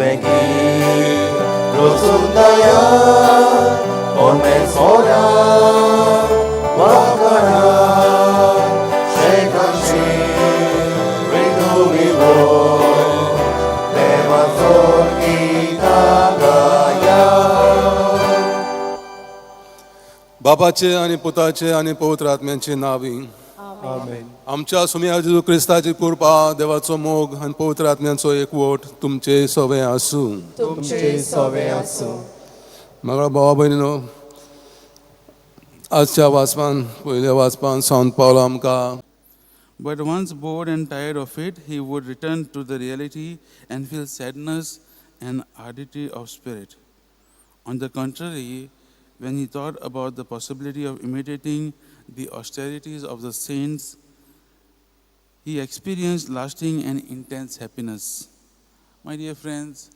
सोंपें गीत रचून दया परमेश्वरा वाखाणा शेकांशी रिदुविवो देवाचो गीतां गाया. बापाचे आनी पुताचे आनी पवित्र आत्म्यांचे नावी. आमेन. आमच्या सुम्या जेजू क्रिस्ताची कृपा, देवाचो मोग आनी पवित्र आत्म्यांचो एकवट तुमचे सवे आसूं. तुमचे सवे आसूं. म्हाका भावा भयणीनो, आजच्या वाचपान, पयल्या वाचपान संत पावलो आमकां But once bored and tired of it, he would return to the reality and feel sadness and aridity of spirit. On the contrary, when he thought about the possibility of imitating the austerities of the saints, he experienced lasting and intense happiness. My dear friends,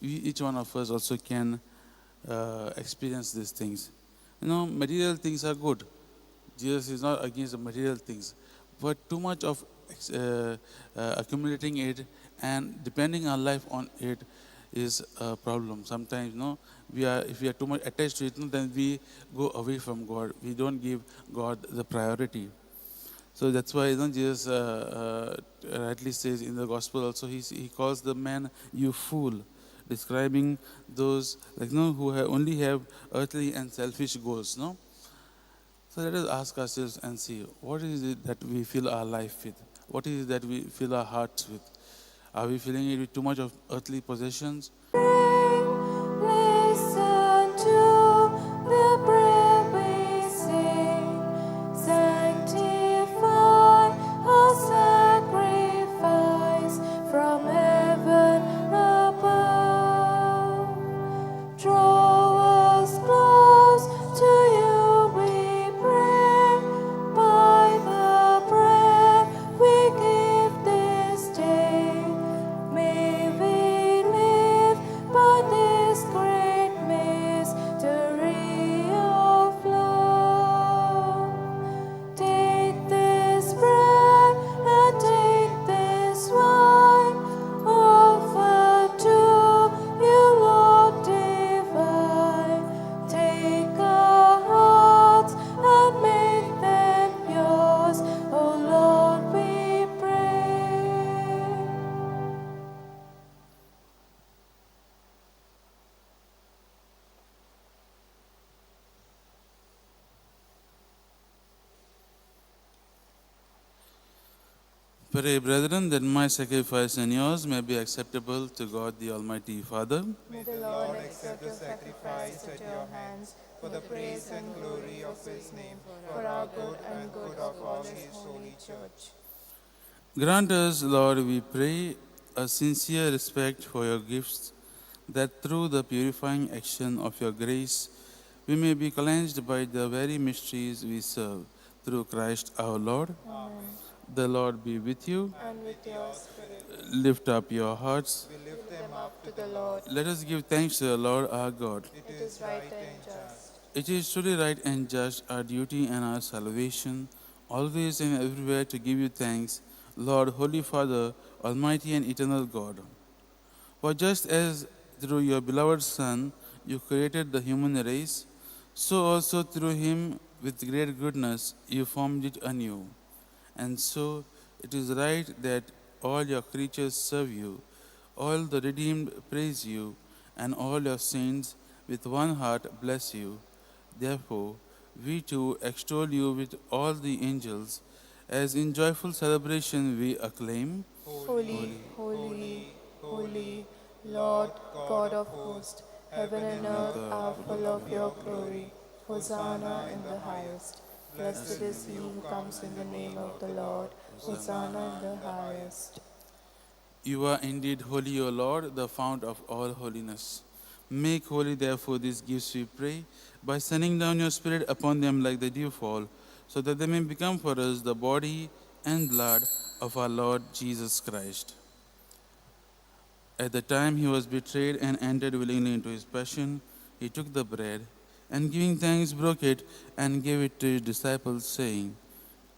we, each one of us also can experience these things. Material things are good. Jesus is not against the material things, but too much of accumulating it and depending our life on it is a problem. Sometimes, no, we are if we are too much attached to it, no, then we go away from God. We don't give God the priority. So that's why Jesus rightly says in the gospel also, he calls the man "you fool," describing those like who only have earthly and selfish goals. No. So let us ask ourselves and see, what is it that we fill our life with? What is it that we fill our hearts with? Are we filling it with too much of earthly possessions? Listen to the prayer we sing. Sanctify our sacrifice from heaven above. Draw us close to you, we pray. By the bread we give this day, may we live by this great mystery of love. Take this bread and take this wine, offer to you, Lord divine. Take our hearts and make them yours, O Lord, we pray. Pray, brethren, that my sacrifice and yours may be acceptable to God the Almighty Father. May the Lord accept the sacrifice at your hands for the praise and glory of his name, for our good and good of all his holy church. Grant us, Lord, we pray, a sincere respect for your gifts, that through the purifying action of your grace we may be cleansed by the very mysteries we serve. Through Christ our Lord. Amen. The Lord be with you. And with your spirit. Lift up your hearts. We lift them up to the Lord. Let us give thanks to the Lord our God. It It is right and just. It is truly right and just, our duty and our salvation, always and everywhere to give you thanks, Lord, Holy Father, Almighty and eternal God. For just as through your beloved Son you created the human race, so also through him with great goodness you formed it anew. And so it is right that all your creatures serve you, all the redeemed praise you, and all your saints with one heart bless you. Therefore, we too extol you with all the angels, as in joyful celebration we acclaim: Holy, holy, holy, Lord God of hosts, heaven and earth are full of your glory. Hosanna in the highest. Blessed is he who comes in the name of the Lord. Hosanna in the highest. You are indeed holy, O Lord, the fount of all holiness. Make holy, therefore, these gifts, we pray, by sending down your Spirit upon them like the dewfall, so that they may become for us the body and blood of our Lord Jesus Christ. At the time he was betrayed and entered willingly into his passion, he took the bread and, giving thanks, broke it and gave it to his disciples, saying,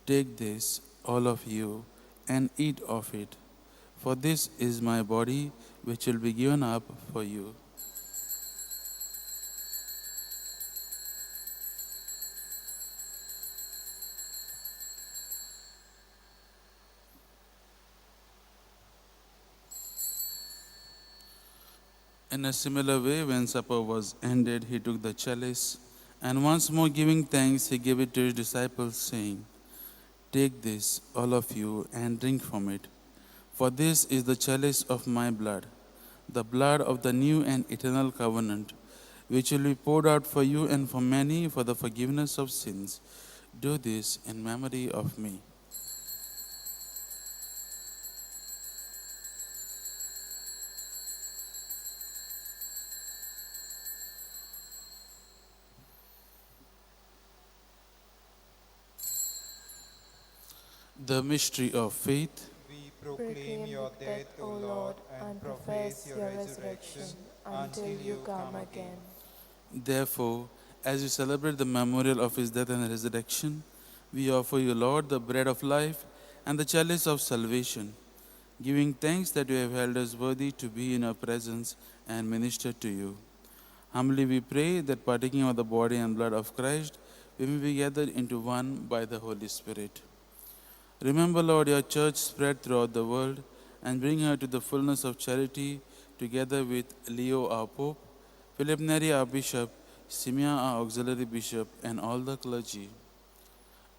"Take this, all of you, and eat of it, for this is my body, which will be given up for you. In a similar way, when supper was ended, he took the chalice, and once more giving thanks, he gave it to his disciples, saying, Take this, all of you, and drink from it, for this is the chalice of my blood, the blood of the new and eternal covenant, which will be poured out for you and for many for the forgiveness of sins. Do this in memory of me. The mystery of faith. We proclaim your death, O Lord, and profess your resurrection until you come again. Therefore, as we celebrate the memorial of his death and resurrection, we offer you, Lord, the bread of life and the chalice of salvation, giving thanks that you have held us worthy to be in your presence and minister to you. Humbly we pray that, partaking of the body and blood of Christ, we may be gathered into one by the Holy Spirit. Remember, Lord, your church spread throughout the world, and bring her to the fullness of charity, together with Leo our Pope, Philip Neri our Bishop, Simeon our Auxiliary Bishop, and all the clergy.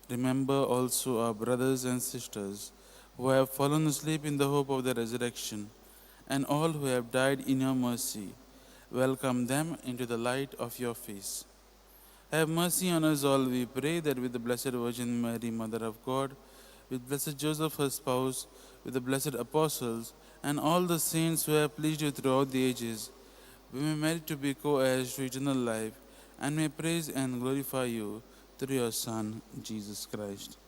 Remember also our brothers and sisters who have fallen asleep in the hope of the resurrection, and all who have died in your mercy. Welcome them into the light of your face. Have mercy on us all, we pray, that with the Blessed Virgin Mary, Mother of God, with Blessed Joseph, her spouse, with the blessed apostles, and all the saints who have pleased you throughout the ages, we may merit to be co-heirs to eternal life, and may praise and glorify you through your Son, Jesus Christ.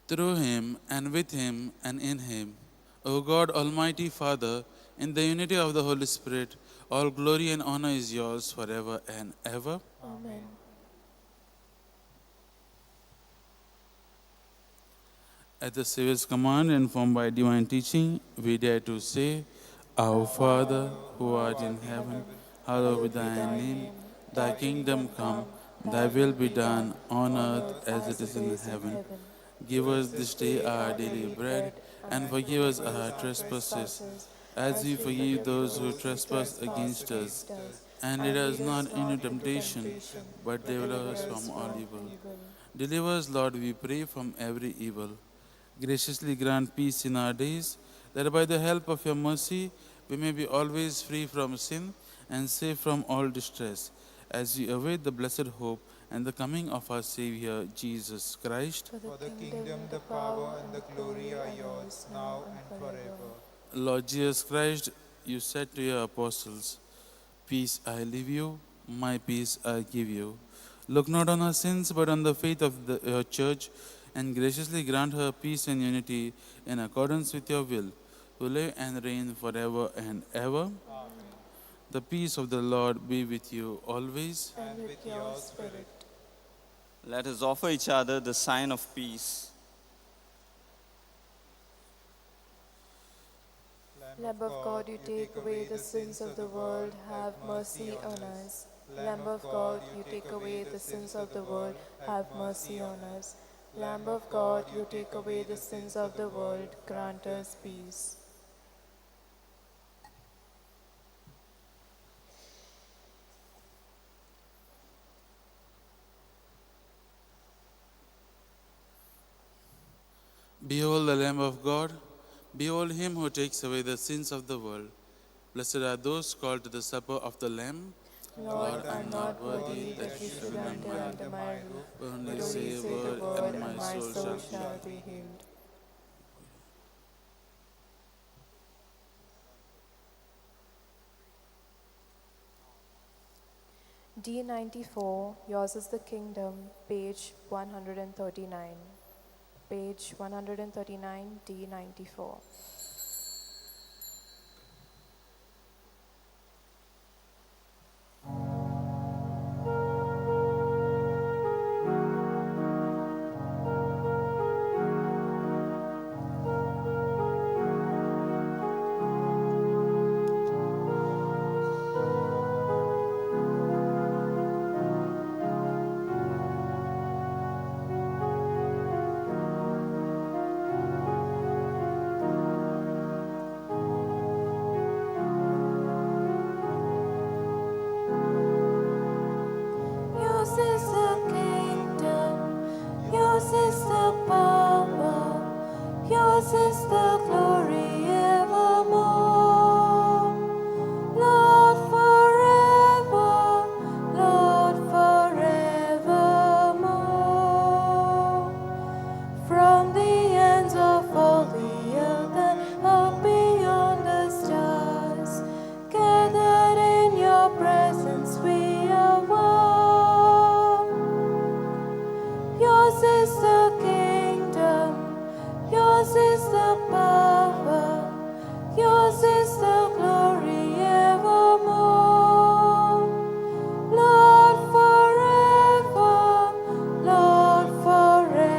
Through him, and with him, and in him, O God, Almighty Father, in the unity of the Holy Spirit, all glory and honor is yours forever and ever. Amen. At the Savior's command, informed by divine teaching, we dare to say, Our Father, who art in heaven, hallowed be thy name. Thy kingdom come, thy will be done, on earth as it is in heaven. Give us this day our daily bread, and forgive us our trespasses, as we forgive those who trespass against us. And lead us not into temptation, but deliver us from all evil. Deliver us, Lord, we pray, from every evil. Graciously grant peace in our days, that by the help of your mercy we may be always free from sin and safe from all distress, as we await the blessed hope and the coming of our Savior, Jesus Christ. For the kingdom, the power, and the glory are yours, now and forever. Lord Jesus Christ, you said to your apostles, Peace I leave you, my peace I give you. Look not on our sins, but on the faith of your church, and graciously grant her peace and unity in accordance with your will, who live and reign forever and ever. Amen. The peace of the Lord be with you always. And with your spirit. Let us offer each other the sign of peace. Lamb of God, you take away the sins of the world, have mercy on us. Lamb of God, you take away the sins of the world, have mercy on us. Lamb of God, you take away the sins of the world, grant us peace. Behold the Lamb of God. Behold him who takes away the sins of the world. Blessed are those called to the supper of the Lamb. Lord, I am not worthy that you should enter under my roof, But only but say only a say the word, and my soul shall shall be healed. D94, Yours is the Kingdom, page 139. Page 139, D94. Yours is the glory evermore, Lord, forever, Lord, forevermore. From the ends of all the earth and up beyond the stars, gathered in your presence we are one. Yours is the kingdom, yours is the power, yours is the glory evermore. Lord, forever, Lord, forevermore.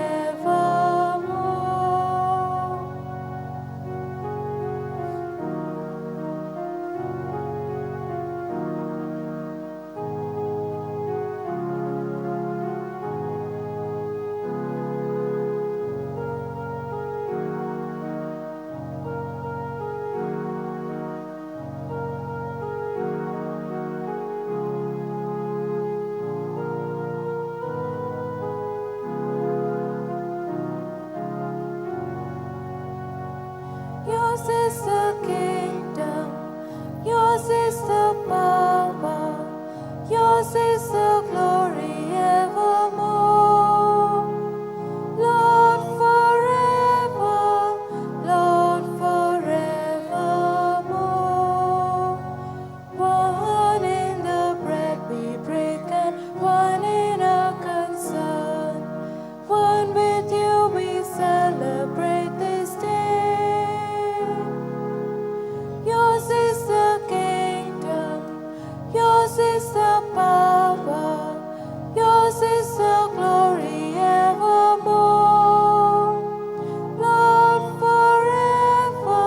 Yours is the kingdom, yours is the power, yours is the glory evermore. Lord, forever, Lord, forevermore. One in the bread we break and one in our concern. One with you we celebrate this day. Yours is the kingdom, yours is the power, yours is the glory evermore. Lord, forever,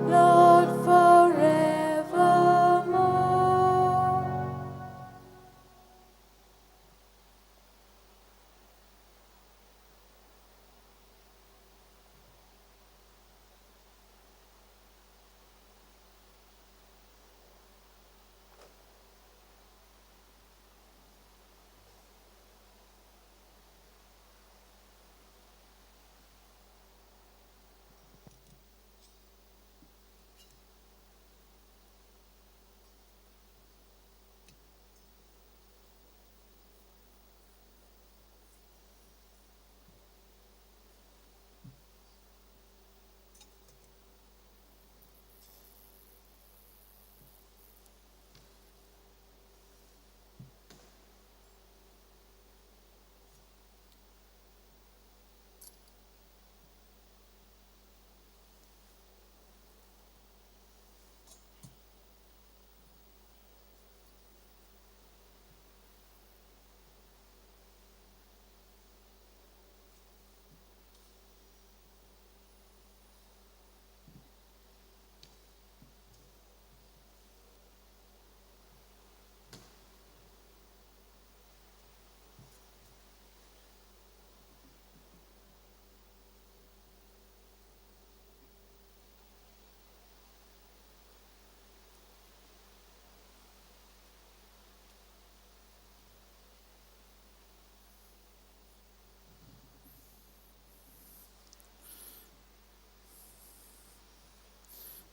Lord, forevermore.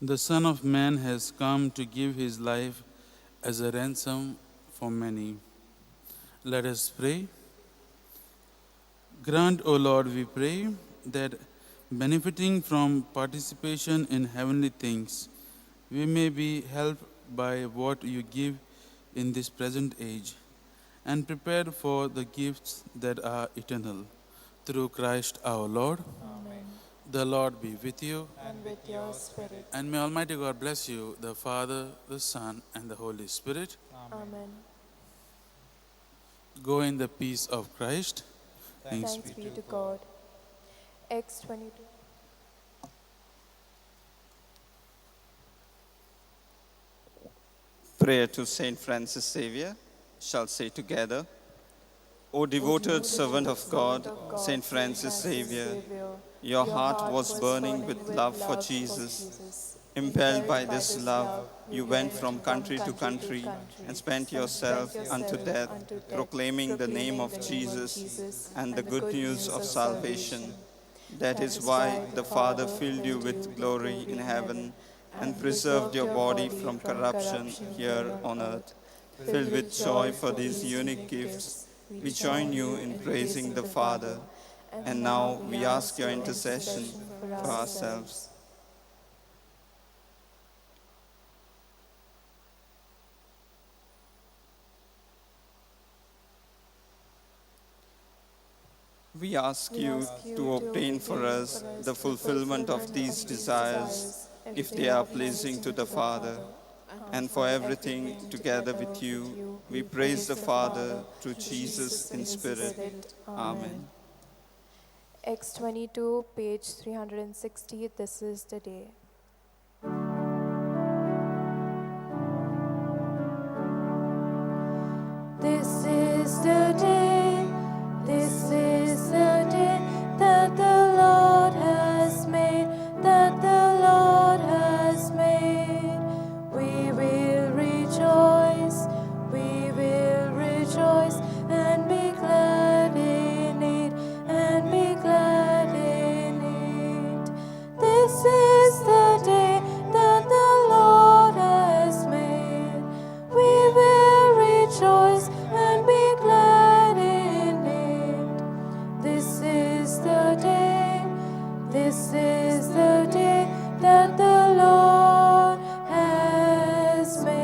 The Son of Man has come to give his life as a ransom for many. Let us pray. Grant, O Lord, we pray, that benefiting from participation in heavenly things, we may be helped by what you give in this present age and prepared for the gifts that are eternal. Through Christ our Lord. Amen. The Lord be with you. And with your spirit. And may Almighty God bless you, the Father, the Son, and the Holy Spirit. Amen. Go in the peace of Christ. Thanks be to God. Acts 22. Prayer to Saint Francis Xavier shall say together, O devoted servant of God, Saint Francis Xavier, your heart was burning with love for Jesus. Impelled by this love, you went from country to country and spent yourself unto death, proclaiming the name of Jesus and the good news of salvation. That is why the Father filled you with glory in heaven and preserved your body from corruption here on earth. Filled with joy for these unique gifts, we join you in praising the Father, and now we ask your intercession for ourselves. We ask you to obtain for us the fulfillment of these desires, if they are pleasing to the Father. And for everything together with you, we praise the Father through Jesus in spirit. Amen. X22, page 360, this is the day. This is the day, this is the day that the Lord has made, that the Lord has made. We will rejoice and be glad in it, and be glad in it. This is the day that the Lord has made. We will rejoice and be glad in it. This is the day, this is the day that the Lord has made.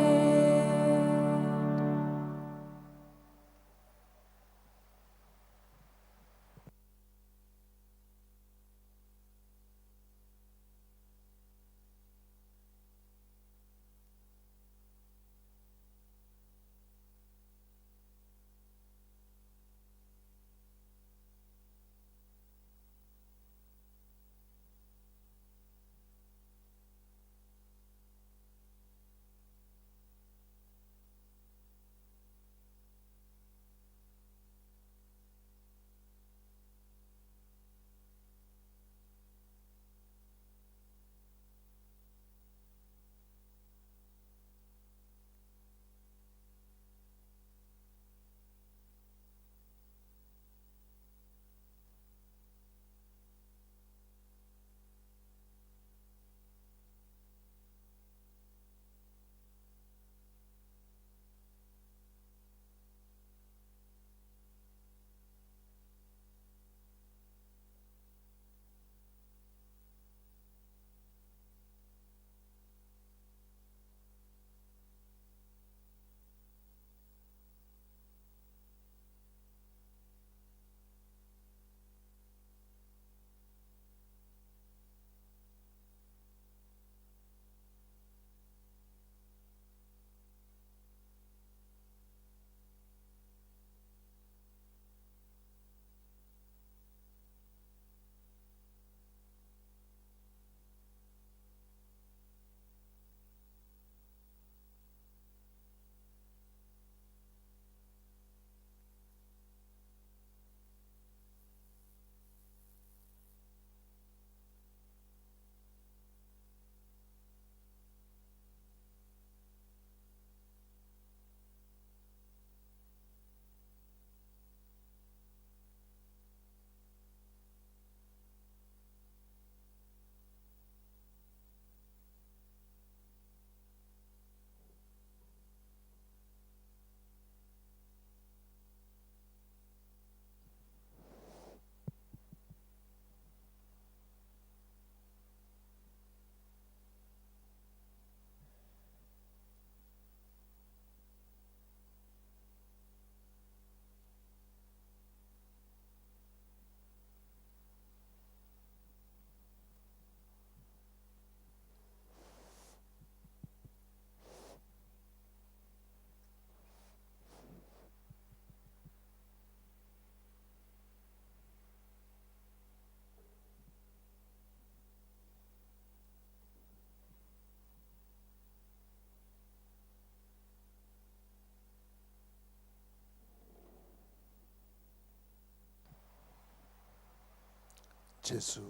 जेजू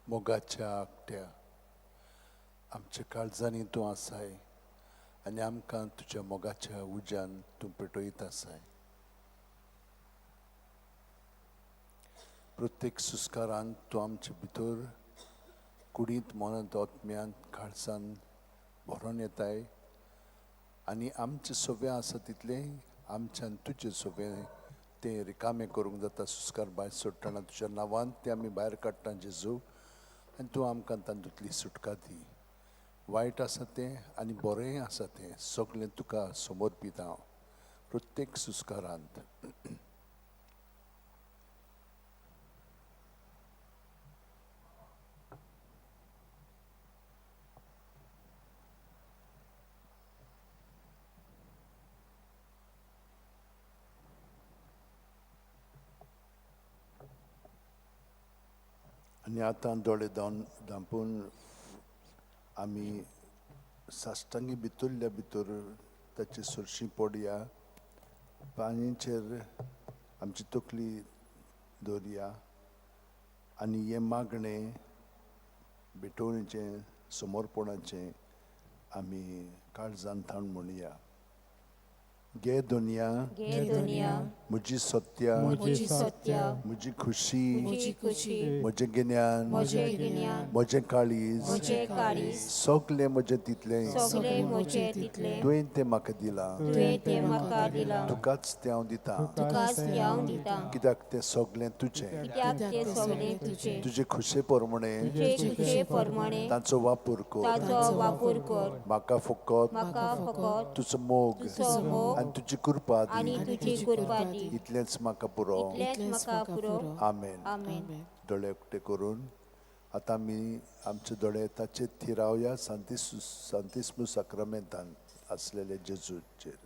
मोगाच्या आकट्या आमच्या काळजांनी तूं आसाय आनी आमकां तुज्या मोगाच्या उज्यान तूं पेटयत आसाय. प्रत्येक सुस्कारान तूं आमचे भितर कुडींत, मनांत, आत्म्यांत, काळजान भरोन येताय आनी आमचें सगळें आसा तितलें आमच्यान तुजें सगळें तें रिकामें करूंक जाता. सुस्कार भायर सोडटना तुज्या नांवान तें आमी भायर काडटा जेजू, आनी तूं आमकां तातूंतली सुटका दी. वायट आसा तें आनी बरेंय आसा तें सगळें तुका समर्पीत हांव प्रत्येक सुस्कारांत. आनी आतां दोळे धांपून आमी साश्टांगी भितरल्या भितर ताचे सरशी पडया, पांयांचेर आमची तकली दवरया आनी हें मागणें भेटवणेचें समर्पणाचें आमी काळजान थावन म्हणया. गे दुनिया, म्हजी सत्या, म्हजी खुशी, म्हजें गिन्यान, म्हजें काळीज, सगळें म्हजें तितलें तुवें तें म्हाका दिलां, तुकाच तें हांव दितां, कित्याक तें सगळें तुजें. तुजे खुशे प्रमाणे तांचो वापर कर, म्हाका फकत तुजो मोग आनी तुजी कृपा दी, इतलेंच म्हाका पुरो. आमेन. दोळे उक्ते करून आतां आमी आमचे दोळे ताचेर थिरावया, सांतिस्मू साक्रामेंतान आसलेले जेजूचेर.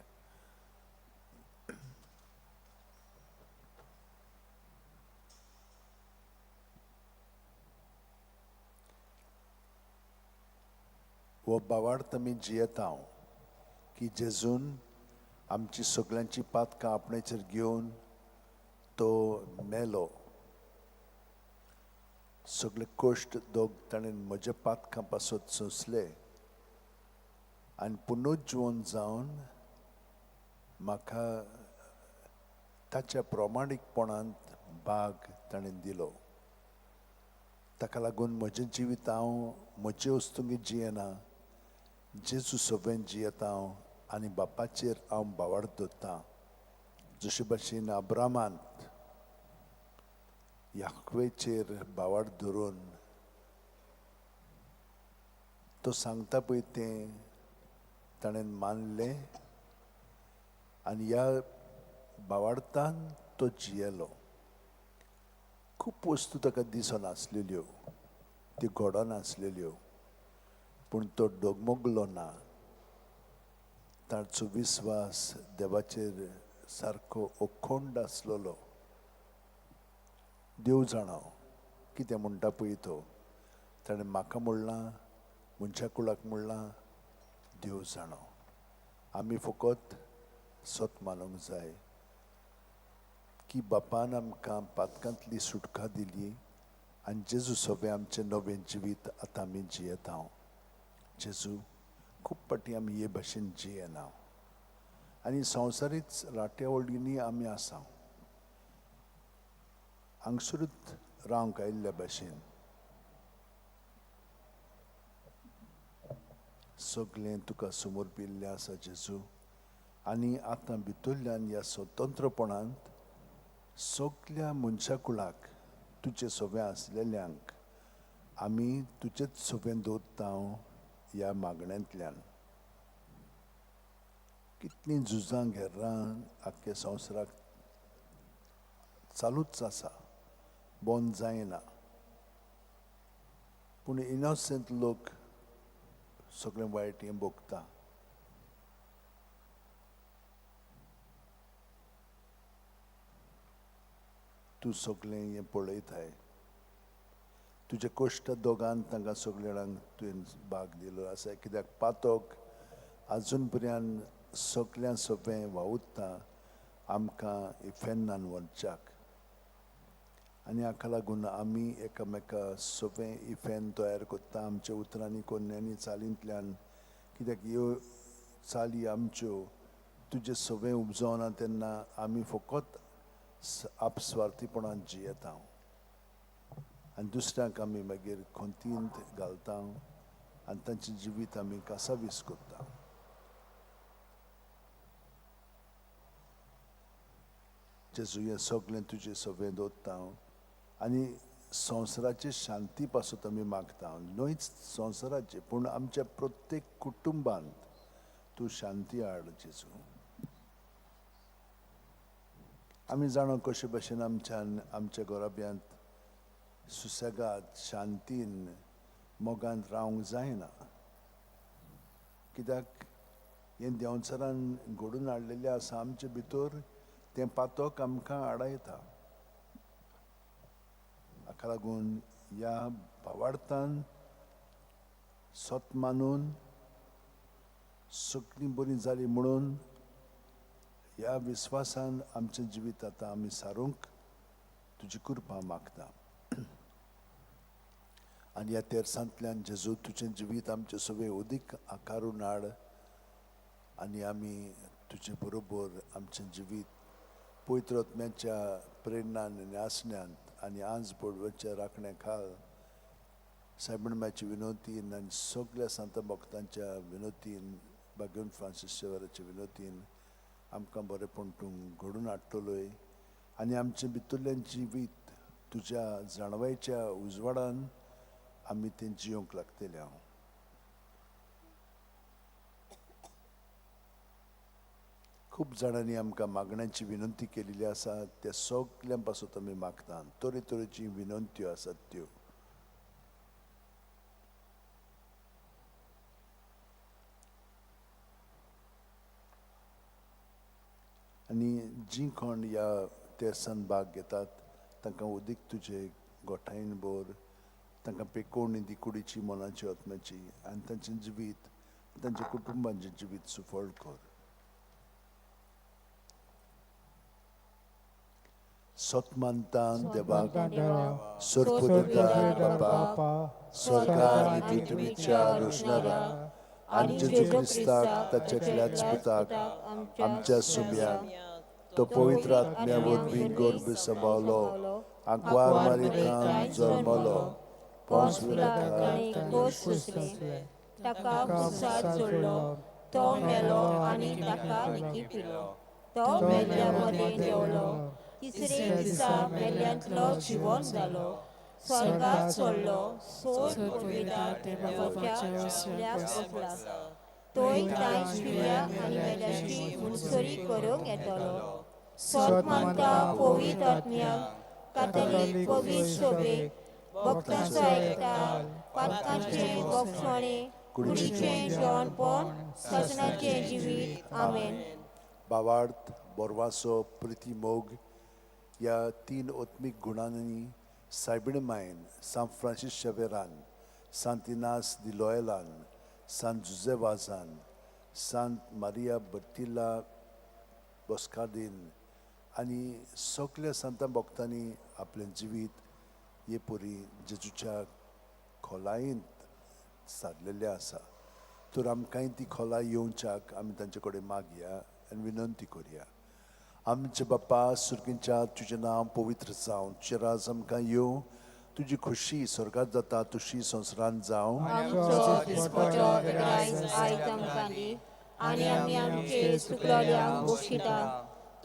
हो बावार्थ आमी जियेता की जेजून आमची सगळ्यांची पातकां आपणाचेर घेवन तो मेलो. सगळे कश्ट दोग ताणें म्हज्या पातकां पासत सोंसले आनी पुनर्जिवन जावन म्हाका ताच्या प्रमाणीकपणांत भाग ताणें दिलो. ताका लागून म्हजें जिवीत हांव म्हजे वस्तूंक जियेना, जेजू सगळें जियेता हांव आनी बापाचेर हांव बावाड दवरतां. जशे भाशेन अब्रामान याकवेचेर बावाड धरून तो सांगता पळय तें ताणें मानलें आनी ह्या बावाडतान तो जियेलो. खूब वस्तू ताका दिसनासलेल्यो, त्यो घडनासलेल्यो, पूण तो डगमगलो ना. ताचो विस्वास देवाचेर सारको अखंड आसलेलो. देव जाणा कितें म्हणटा पळय तो, ताणें म्हाका म्हणलां, मनशा कुळाक म्हणलां, देव जाणा. आमी फकत सत मानूंक जाय की बापान आमकां पातकांतली सुटका दिली आनी जेजू सगळें आमचें नवें जिवीत आतां आमी जियेता. जेजू खूब फावटी आमी हे भाशेन जियेना आनी संवसारीच राट्यावळींनी आमी आसा, हांगसरूच रावंक आयिल्ल्या भाशेन. सगळें तुका समर्पिल्लें आसा जेजू, आनी आतां भितरल्यान ह्या स्वतंत्रपणांत सगल्या मनशा कुळाक तुजे सगळें आसलेल्यांक आमी तुजेच सगळें दवरता ह्या मागण्यांतल्यान. कितलीं झुजां घेरां आख्ख्या संवसाराक चालूच आसा, बंद जायना, पूण इनोसंट लोक सगळें वायट हें भोगता. तूं सगळें हें पळयताय, तुजे कश्ट दोगान तांकां सगळे जाणांक तुवें भाग दिलो आसा, कित्याक पातक आजून पर्यंत सगळ्यां सोंपें वावुरता आमकां इफेन्नान व्हरच्याक, आनी हाका लागून आमी एकामेका सोंपें इफेन तयार करता आमच्या उतरांनी, कोन्यांनी, चालींतल्यान, कित्याक ह्यो चाली आमच्यो तुजे सोंपें उपजवना तेन्ना आमी फकत आपस्वार्थीपणान जियेता. आनी दुसऱ्यांक आमी मागीर खंतींत घालता आनी तांचें जिवीत आमी कासावीस करता. जेजू, हें सगळें तुजें सगळें दवरता आनी संवसाराची शांती पासून आमी मागता, न्हयच संवसाराची पूण आमच्या प्रत्येक कुटुंबांत तूं शांती हाड जेजू. आमी जाणा कशे भशेन आमच्यान आमच्या घराब्यांत सुसेगाद शांतीन मोगान रावंक जायना, कित्याक हें देंवचारान घडून हाडलेलें आसा आमचे भितर, तें पातक आमकां आडायता. हाका लागून ह्या भावार्थान सत मानून सगळीं बरीं जालीं म्हणून ह्या विस्वासान आमचें जिवीत आतां आमी सारूंक तुजी कृपा मागता. आनी ह्या तेरसांतल्यान जेजू तुजें जिवीत आमचें सगळें अदीक आकारून हाड आनी आमी तुजे बरोबर आमचें जिवीत पवित्र आत्म्याच्या प्रेरणान आनी आसण्यांत आनी आंज बोडव्याच्या राखण्या खाल सायबणमायची विनोतीन आनी सगळ्या सांता भक्तांच्या विनोतीन, बागेवन फ्रांसीस शेवराच्या विनोतीन आमकां बरेंपण तूं घडून हाडटलोय आनी आमचें भितरलें जिवीत तुज्या जाणवायच्या उजवाडान आमी तें जियोंक लागतलें. हांव खूब जाणांनी आमकां मागण्यांची विनंती केलेली आसा, त्या सगल्यां पासून आमी मागता. तरेतरेची विनंत्यो आसात त्यो. आनी जीं कोण ह्या तेर्सान भाग घेतात तांकां उदीक तुजे गोठायेन भर, तांकां पेकोवणी दी कुडीची, मनाची, आत्म्याची आनी तांचें जिवीत तांच्या कुटुंबांचें जिवीत सुफळ कर. सत मानतान देवाक, सर्वपुरदार बापा, स्वर्गार आनी पृथ्वीच्या रोशणाराक आनी जेजू क्रिस्ताक ताच्या एकल्याच पुताक आमच्या सुम्याक, तो पवित्र आत्म्या वरवीं गर्भ सांबाळलो, आंकवार मारिकान जल्मलो, पोंस ताका खुर्सार चडलो, तो मेलो आनी ताका निकिपिलो, तो मेल्ल्या मदें देंवलो, तिसरे दिसा मेल्ल्यांतलो जिवन जालो, स्वर्गार चडलो, सोड पुर्विदार देवाच्या बसला, तोय तांय शिव्या आनी मेल्यांची मुनसरी करूंक येतलो. सत मानता पवित्र आत्म्याक, कातोलीक पवित्र सभेक, भक्तांचो एकठार, पातकांचें बोगसणें, कुडीचें जेवणपण, सासणाचें जिवीत. आमेन. भावार्थ, बोरवासो, प्रिती, मोग ह्या तीन आत्मीक गुणांनी सायबीण मायन, सांत फ्रांसीस शेवेरान, सांत इनास दी लोयलान, सांत जुजे वाजान, सांत मारिया बर्तिला बोस्कादीन आनी सगल्या सांतां भक्तांनी आपलें जिवीत हे परी जेजूच्या खोलायेंत सारलेलें आसा. तर आमकांय ती खोलाय येवच्याक आमी तांचे कडेन मागया आनी विनंती करया. आमचे बापा सुर्गींच्या, तुजें नांव पवित्र जावं, तुजें राज आमकां येवं, तुजी खुशी स्वर्गांत जाता तशी संवसारांत जावं. आमचो दिसपटो रायज आयज आमकां दी आनी आमी आमचे चुकलोल्यांक बक्षिता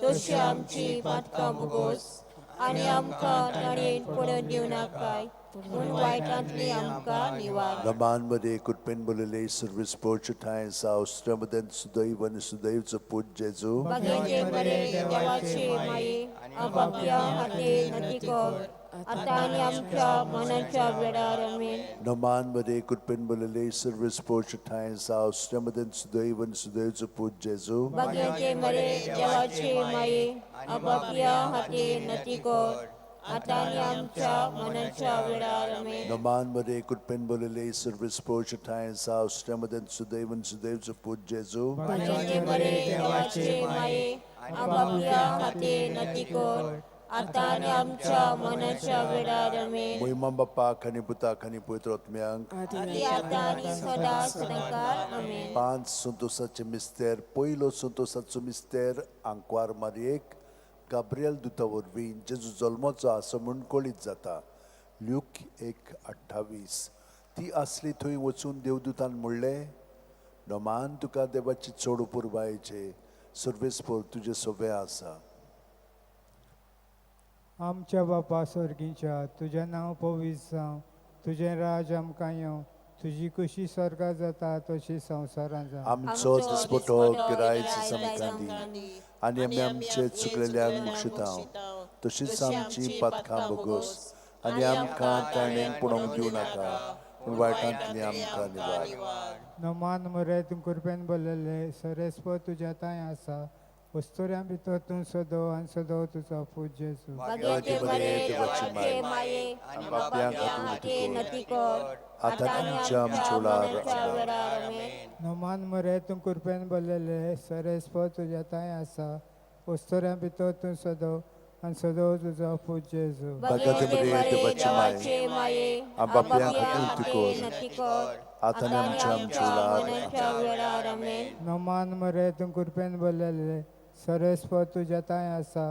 तशी आमची पातकां भोगोस आनी आमकां ताणें पडून दिवनाकाय पूण वायटांतली आमकां निवार. नमान मध्ये कृपेन बोलले सर्वीस पोर्च ठाय सावस्त्रमदेन सुदैव आनी सुदैवचो पूत जेजू. बागेचे बरे देवाचे माये, आपापल्या हाते नती कर आतां आनी आमच्या मनाच्या वेळार. आमेन. नमान मध्ये कृपेन बोलले सर्वीस पोर्च ठाय सावस्त्रमदेन सुदैव आनी सुदैवचो पूत जेजू. बागेचे बरे देवाचे माये, आपापल्या हाते नती कर आतां आनी आमच्या मनाच्या वेळार. आमेन. नमान मध्ये कृपेन बोलले सर्वीस पोर्च ठाय सावस्त्रमदेन सुदैव आनी सुदैवचो पूत जेजू. बागेचे बरे देवाचे माये, आपापल्या हाते नती कर आतां आनी आमच्या मनाच्या वेळार. आमेन. मोहिमा बापाक आनी पुताक आनी पवित्र आत्म्यांक, ती आतां आनी सदां सदांकाळ. आमेन. 5 संतोसाचे मिस्तेर. पयलो संतोसाचो मिस्तेर आंकवार मारयेक गाब्रियल दुता वरवीं जेजू जल्मचो आसा म्हूण कळीत जाता. ल्यूक 1:28. ती आसली थंय वचून देवदूतान म्हणलें, नमान तुका देवाची चड पुरबायेचे सर्वेस्पर तुजें सोबें आसा. आमच्या बापा स्वर्गीच्या, तुजें नांव पवित्र जावं, तुजें राज आमकां येवं, तुजी कशी स्वर्गात जाता तशी संवसारांत जावं. आमचो दिसपटो गिरायच आमकां दी आनी आमी आमचे चुकलेल्यांक मुक्षितांव तशीच आमची पातकां भोगोस आनी आमकां ताणें पडोवंक दिवं नाका, पूण वायटांतली आमकां निवार. नमान मरे तूं कृपेन भरलेले, सरेस्पर तुज्या तांय आसा, वस्तुऱ्यां भितर तूं सदो आनी सदो तुजो पूत जेजू. भाग्याचे मरे देवाचे माये, बाप्या खातीर नती कर, आतां आमच्या मरणाच्या वेळार. आमेन. नमान मरे तूं कृपेन भरलेले, सरेस्पर तुज्या तांय आसा, वस्तुऱ्यां भितर तूं सदो आनी सदो तुजो पूत जेजू. भाग्याचे मरे देवाचे माये, बाप्या खातीर नती कर, आतां आमच्या मरणाच्या वेळार. आमेन. नमान मरे तूं कृपेन भरलेले, सरेस्पर तुज्या तांय आसा,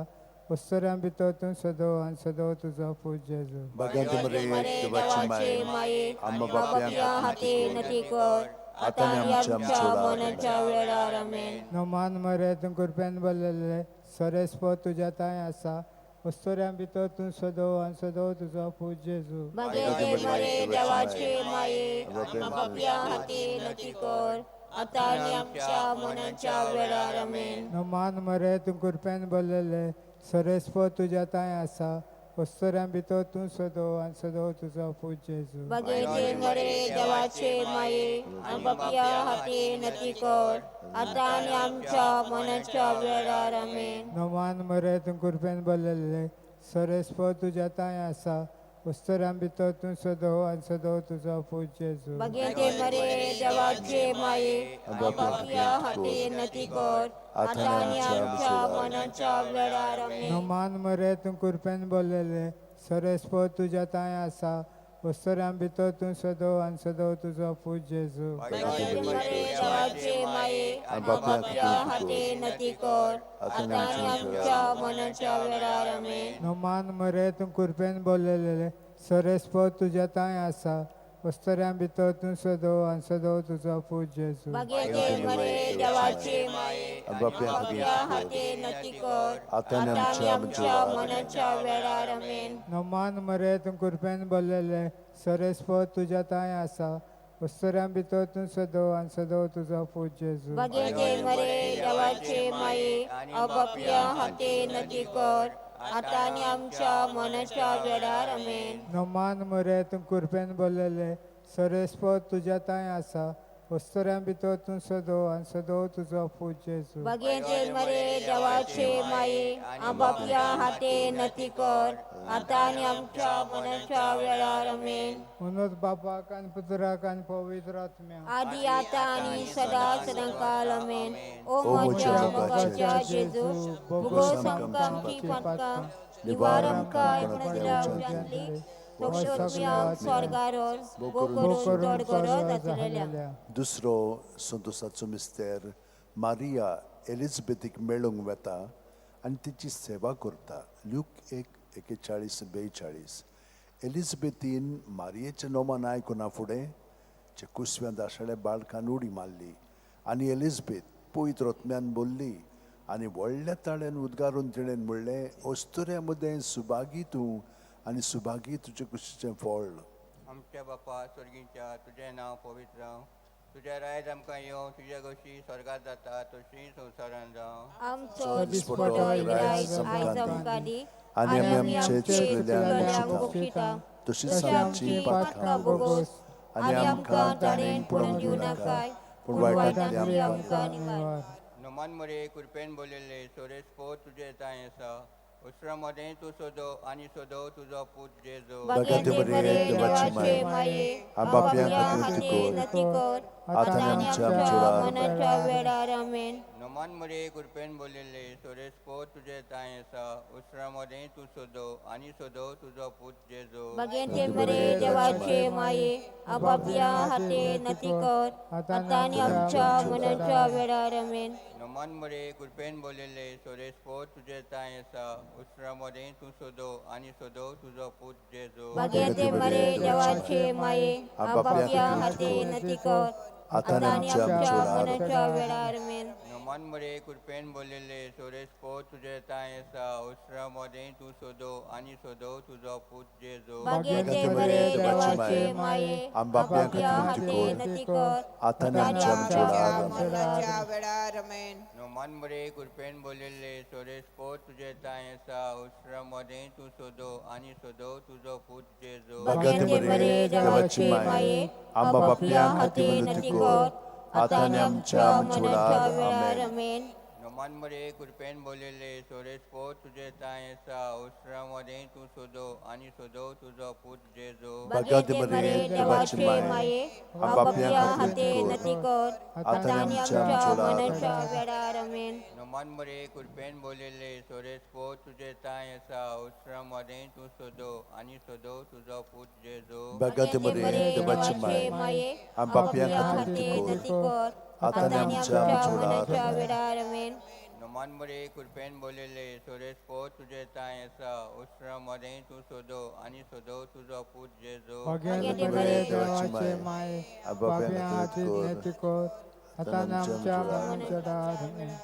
वस्तुऱ्यां भितर तूं सदो आनी सदो तुजो पूत जेजू. भाग्याचे मरे देवाचे माये, आम्हा बाप्या हाती नती कर, आतां आमच्या मरणाच्या वेळार. आमेन. नमान मरे तूं कृपेन भरलेले, सरेस्पर तुज्या तांय आसा, वस्तुऱ्यां भितर तूं सदो आनी सदो तुजो पूत जेजू. भाग्याचे मरे देवाचे माये, बाप्या हाती नती कर, आतां आनी आमच्या मरणाच्या वेळार. आमेन. नमान मरे तूं कृपेन भरलेले, सरेस्पर तुज्या तांय आसा, वस्तुऱ्यां भितर तूं सदो आनी सदो तुजो पूत जेजू. भाग्याचे मरे देवाचे माये, बाप्या हाती नती कर, आतां आनी आमच्या मरणाच्या वेळार. आमेन. नमान मरे तूं कृपेन भरलेले, सरेस्पर तुज्या तांय आसा, वस्तुऱ्यां भितर तूं सदो आनी सदो तुजो पूत जेजू. भाग्याचे मरे देवाचे माये, बाप्या हाती नती कर, आतां आनी आमच्या मरणाच्या वेळार. आमेन. नमान मरे तूं कृपेन भरलेले, सरेस्पर तुज्या तांय आसा, वस्तुऱ्यां भितर तूं सदो आनी सदो तुजो पूत जेजू. भाग्याचे मरे देवाचे माये, बाप्या हाती नती कर, आतां आनी आमच्या मरणाच्या वेळार. आमेन. नमान मरे तूं कृपेन भरलेले, सरेस्पर तुज्या तांय आसा, वस्तुऱ्यां भितर तूं सदो आनी सदो तुजो पूत जेजू. भाग्याचे मरे देवाचे माये, बाप्या हाती नती कर, आतां आतां आनी आमच्या आमच्या मरणाच्या वेळार. आमेन. नमान मरे तूं कृपेन भरलेले, सरेस्पर तुज्या तांय आसा, वस्तुऱ्यां भितर तूं सदो आनी सदो तुजो पूत जेजू. भाग्याचे मरे देवाचे माये, बाप्या हाती नती कर, आतां आनी आमच्या मरणाच्या वेळार. आमेन. नमान मरे तूं कृपेन भरलेले, सरेस्पर तुज्या तांय आसा, वस्तुऱ्यां भितर तूं सदो आनी सदो तुजो पूत जेजू. भाग्याचे मरे देवाचे माये, बाप्या हाती नती कर, आतां आनी आमच्या मरणाच्या वेळार. आमेन. म्हणून बापाक आनी पुत्राक आनी पवित्र आत्म्याक, आदी आतां आनी सदा सदांकाल. आमेन. ओ म्हज्या मोगाच्या जेजू, भोगोस आमकां आमची पातकां, निवार आमकां एकोणदल्या उज्यांतली, तोक्षोत्म्याक स्वर्गार भो करून चड गरज आसलेल्या. दुसरो संतोसाचो मिस्तेर, मारिया एलिजबेथीक मेळूंक वता आनी तिची सेवा करता. ल्यूक 1:41-42. एलिजबेथीन मारियेचें नोमान आयकुना फुडें जे कुसव्या दाशाळे बाळकान उडी मारली आनी एलिजबेथ पवित्र आत्म्यान बोल्ली आनी व्हडल्या ताळ्यान उद्गारून तिणें म्हणलें, अस्तुऱ्या मदें सुभागी तूं आनी सुभागी तुजे कुशीचें फळ. आमच्या बापा स्वर्गीच्या, तुजें नांव पवित्र जावं, तुजें रायज आमकां येवं, तुजे गोशी स्वर्गात जाता तशी संवसारांत जावं. आमचो दिसपटो आयज आमकां दी आनी आमी आमचे चुकलेल्यांक बक्षिता, तशीच आमची पातकां भोगोस आनी आमकां ताणें पडोवंक दिवं नाका, पूण वायटांतली आमकां निवार. नमान मरे कृपेन बोलिल्ले, सोरेस्पो तुजें तांय आसा, उसरा मदें तूं सोदो आनी सोदो तुजो पूत जेजू. भाग्याचे मरे देवाचे माये, बाप्या हाती नती कर, आतां आनी आमच्या मरणाच्या वेळार. आमेन. नमान मरे कृपेन बोलिल्ले सोरेस पोत तुजे तांय आसा उसरा मदें तूं सोदो आनी सोदो तुजो पूत जेजो. भाग्यांचे मरे देवाचे माये, आपापल्या हाते नती कर, आतां आनी आमच्या मनाच्या वेळार. आमेन. नमान मरे कृपेन बोलिल्ले सोरेस पोत तुजे तांय आसा उसरा मदें तूं सोदो आनी सोदो तुजो पूत जेजो. भाग्यांचे मरे देवाचे माये, आपापल्या हाते नती कर, आतां आनी आमच्या मनाच्या वेळार. आमेन. नमान मरे कृपेन बोलिल्ले सोरेस पोत तुजे तांय आसा उसरा मदें तूं सोदो आनी सोदो तुजो पूत जेजो. भाग्यांचे मरे देवाचे माये, आपापल्या हाते नती कर, आतां आतां आनी आनी आमच्या आमच्या मरणाच्या वेळार. आमेन. नमान मरे कृपेन बोलिल्ले सोरेस पोत तुजे तांय आसा उसरा मदें तूं सोदो आनी सोदो तुजो पूत जेजो. भाग्यांचे मरे देवाचे माये, आपापल्या हाते नती कर, आतां आनी आमच्या मनाच्या वेळार. आमेन. नमान मरे कृपेन बोलिल्ले सोरेस पोत तुजे तांय आसा उसरा मदें तूं सोदो आनी सोदो तुजो पूत जेजो. भाग्यांचे मरे देवाचे माये, आपापल्या हाते नती कर, आतां आनी आमच्या मनाच्या वेळार. आमेन. नमान मरे कृपेन बोलिल्ले सोरेस पोत तुजे तांय आसा उसरा मदें तूं सोदो आनी सोदो तुजो पूत जेजो. भाग्यांचे मरे देवाचे माये, आपापल्या हाते नती कर, आतां आनी आमच्या मनाच्या वेळार. आमेन. नमान मरे कृपेन बोलिल्ले सोरेस पोत तुजे तांय आसा उसरा मदें तूं सोदो आनी सोदो तुजो पूत जेजो. भाग्यांचे मरे देवाचे माये, आपापल्या हाते नती कर, आतां आनी आमच्या मनाच्या वेळार. आमेन.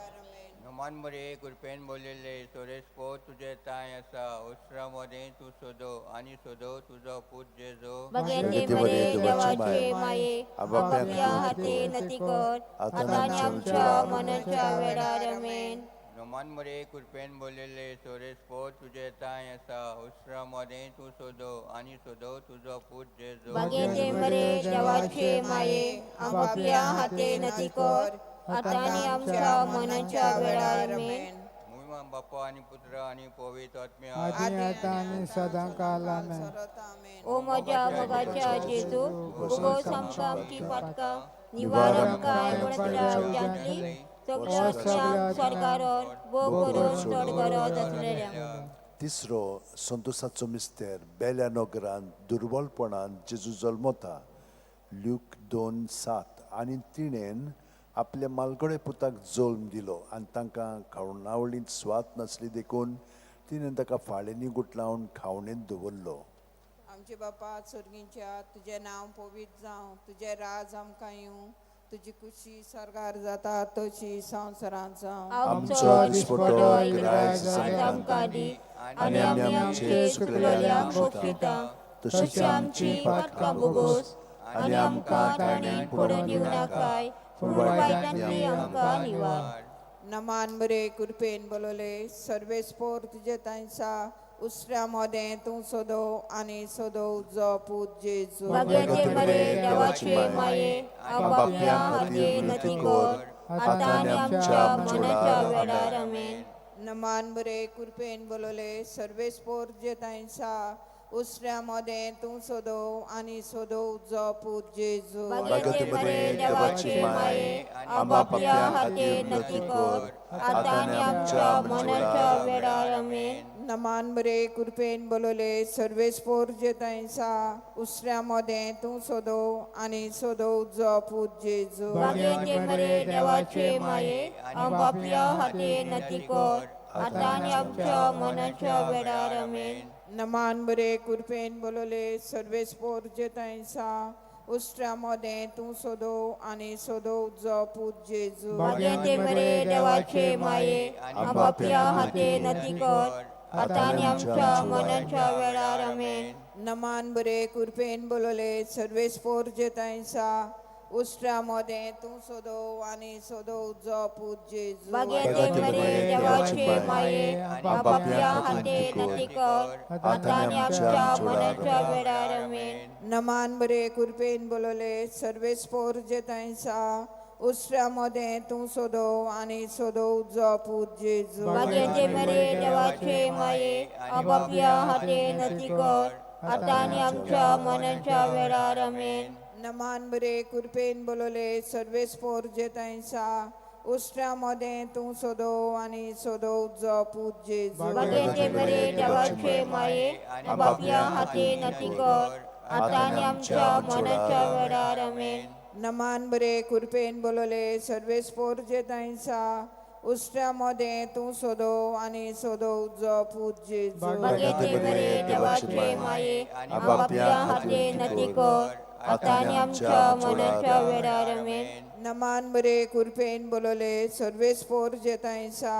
नमान मरे कृपेन बोलिल्ले सोरेस पोत तुजे तांय आसा उसरा मदें तूं सोदो आनी सोदो तुजो पूत जेजो. भाग्यांचे मरे देवाचे माये, आपापल्या हाते नती कर, आतां आनी आमच्या मनाच्या वेळार. आमेन. नमान मरे कृपेन बोलिल्ले सोरेस पोत तुजे तांय आसा उसरा मदें तूं सोदो आनी सोदो तुजो पूत जेजो. भाग्यांचे मरे देवाचे माये, आपापल्या हाते नती कर, आतां आनी आमच्या मनाच्या वेळार. आमेन. मुयमा बाप्पा आनी पुत्र आनी पवित्र आत्म्या. आदी आतां आनी सदां काल. आमेन. आमेन. ओ म्हज्या मोगाच्या जेजू, उगोस आमकां आमची पातकां, निवार आमकां एकोणत्या उज्यांतली सगळ्या स्वर्गारोर भोग करून चड गरज आसलेल्या. तिसरो संतोसाचो मिस्तेर. बेल्या नगरान दुर्बलपणान जेजू जल्मता. ल्यूक 2:7. आनी तिणेन आपल्या मालगडे पुताक जल्म दिलो आनी तांकां खावणावळींत स्वाद नासली देखून तिणेन ताका फाळेंनी गुटलावन खावणेंत दवरलो. आमचे बापा स्वर्गींच्या, तुजें नांव पवित्र जावं, तुजें राज आमकां येवं, तुजी खुशी स्वर्गार जाता तशी संवसारांत जावं. आमचो दिसपटो ग्रायज आज आमकां दी आनी आमी आमचे चुकलेल्यांक भोगशिता तशी आमची पातकां भोगोस आनी आमकां ताणें पडून दिवं नाकाय, पूण वायटांतली आमकां निवार. नमान बरे कृपेन बोलवले सर्वेस्पोर तुजे तांसा उसऱ्या मोदें तूं सोदो आनी सोदो जो पूत जेजू. भाग्याचे मरे देवाचे माये, आपापल्या हाते नती कर, आतां आनी आमच्या मनाच्या वेळार. आमेन. नमान बरे कृपेन बोलवले सर्वेस्पोर तुजे तांसा उसऱ्या मोदें तूं सोदो आनी सोदो जो पूत जेजू. भाग्याचे मरे देवाचे माये, आपापल्या हाते नती कर, आतां आनी आमच्या मनाच्या वेळार. आमेन. नमान बरे कृपेन बोलवले सर्वेस्पोर तुजे तांसा उसऱ्या मोदें तूं सोदो आनी सोदो जो पूत जेजू. भाग्याचे मरे देवाचे माये, आपापल्या हाते नती कर, आतां आनी आमच्या मनाच्या वेळार. आमेन. नमान बरे कृपेन बोलवले सर्वेस्पोर तुजे तांसा उसऱ्या मोदें तूं सोदो आनी सोदो जो पूत जेजू. भाग्याचे मरे देवाचे माये, आपापल्या हाते नती कर, आतां आनी आमच्या मनाच्या वेळार. आमेन. नमान बरे कृपेन बोलवले सर्वेस्पोर तुजे तांसा उसऱ्या मोदें तूं सोदो आनी सोदो जो पूत जेजू. भाग्याचे मरे देवाचे माये, आपापल्या हाते नती कर, आतां आनी आमच्या मनाच्या वेळार. आमेन. नमान बरे कृपेन बोलवले सर्वेस्पोर तुजे तांसा उसऱ्या मोदें तूं सोदो आनी सोदो जो पूत जेजू. भाग्याचे मरे देवाचे माये, आपापल्या हाते नती कर, आतां आनी आमच्या मनाच्या वेळार. आमेन. नमान बरे कृपेन बोलवले सर्वेस्पोर तुजे तांसा उश्ट्या मदें तूं सोदो आनी सोदो जो पूत जेजू. बागेंते मरे देवाचे माये, आपापल्या हाते नती कर, आतां आनी आमच्या मनाच्या वेळार. आमेन. नमान बरे कृपेन बोलले, सर्वेस्पोर जेतांसा, उश्ट्या मदें तूं सोदो आनी सोदो जो पूत जेजू. बागेंते मरे देवाचे माये, आपापल्या हाते नती कर, आतां आनी आमच्या मनाच्या वेळार. आमेन. नमान बरे कृपेन बोलले, सर्वेस्पोर जेतांसा,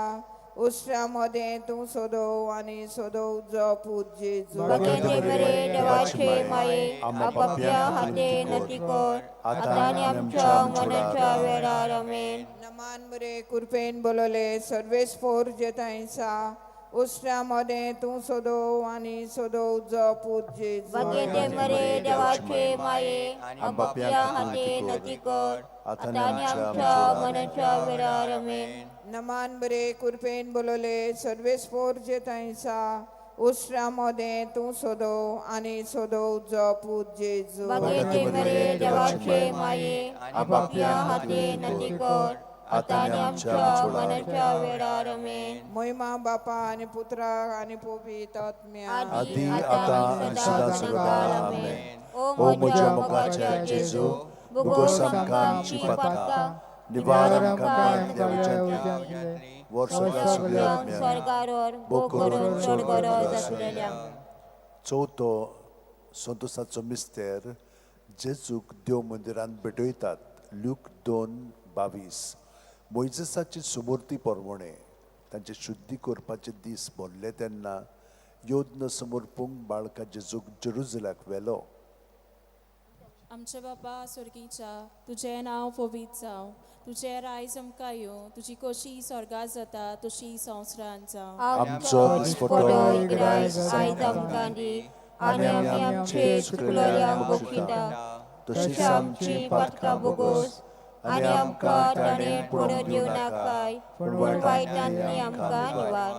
उश्ट्या मदें तूं सोदो आनी सोदो जो पूत जेजू. बागेंते मरे देवाचे माये, आपापल्या हाते नती कर, आतां आनी आमच्या मनाच्या वेळार. आमेन. नमान बरे कृपेन बोलले, सर्वेस्पोर जेतांसा, उश्ट्या मदें तूं सोदो आनी सोदो जो पूत जेजू. बागेंते मरे देवाचे माये, आपापल्या हाते नती कर, आतां आनी आमच्या मनाच्या वेळार. आमेन. नमान बरे कृपेन बोलले, सर्वेस्पोर जेतांसा, उश्ट्या मदें तूं सोदो आनी सोदो जो पूत जेजू. बागेंते मरे देवाचे माये, आपापल्या हाते नती कर, आतां आनी आमच्या मनाच्या वेळार. आमेन. महिमा बापा आनी पुत्राक आनी पवित्र आत्म्याक. आदी, आतां आनी सदां सर्वकाळ. आमेन. ओ म्हज्या मोगाच्या जेजू, भुगोस आमकां आमची पातकां, निवार आमकां देवाच्या वर्सभर सगळ्या आत्म्यांक स्वर्गार भोग करून चड गरज आसलेल्या. चवथो संतोसाचो मिस्तेर, जेजूक देव मंदिरांत भेटयतात. ल्यूक 2:22. मोयजेसाची सुमूर्ती परवणे तांचे शुद्धी करपाचे दीस भरले तेन्ना योद्न समर्पूंक बाळका जेजूक जेरुजलाक व्हेलो. आमच्या बापा स्वर्गीच्या, तुजें नांव पवित्र जावं, तुजें रायज आमकां येवं, तुजी कशी स्वर्गात जाता तशी संवसारांत जावं. आमचो दिसपटो इग्रायज आयज आमकां दी, आनी आमी आमचे चुकलेल्यांक बक्षिता तशीच आमची पातकां भोगोस, आनी आमकां ताणें पडून दिवं नाकाय, पूण वायटांनी आमकां निवार.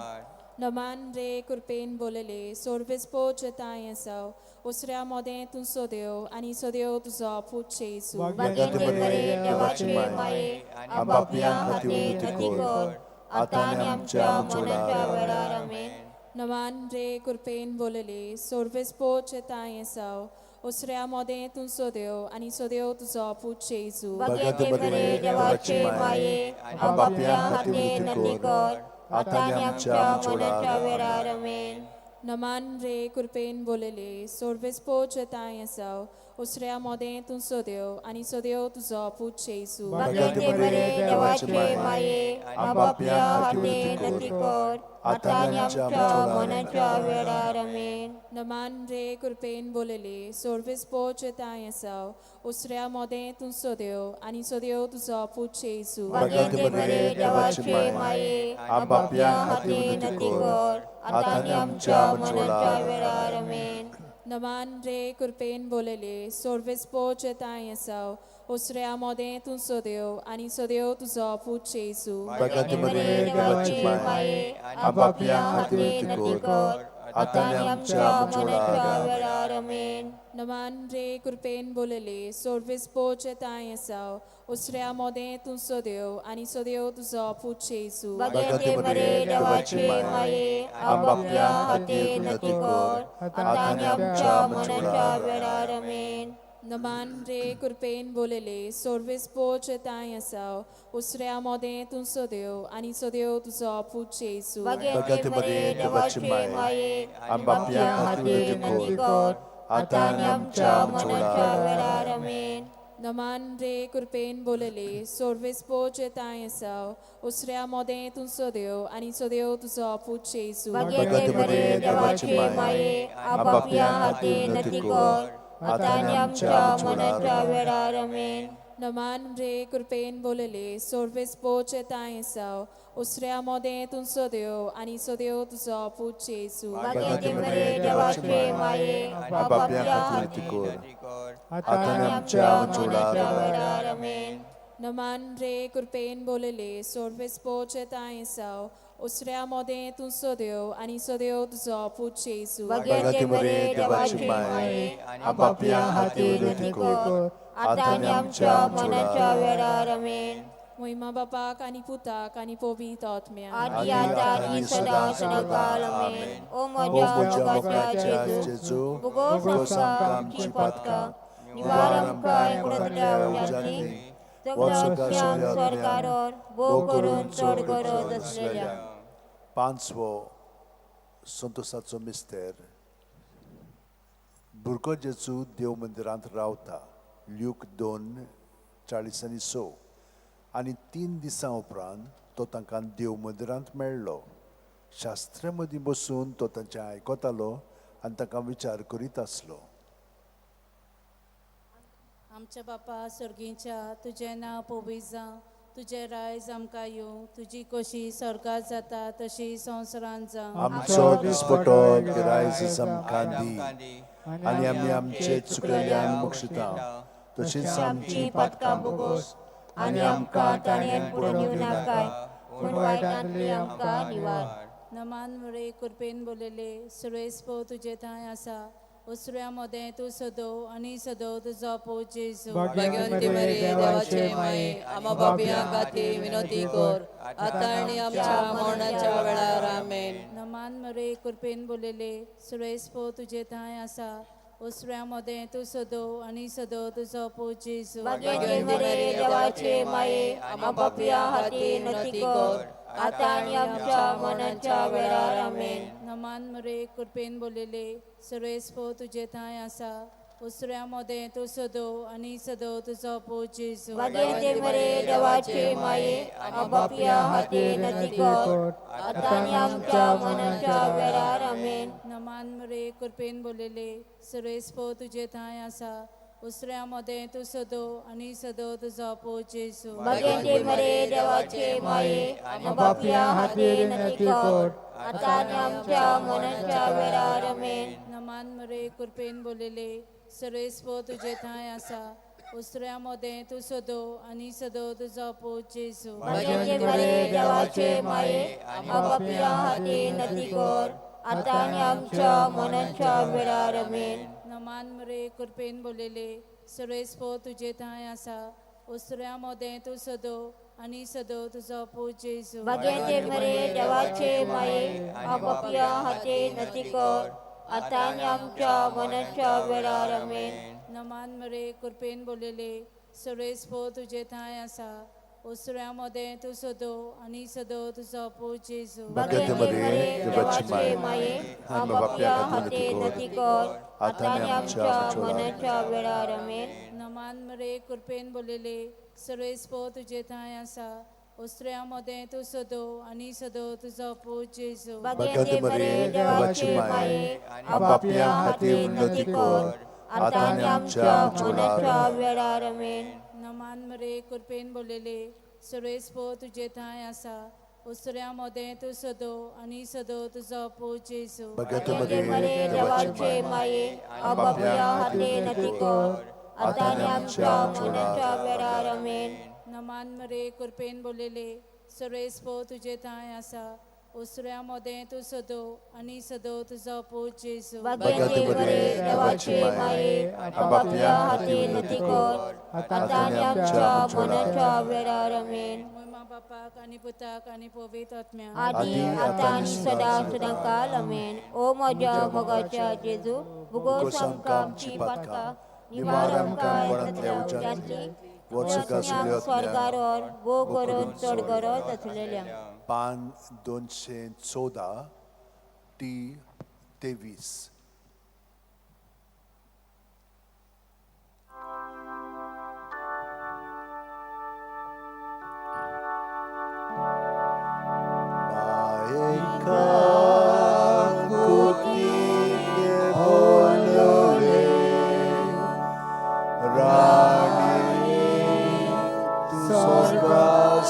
नमान रे कृपेन बोलले, सोर्वेस्पो जताय आसाव, उसऱ्या मोदें तूं सोदेव आनी सोदेव तुजो पूत जेजू. बागेंते मरे देवाचे माये, आपापल्या हाते नती कर, आतां आनी आमच्या मनाच्या वेळार. आमेन. नमान रे कृपेन बोलले, सोर्वेस्पो जताय आसाव, उसऱ्या मोदें तूं सोदेव आनी सोदेव तुजो पूत जेजू. बागेंते मरे देवाचे माये, आपापल्या हाते नती कर, आतां आनी आमच्या मनाच्या वेळार. आमेन. नमान रे कृपेन बोलले, सोर्वेस्पो जताय आसाव, उसऱ्या मोदें तूं सोदेव आनी सोदेव तुजो पूत जेजू. बागेंते मरे देवाचे माये, आपापल्या हाते नती कर, आतां आनी आमच्या मनाच्या वेळार. आमेन. नमान रे कृपेन बोलले, सोर्वेस्पो जताय आसाव, उसऱ्या मोदें तूं सोदेव आनी सोदेव तुजो पूत जेजू. बागेंते मरे देवाचे माये, आपापल्या हाते नती कर, आतां आनी आमच्या मनाच्या वेळार. आमेन. नमान रे कृपेन बोलले, सोर्वेस्पो जताय आसाव, उसऱ्या मोदें तूं सोदेव आनी सोदेव तुजो पूत जेजू. बागेंते मरे देवाची माये, आपापल्या हाते नती कर, आतां आनी आमच्या मनाच्या वेळार. आमेन. नमान रे कृपेन बोलले, सोर्वेस्पो जताय आसाव, उसऱ्या मोदें तूं सोदेव आनी सोदेव तुजो पूत जेजू. बागेंते मरे देवाचे माये, आपापल्या हाते नती कर, आतां आनी आमच्या मनाच्या वेळार. आमेन. नमान रे कृपेन बोलले, सोर्वेस्पो जताय आसाव, उसऱ्या मोदें तूं सोदेव आनी सोदेव तुजो पूत जेजू. बागेंते मरे देवाचे माये, आपापल्या हाते नती कर, आतां आनी आमच्या मनाच्या वेळार. आमेन. नमान रे कृपेन बोलले, सोर्वेस्पो जताय आसाव, उसऱ्या मोदें तूं सोदेव आनी सोदेव तुजो पूत जेजू. बागेंते मरे देवाचे माये, आपापल्या हाते नती कर, आतां आनी आमच्या मनाच्या वेळार. आमेन. नमान रे कृपेन बोलले, सोर्वेस्पो जताय आसाव, उसऱ्या मोदें तूं सोदेव आनी सोदेव तुजो पूत जेजू. बागेंते मरे देवाचे माये, आपापल्या हाते नती कर, आतां आनी आमच्या मनाच्या वेळार. आमेन. नमान रे कृपेन बोलले, सोर्वेस्पो जताय आसाव, उसऱ्या मोदें तूं सोदेव आनी सोदेव तुजो पूत जेजू. बागेंते मरे देवाचे माये, आपापल्या हाते नती कर, आतां आनी आमच्या मनाच्या वेळार. आमेन. मोहिमा बापाक आनी पुताक आनी पवित्र आत्म्याक. आदी आतां आनी सदां सदांकाळ आमेन. ओ म्हज्या मोगाच्या जेजू, भुगोस आमकां आमचीं पातकां, निवार आमकां एकूणांतल्या उज्यांतली, सगळ्या स्वर्गारोर भोव करून चड गरज आसलेल्या. पांचवो संतोसाचो मिस्तेर. भुरगो जेजू देव मंदिरांत रावता. ल्यूक 2:46. आनी 3 दिसां उपरांत तो तांकां देव मंदिरांत मेळ्ळो. शास्त्रा मदीं बसून तो तांचें आयकतालो आनी तांकां विचार करीत आसलो. आमच्या बापा सर्गीच्या, तुजें नांव पवित्र जावं, तुजें रायज आमकां येवं, तुजी कशी स्वर्गात जाता तशी संवसारांत जावं. आमचो दिसपटो गिरायज आमकां दी आनी आमी आमचे चुकलेल्यान बक्षिता तशीच आमची पातकां भोगोस आनी आमकां ताणें पुरोवन दिवनाकाय, पूण वायटांतली आमकां निवार. नमान मुरे कृपेन बोलले, सुरेश पो तुजे थंय आसा, उसऱ्या मदें तूं सदो आनी सदो तुजो पूत जेजू. भाग्यवंती मरिये देवाचे माये, आम्हा पापयां खातीर विनवती कर, आतां आनी आमच्या मरणाच्या वेळार. आमेन. नमान मरे कृपेन बोलले, सुरेश पो तुजे थंय आसा, उसऱ्या मदें तूं सदो आनी सदो तुजो पूत जेजू. भाग्यवंती मरिये देवाचे माये, आम्हा पापयां खातीर विनवती कर, आतां आनी आमच्या मरणाच्या वेळार. आमेन. नमान मरे कृपेन बोलले, सुरेश पो तुजे थंय आसा, उसऱ्या मदें तूं सदो आनी सदो तुजो पूत जेजू. भाग्यवंती मरिये देवाचे माये, आम्हा पापयां खातीर विनवती कर, आतां आनी आमच्या मरणाच्या वेळार. आमेन. नमान मरे कृपेन बोलले, सुरेश पो तुजे थंय आसा, उसऱ्या मदें तूं सदो आनी सदो तुजो पूत जेजू. भाग्यवंती मरिये देवाचे माये, आम्हा पापयां खातीर विनवती कर, आतां आनी आमच्या मरणाच्या वेळार. आमेन. नमान मरे कृपेन बोलले, सुरेश पो तुजे थंय आसा, उसऱ्या मदें तूं सदो आनी सदो तुजो पूत जेजू. भाग्यवंती मरिये देवाचे माये, आम्हा पापयां खातीर विनवती कर, आतां आनी आमच्या मरणाच्या वेळार. आमेन. नमान मरे कृपेन बोलले, सुरेश पो तुजे थंय आसा, उसऱ्या मदें तूं सदो आनी सदो तुजो पूत जेजू. भाग्यवंती मरिये देवाचे माये, आम्हा पापयां खातीर विनवती कर, आतां आनी आमच्या मरणाच्या वेळार. आमेन. नमान मरे कृपेन बोलले, सुरेश पो तुजे थंय आसा, उसऱ्या मदें तूं सदो आनी सदो तुजो पूत जेजू. भाग्यवंती मरिये देवाची माये, आम्हा पापयां खातीर विनवती कर, आतां आनी आमच्या मरणाच्या वेळार. आमेन. नमान मरे कृपेन बोलले, सुरेश पो तुजे थंय आसा, उसऱ्या मदें तूं सदो आनी सदो तुजो पूत जेजू. भाग्यवंती मरिये देवाचे माये, आम्हा पापयां खातीर विनवती कर, आतां आनी आमच्या मरणाच्या वेळार. आमेन. नमान मरे कृपेन बोलले, सुरेश पो तुजे थंय आसा, उसऱ्या मदें तूं सदो आनी सदो तुजो पूत जेजू. भाग्यवंती मरिये देवाचे माये, आम्हा पापयां खातीर विनवती कर, आतां आनी आमच्या मरणाच्या वेळार. आमेन. नमान मरे कृपेन बोलले, सुरेश पो तुजे थंय आसा, उसऱ्या मदें तूं सदो आनी सदो तुजो पूत जेजू. भाग्यवंती मरिये देवाचे माये, आम्हा पापयां खातीर विनवती कर, आतां आनी आमच्या मरणाच्या वेळार. आमेन. मोहिमा बापाक आनी पुताक आनी पवित्र आत्म्याक. आदी आतां आनी सदां सदांकाळ. आमेन. ओ म्हज्या मोगाच्या जेजू, भुगोस आमकां आमचीं पातकां, निवार आमकां कोणांतल्या उज्यांतली, वचून स्वर्गारोर भोव करून चड गरज आसलेल्या. पान 214 टी 23.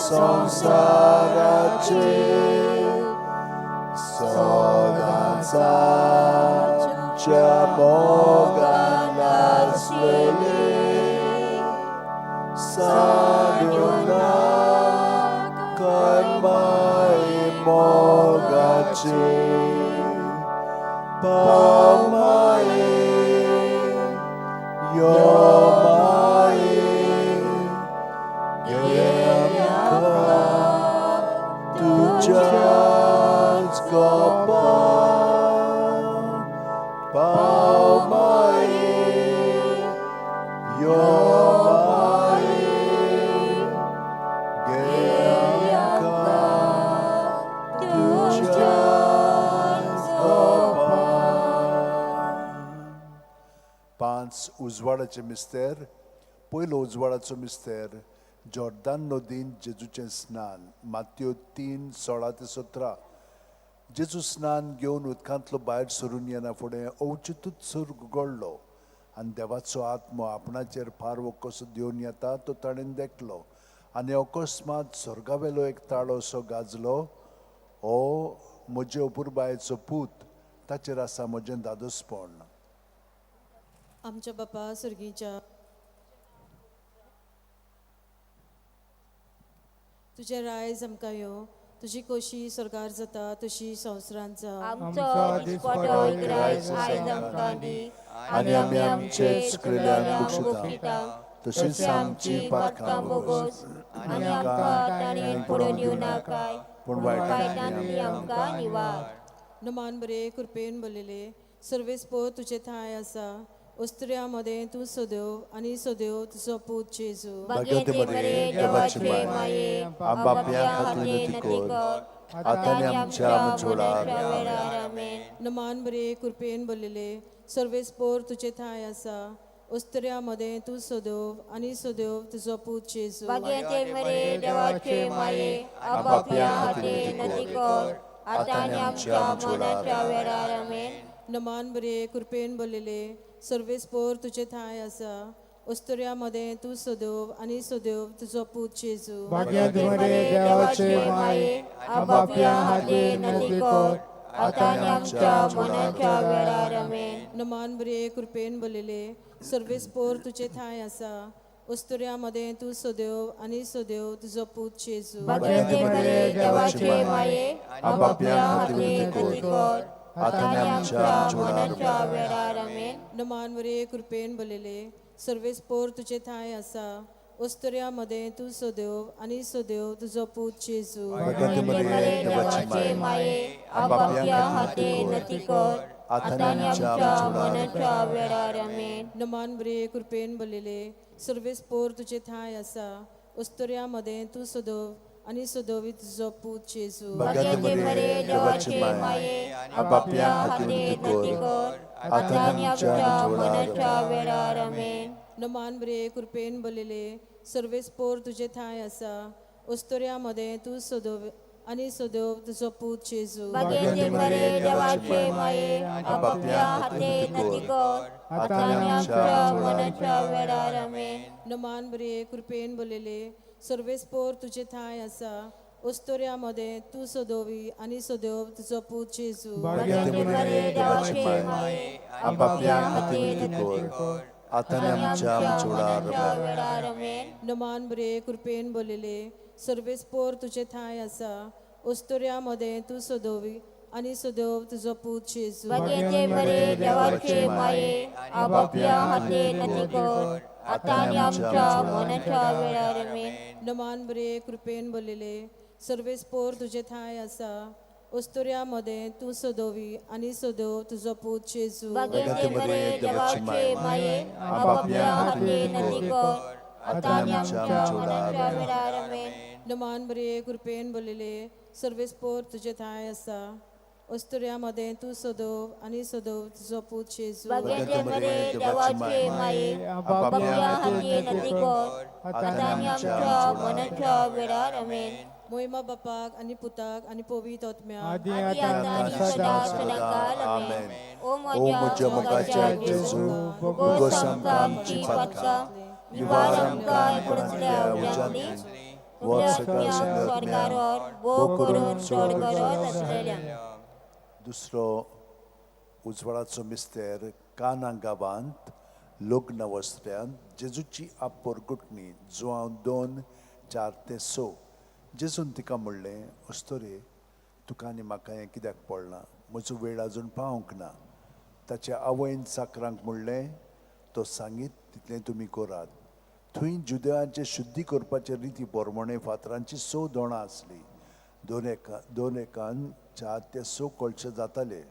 संसाराचे सदांच्या मोगान आसलेले साधुना कर्माय मोगाचे पावमाये यो माये. यो माये, घे आमकां तुज्याच गोपान. पांच उजवाडाचे मिस्तेर. पयलो उजवाडाचो मिस्तेर जॉर्दान नदीन जेजूचें स्नान, मात्यो 3:16-17. जेजू स्नान घेवन उदकांतलो भायर सरून येना फुडें अवचितूच सर्ग उगडलो आनी देवाचो आत्मो आपणाचेर पारवो कसो देवन येता तो ताणें देखलो. आनी अकस्मात स्वर्गावेलो एक ताळो असो गाजलो, हो म्हजे अपुरबायेचो पूत, ताचेर आसा म्हजें दादोसपण. आमच्या बापा सर्गीच्या, तुजें रायज आमकां यो, तुजी कोशी स्वर्गार जाता तशी संवसारांत जावं. आमचो दिसपटो इग्रायज आयज आमकां दी आनी आमी आमचे चुकलेल्यांक बक्षिता, तशीच आमची पातकां बोगोस आनी आमकां ताणें पडून दिवं नाकाय, पूण वायटांतली आमकां निवार. नमान बरे कृपेन भरलेले, सर्वेस्पोर तुजे ठांय आसा, उस्त्र्या मदें तूं सदैव आनी सदैव तुजो पूत जेजू. भाग्यवती मरिये, देवाचे माये, आमच्या खातीर विनंती कर, आतां आनी आमच्या मरणाच्या वेळार. आमेन. नमान बरे कृपेन भरलेले, सर्वेस्पोर तुजे ठांय आसा, उस्त्र्या मदें तूं सदैव आनी सदैव तुजो पूत जेजू. भाग्यवती मरिये, देवाचे माये, आपापल्या खातीर विनंती कर, आतां आनी आमच्या मरणाच्या वेळार. आमेन. नमान बरे कृपेन भरलेले, सर्वेस्पोर तुजे ठांय आसा, उस्त्र्या मदें तूं सदैव आनी सदैव तुजो पूत जेजू. भाग्यवती मरिये, देवाचे माये, आपापल्या खातीर विनंती कर, आतां आनी आमच्या मरणाच्या वेळार. आमेन. नमान बरे कृपेन भरलेले, सर्वेस्पोर तुजे ठांय आसा, उस्त्र्या मदें तूं सदैव आनी सदैव तुजो पूत जेजू. भाग्यवती मरिये, देवाचे माये, आपापल्या खातीर विनंती कर, आतां आनी आमच्या मरणाच्या वेळार. आमेन. नमान बरे कृपेन भरलेले, सर्वेस्पोर तुजे ठांय आसा, उस्त्र्या मदें तूं सदैव आनी सदैव तुजो पूत जेजू. भाग्यवती मरिये, देवाची माये, आपापल्या खातीर विनंती कर, आतां आतां आनी आनी आमच्या आमच्या मरणाच्या मरणाच्या वेळार. आमेन. नमान बरे कृपेन भरलेले, सर्वेस्पोर तुजे ठांय आसा, उस्त्र्या मदें तूं सदैव आनी सदैव तुजो पूत जेजू. भाग्यवती मरिये, देवाची माये, आपापल्या खातीर विनंती कर, आतां आनी आमच्या मरणाच्या वेळार. आमेन. नमान बरे कृपेन भरलेले, सर्वेस्पोर तुजे ठांय आसा, उस्त्र्या मदें तूं सदैव आनी सदैव तुजो पूत जेजू. भाग्यवती मरिये, देवाचे माये, आपापल्या खातीर विनंती कर, आतां आनी आमच्या मरणाच्या वेळार. आमेन. नमान बरे कृपेन भरलेले, सर्वेस्पोर तुजे ठांय आसा, उस्त्र्या मदें तूं सदैव आनी सदैव तुजो पूत जेजू. भाग्यवती मरिये, देवाची माये, आपापल्या खातीर विनंती कर, आतां आनी आमच्या मरणाच्या वेळार. आमेन. नमान बरे कृपेन भरलेले, सर्वेस्पोर तुजे ठांय आसा, उस्त्र्या मदें तूं सदैव आनी सदैव तुजो पूत जेजू. भाग्यवती मरिये, देवाचे माये, आपापल्या खातीर विनंती कर, आतां आनी आमच्या मरणाच्या वेळार. आमेन. नमान बरे कृपेन भरलेले, सर्वेस्पोर तुजे ठांय आसा, उस्त्र्या मदें तूं सदैव आनी सदैव तुजो पूत जेजू. भाग्यवती मरिये, देवाचे माये, आपापल्या खातीर विनंती कर, आतां आनी आमच्या मरणाच्या वेळार. आमेन. नमान बरे कृपेन भरलेले, सर्वेस्पोर तुजे ठांय आसा, उस्त्र्या मदें तूं सदैव आनी सदैव तुजो पूत जेजू. भाग्यवती मरिये, देवाचे माये, आपापल्या खातीर विनंती कर, आतां आनी आमच्या मरणाच्या वेळार. आमेन. मोहिमा बापाक आनी पुताक आनी पवित्र आत्म्याक. आदी आदी आतां आतां आनी सदां सदां सदांकाळ. आमेन. आमेन. ओ ओ म्हज्या मोगाच्या जेजू, बोगोस आमकां आमची पातकां, निवार आमकां पडतल्या उज्यांतली, वर सगळ्या स्वर्गार भोग करून चड गरज आसलेल्या. दुसरो उजवाडाचो मिस्तेर काना गांवांत लग्न वस्त्र्यांत जेजूची आपरगुटणी, जुवांव 2:4-6. जेजून तिका म्हणलें, अस्तोरे, तुका आनी म्हाका हें कित्याक पडलां? म्हजो वेळ आजून पावंक ना. ताच्या आवयन चाकरांक म्हणलें, तो सांगीत तितलें तुमी करात. थंय जुदेवांचे शुद्धी करपाचे रिती प्रमाणे फातरांची 6 दोणां आसलीं. दोन एकान 4 ते 6 कळशे जाताले.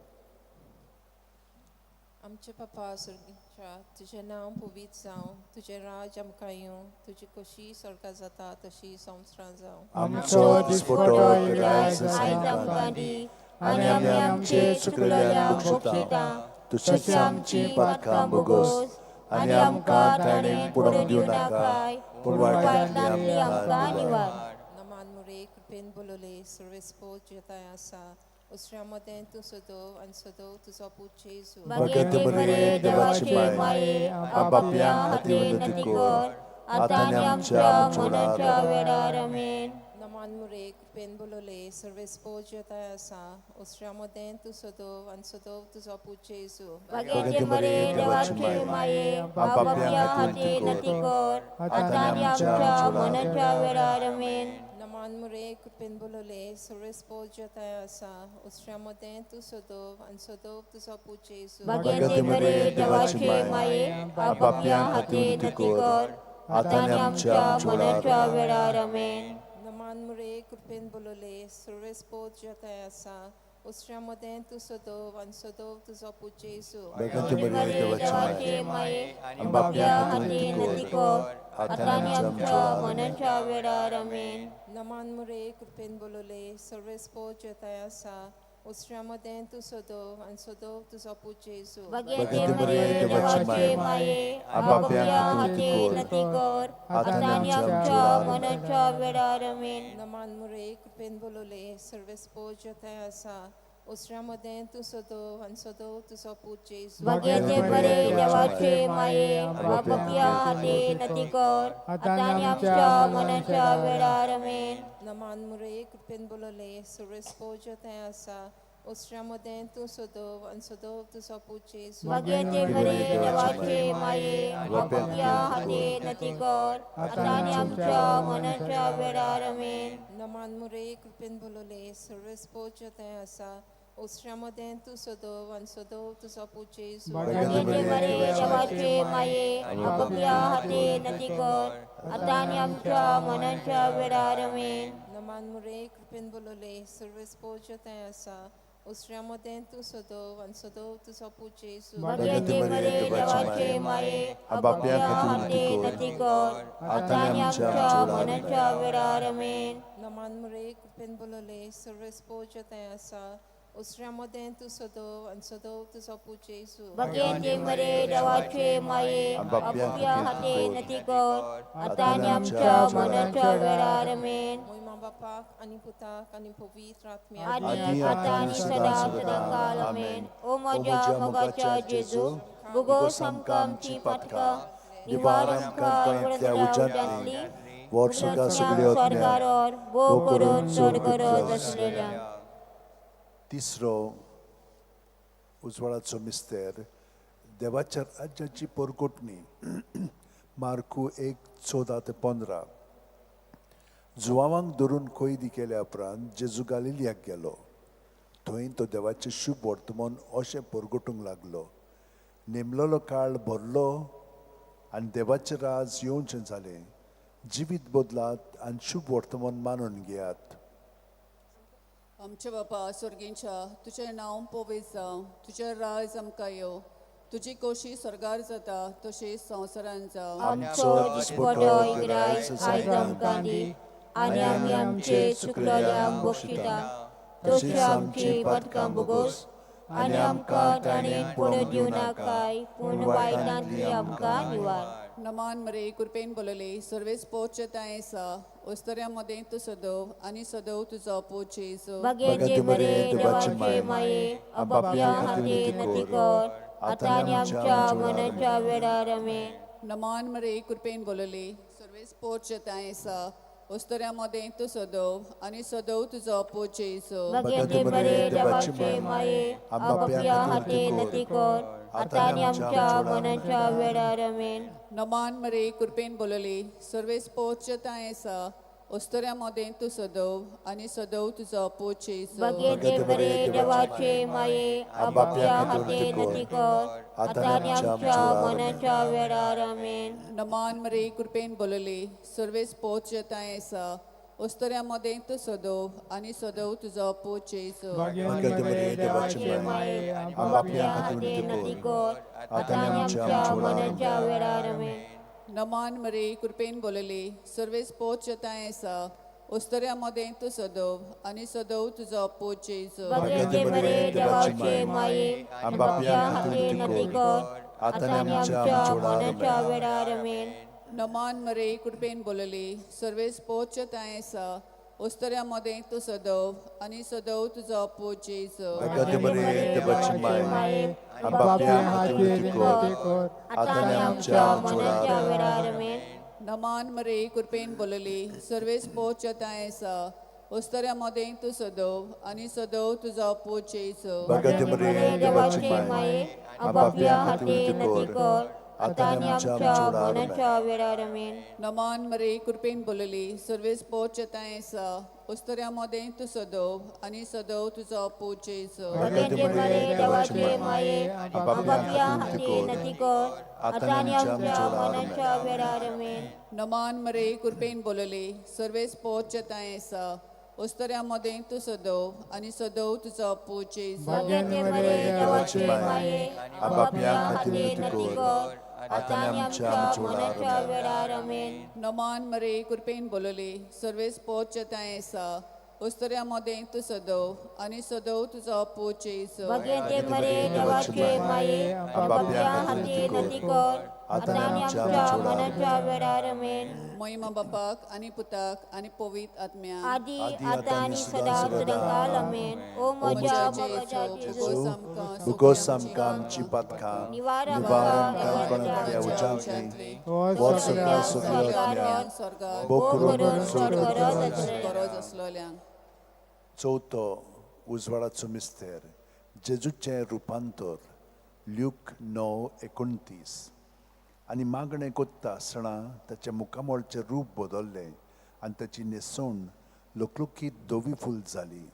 आमचे बापा स्वर्गीच्या तुजें नांव पवित्र जावं, तुजें राज आमकां येवं, तुजी कशी स्वर्गां जाता तशी संवसारांत जावं. आमचो दिसपटो आयज आमकां दी आनी आमी आमचे चुकलेल्यांक भोगशिता तशीच आमची पातकां भोगोस आनी आमकां ताणें पडूंक दिवं नाका, पूण वायटांतली आमकां निवार. नमान मुरे कृपेन बोलवले सर्वेस्पोर तुज्या आसा, उसऱ्या मदें तूं सदोव आनी सदोव तुजो पूत जेजू. भगत मरिये देवाची माये, आपापल्या खातीर विनंती कर, आतां आनी आमच्या मरणाच्या वेळार. आमेन. नमान मुरे कृपेन बोलवले सर्वेस्पोर तुज्या आसा, उसऱ्या मदें तूं सदोव आनी सदोव तुजो पूत जेजू. भगत मरिये देवाची माये, आपापल्या खातीर विनंती कर, आतां आनी आमच्या मरणाच्या वेळार. आमेन. नमान मुरे कृपेन बोलवले सर्वेस्पोर तुज्या आसा, उसऱ्या मदें तूं सदोव आनी सदोव तुजो पूत जेजू. भगत मरिये देवाची माये, आपापल्या खातीर विनंती कर, आतां आनी आमच्या मरणाच्या वेळार. आमेन. नमान मुरे कृपेन बोलवले सर्वेस्पोर तुज्या आसा, उसऱ्या मदें तूं सदोव आनी सदोव तुजो पूत जेजू. भगत मरिये देवाची माये, आपापल्या खातीर विनंती कर, आतां आनी आमच्या मरणाच्या वेळार. आमेन. नमान मुरे कृपेन बोलवले सर्वेस्पोर तुज्या आसा, उसऱ्या मदें तूं सदोव आनी सदोव तुजो पूत जेजू. भगत मरिये देवाची माये, आपापल्या खातीर विनंती कर, आतां आनी आमच्या मरणाच्या वेळार. आमेन. नमान मुरे कृपेन बोलवले सर्वेस्पोर तुज्या आसा, उसऱ्या मदें तूं सदोव आनी सदोव तुजो पूत जेजू. भगत मरिये देवाचे माये, आपापल्या खातीर विनंती कर, आतां आनी आमच्या मरणाच्या वेळार. आमेन. नमान मुरे कृपेन बोलवले सर्वेस्पोर तुज्या आसा, उसऱ्या मदें तूं सदोव आनी सदोव तुजो पूत जेजू. भगत मरिये देवाचे माये, आपापल्या खातीर विनंती कर, आतां आनी आमच्या मरणाच्या वेळार. आमेन. नमान मुरे कृपेन बोलवले सर्वेस्पोर तुज्या आसा, उसऱ्या मदें तूं सदोव आनी सदोव तुजो पूत जेजू. भगत मरिये देवाचे माये, आपापल्या खातीर विनंती कर, आतां आनी आमच्या मरणाच्या वेळार. आमेन. नमान मुरे कृपेन बोलवले सर्वेस्पोर तुज्या आसा, उसऱ्या मदें तूं सदोव आनी सदोव तुजो पूत जेजू. भगत मरिये देवाचे माये, आपापल्या खातीर विनंती कर, आतां आनी आमच्या मरणाच्या वेळार. आमेन. नमान मुरे कृपेन बोलवले सर्वेस्पोर तुज्या आसा, उसऱ्या मदें तूं सदोव आनी सदोव तुजो पूत जेजू. भगत मरिये देवाचे माये, आपापल्या खातीर विनंती कर, आतां आनी आमच्या मरणाच्या वेळार. आमेन. मोहिमा बापाक आनी पुताक आनी पवित्र आत्म्याक. आनी आतां आनी सदां सदां काल. आमेन. ओ म्हज्या मोगाच्या जेजू, भोगोस आमकां आमची पातकां, निवार आमकां गोंयांतल्या उज्यांतली, वर्सुका सगळ्यो स्वर्गार भोव करून चड गरज आसलेल्या. तिसरो उजवाडाचो मिस्तेर, देवाच्या राज्याची परगटणी. मार्कू 1:14 ते 15. जुवावांक धरून कैदी केल्या उपरांत जेजू गालिलियाक गेलो. थंय तो देवाचें शुभ वर्तमान अशें परगटूंक लागलो, नेमलेलो काळ भरलो आनी देवाचें राज येवचें जालें. जिवीत बदलात आनी शुभ वर्तमान मानून घेयात. आमच्या बापा स्वर्गींच्या, तुजें नांव पवित्र जावं, तुजें राज आमकां येवं, तुजी कोशी स्वर्गार जाता तशी संवसारांत जावं. आमचो दिसपटो इग्रायज आयज आमकां दी आनी आमी आमचे चुकलेल्यांक बक्षिता तशी आमची पातकां भोगोस आनी आमकां ताणें पडून दिवं नाकाय, पूण वायटांतली आमकां निवार. नमान मरे कृपेन बोलले सर्वेस्पोर तांय आसा, उस्तऱ्या मदें तूं सदव आनी सदव तुजो पूत जेजू. भगेचे मरे देवाचे माये, आपापल्या खातीर विनंती कर, आतां आनी आमच्या मरणाच्या वेळार. आमेन. नमान मरे कृपेन बोलले सर्वेस्पोर तांय आसा, उस्तऱ्या मदें तूं सदव आनी सदव तुजो पूत जेजू. भगेचे मरे देवाचे माये, आपापल्या खातीर विनंती कर, आतां आनी आमच्या मरणाच्या वेळार. आमेन. नमान मरे कृपेन बोलले सर्वेस्पोर तांय आसा, उस्तऱ्या मदें तूं सदव आनी सदव तुजो पूत जेजू. भगेचे मरे देवाचे माये, आपापल्या खातीर विनंती कर, आतां आनी आमच्या मरणाच्या वेळार. आमेन. नमान मरे कृपेन बोलले सर्वेस्पोर तांय आसा, अस्तुऱ्यां मदें तूं सदोव आनी सदोव तुजो पूत जेजू. भाग्यवती मरिये देवाची माये, आम पापयां खातीर विनंती कर, आतां आनी आमच्या मरणाच्या वेळार आमेन. नमान मरे कृपेन बोलली, सर्वेस पोत जताय आसा, अस्तुऱ्यां मदें तूं सदोव आनी सदोव तुजो पूत जेजू. भाग्यवती मरिये देवाचे माये, आम पापयां खातीर विनंती कर, आतां आनी आमच्या मरणाच्या वेळार आमेन. नमान मरे कृपेन बोलली, सर्वेस पोत जताय आसा, अस्तुऱ्यां मदें तूं सदोव आनी सदोव तुजो पूत जेजू. भाग्यवती मरिये देवाची माये, आम पापयां खातीर विनंती कर, आतां आनी आमच्या मरणाच्या वेळार आमेन. नमान मरे कृपेन बोलली, सर्वेस पोत जताय आसा, अस्तुऱ्यां मदें तूं सदोव आनी सदोव तुजो पूत जेजू. भाग्यवती मरिये देवाची माये, आम पापयां खातीर विनंती कर, आतां आनी आमच्या मरणाच्या वेळार आमेन. नमान मरे कृपेन बोलली, सर्वेस पोत जताय आसा, अस्तुऱ्यां मदें तूं सदोव आनी सदोव तुजो पूत जेजू. भाग्यवती मरिये देवाचे माये, आम पापयां खातीर विनंती कर, आतां आनी आमच्या मरणाच्या वेळार आमेन. नमान मरे कृपेन बोलली, सर्वेस पोत जताय आसा, अस्तुऱ्यां मदें तूं सदोव आनी सदोव तुजो पूत जेजू. भाग्यवती मरिये देवाचे माये, आम पापयां खातीर विनंती कर, आतां आनी आमच्या मरणाच्या वेळार आमेन. नमान मरे कृपेन बोलली, सर्वेस पोत जताय आसा, अस्तुऱ्यां मदें तूं सदोव आनी सदोव तुजो पूत जेजू. भाग्यवती मरिये देवाचे माये, आम पापयां खातीर विनंती कर, आतां आनी आमच्या मरणाच्या वेळार आमेन. महिमा बापाक आनी पुताक आनी पवित्र आत्म्याक, आदी आतां आनी सदां सदांकाल आमेन. ओ म्हज्या मोगाच्या जेजू, भुगोस आमकां आमची पातकां, निवार निवार आमकां कोणांतल्या उज्यांतली, वर सगळ्या सगळ्या स्वर्गार भोग करून चड गरज आसलोल्यांक. चवथो उजवाडाचो मिस्तेर, जेजूचें रुपांतर, ल्यूक 9:29. आनी मागणें कोत्ता आसतना ताच्या मुखामळचें रूप बदल्लें आनी ताची न्हेसवण लकलकीत धवी फूल जाली.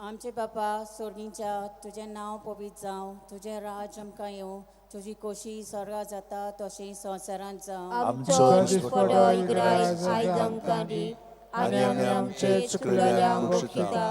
आमचे बापा सोर्गींच्या, तुजें नांव पवित्र जावं, तुजें राज आमकां येवं, तुजी कोशी स्वर्गा जाता तशी संवसारांत जावं. आमचो दिसपडो इग्रायज आयज आमकां दी, आनी आमी आमचे चुकलेल्यांक बक्षिता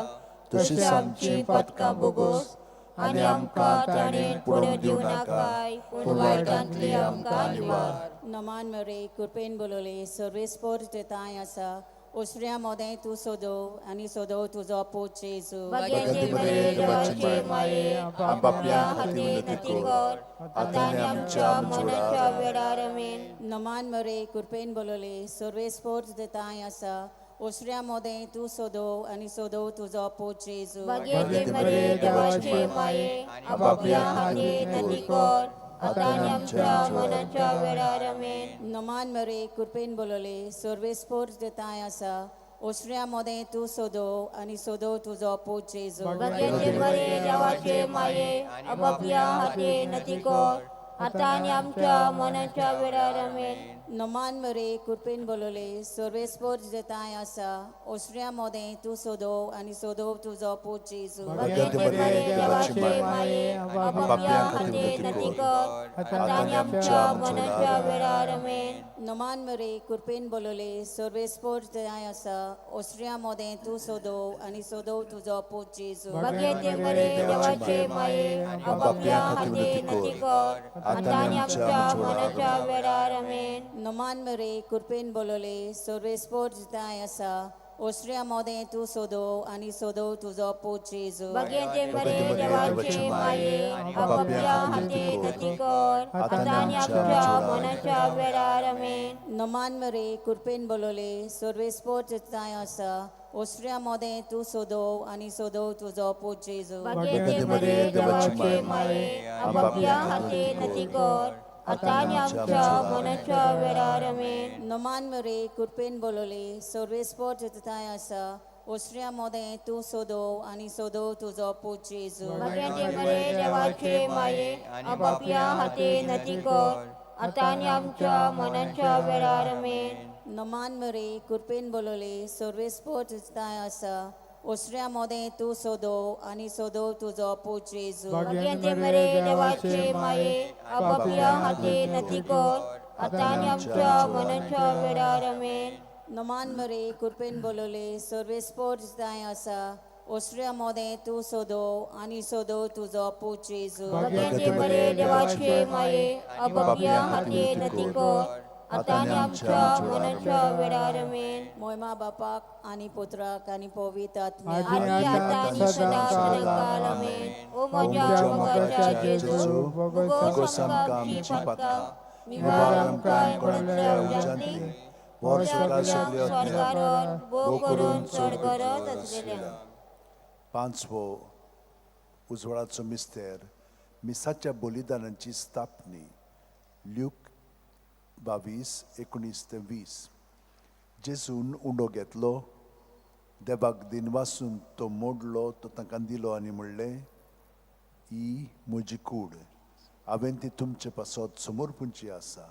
तशीच आमची पातकां भोगोस, आनी आमकां ताणें पडूंक दिवं नाका, पूण वायटांतली आमकां निवार. नमान मरे कृपेन बोलले, सर्वेस्पोर तांय आसा, ओसऱ्या मोदें तूं सोदोव आनी सोदोव तुजो पूत जेजू. भाग्यवती मरिये देवाचे माये, आम पापयां खातीर विनंती कर, आतां आनी आमच्या मरणाच्या वेळार आमेन. नमान मरे कृपेन बोलले, सर्वेस्पोर तांय आसा, ओसऱ्या मोदें तूं सोदोव आनी सोदोव तुजो पूत जेजू. भाग्यवती मरिये देवाचे माये, आम पापयां खातीर विनंती कर, आतां आनी आमच्या मरणाच्या वेळार आमेन. नमान मरे कृपेन बोलले, सर्वेस्पोर तांय आसा, ओसऱ्या मोदें तूं सोदोव आनी सोदोव तुजो पूत जेजू. भाग्यवती मरिये देवाचे माये, आपापल्या हाती विनंती कर, आतां आनी आमच्या मरणाच्या वेळार आमेन. नमान मरे कृपेन बोलले, सर्वेस्पोर तांय आसा, ओसऱ्या मोदें तूं सोदोव आनी सोदोव तुजो पूत जेजू. भाग्यवती मरिये देवाची माये, आपापल्या पापयां हाती खातीर विनंती विनंती कर, कर, आतां आनी आमच्या मरणाच्या वेळार आमेन. नमान मरे कृपेन बोलले, सर्वेस्पोर तांय आसा, ओसऱ्या मोदें तूं सोदोव आनी सोदोव तुजो पूत जेजू. भाग्यवती मरिये देवाचे माये, आपापल्या आपापल्या हाती हाती विनंती विनंती कर, कर, आतां आतां आनी आनी आमच्या आमच्या मरणाच्या वेळार आमेन. नमान मरे कृपेन बोलले, सर्वेस्पोर तांय आसा, ओसऱ्या मोदें तूं सोदोव आनी सोदोव तुजो पूत जेजू. भाग्यवती मरिये देवाचे माये, आपापल्या हाती विनंती कर, आतां आतां आनी आनी आमच्या आमच्या मरणाच्या वेळार आमेन. नमान मरे कृपेन बोलले, सर्वेस्पोर तांय आसा, ओसऱ्या मोदें तूं सोदोव आनी सोदोव तुजो पूत जेजू. भाग्यवती मरिये देवाचे माये, आपापल्या हाती विनंती कर, आतां आनी आमच्या मरणाच्या वेळार आमेन. नमान मरे कृपेन बोलले, सर्वेस्पोर तांय आसा, ओसऱ्या मोदें तूं सोदोव आनी सोदोव तुजो पूत जेजू. भाग्यवती मरिये देवाचे माये, आपापल्या हाती विनंती कर, आतां आनी आमच्या मरणाच्या वेळार आमेन. नमान मरे कृपेन बोलले, सर्वेस्पोर तांय आसा, ओसऱ्या मोदें तूं सोदोव आनी सोदोव तुजो पूत जेजू. भाग्यवती मरिये देवाचे माये, आपापल्या हाती विनंती कर, आतां आनी आमच्या मरणाच्या वेळार आमेन. नमान मरे कृपेन बोलवले सर्वेस्पोर दाय आसा ओसऱ्या मोदें तूं सोदो आनी सोदो तुजो पूत जेजू. भाग्यवती मरिये, देवाचे माये, अपापया खातीर नती कर, आतां आनी आमच्या मरणाच्या वेळार. आमेन. मोयमा बापाक आनी पुत्राक आनी पवित्र आत्म्याक. आदी आतां आनी सदां सदांकाळ. आमेन. ओ म्हज्या मोगाच्या जेजू, भोगोस आमकां आमची पातकां, निवार आमकां कोणांतल्या उज्यांतली, व्हर स्वर्गा सगल्या आत्म्यांक, भोव करून चड गरज आसलेल्या. पांचवो उजवाडाचो मिस्तेर, मिसाच्या बलिदानाची स्थापनी. ल्यूक 22:19 ते 20. जेजून उंडो घेतलो, देवाक दिनवासून तो मोडलो, तो तांकां दिलो आनी म्हणलें, ही म्हजी कूड, हांवें ती तुमचे पासत समर्पूंची आसा.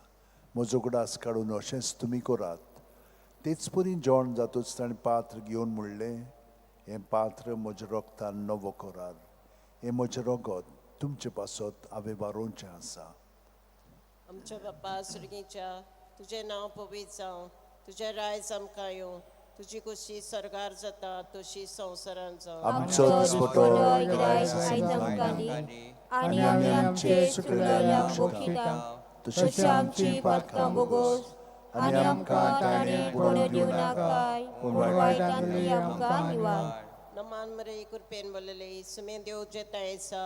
म्हजो उगडास काडून अशेंच तुमी करात. तेच परी जेवण जातूच ताणें पात्र घेवन म्हणलें, हें पात्र म्हज्या रोगतान नवो करार, हें म्हजें रगत तुमचे पासत हांवें वारोवचें आसा. आमच्या बापा स्वर्गीच्या, तुजें नांव पवित्र जावं, तुजें रायज आमकां येवं, तुजी खोशी स्वर्गार जाता तशी संवसारान जावं. आमचो दिसपटो आयज आमकां दी आनी आमी आमचे चुकलेल्यांक भोगशिता तशी आमची पातकां भोगोस आनी आमकां ताणें पडून दिवं नाकाय, पूण वायटांतली आमकां निवार. नमान मरे कृपेन बोलले, सुमेन देव जेताय आसा,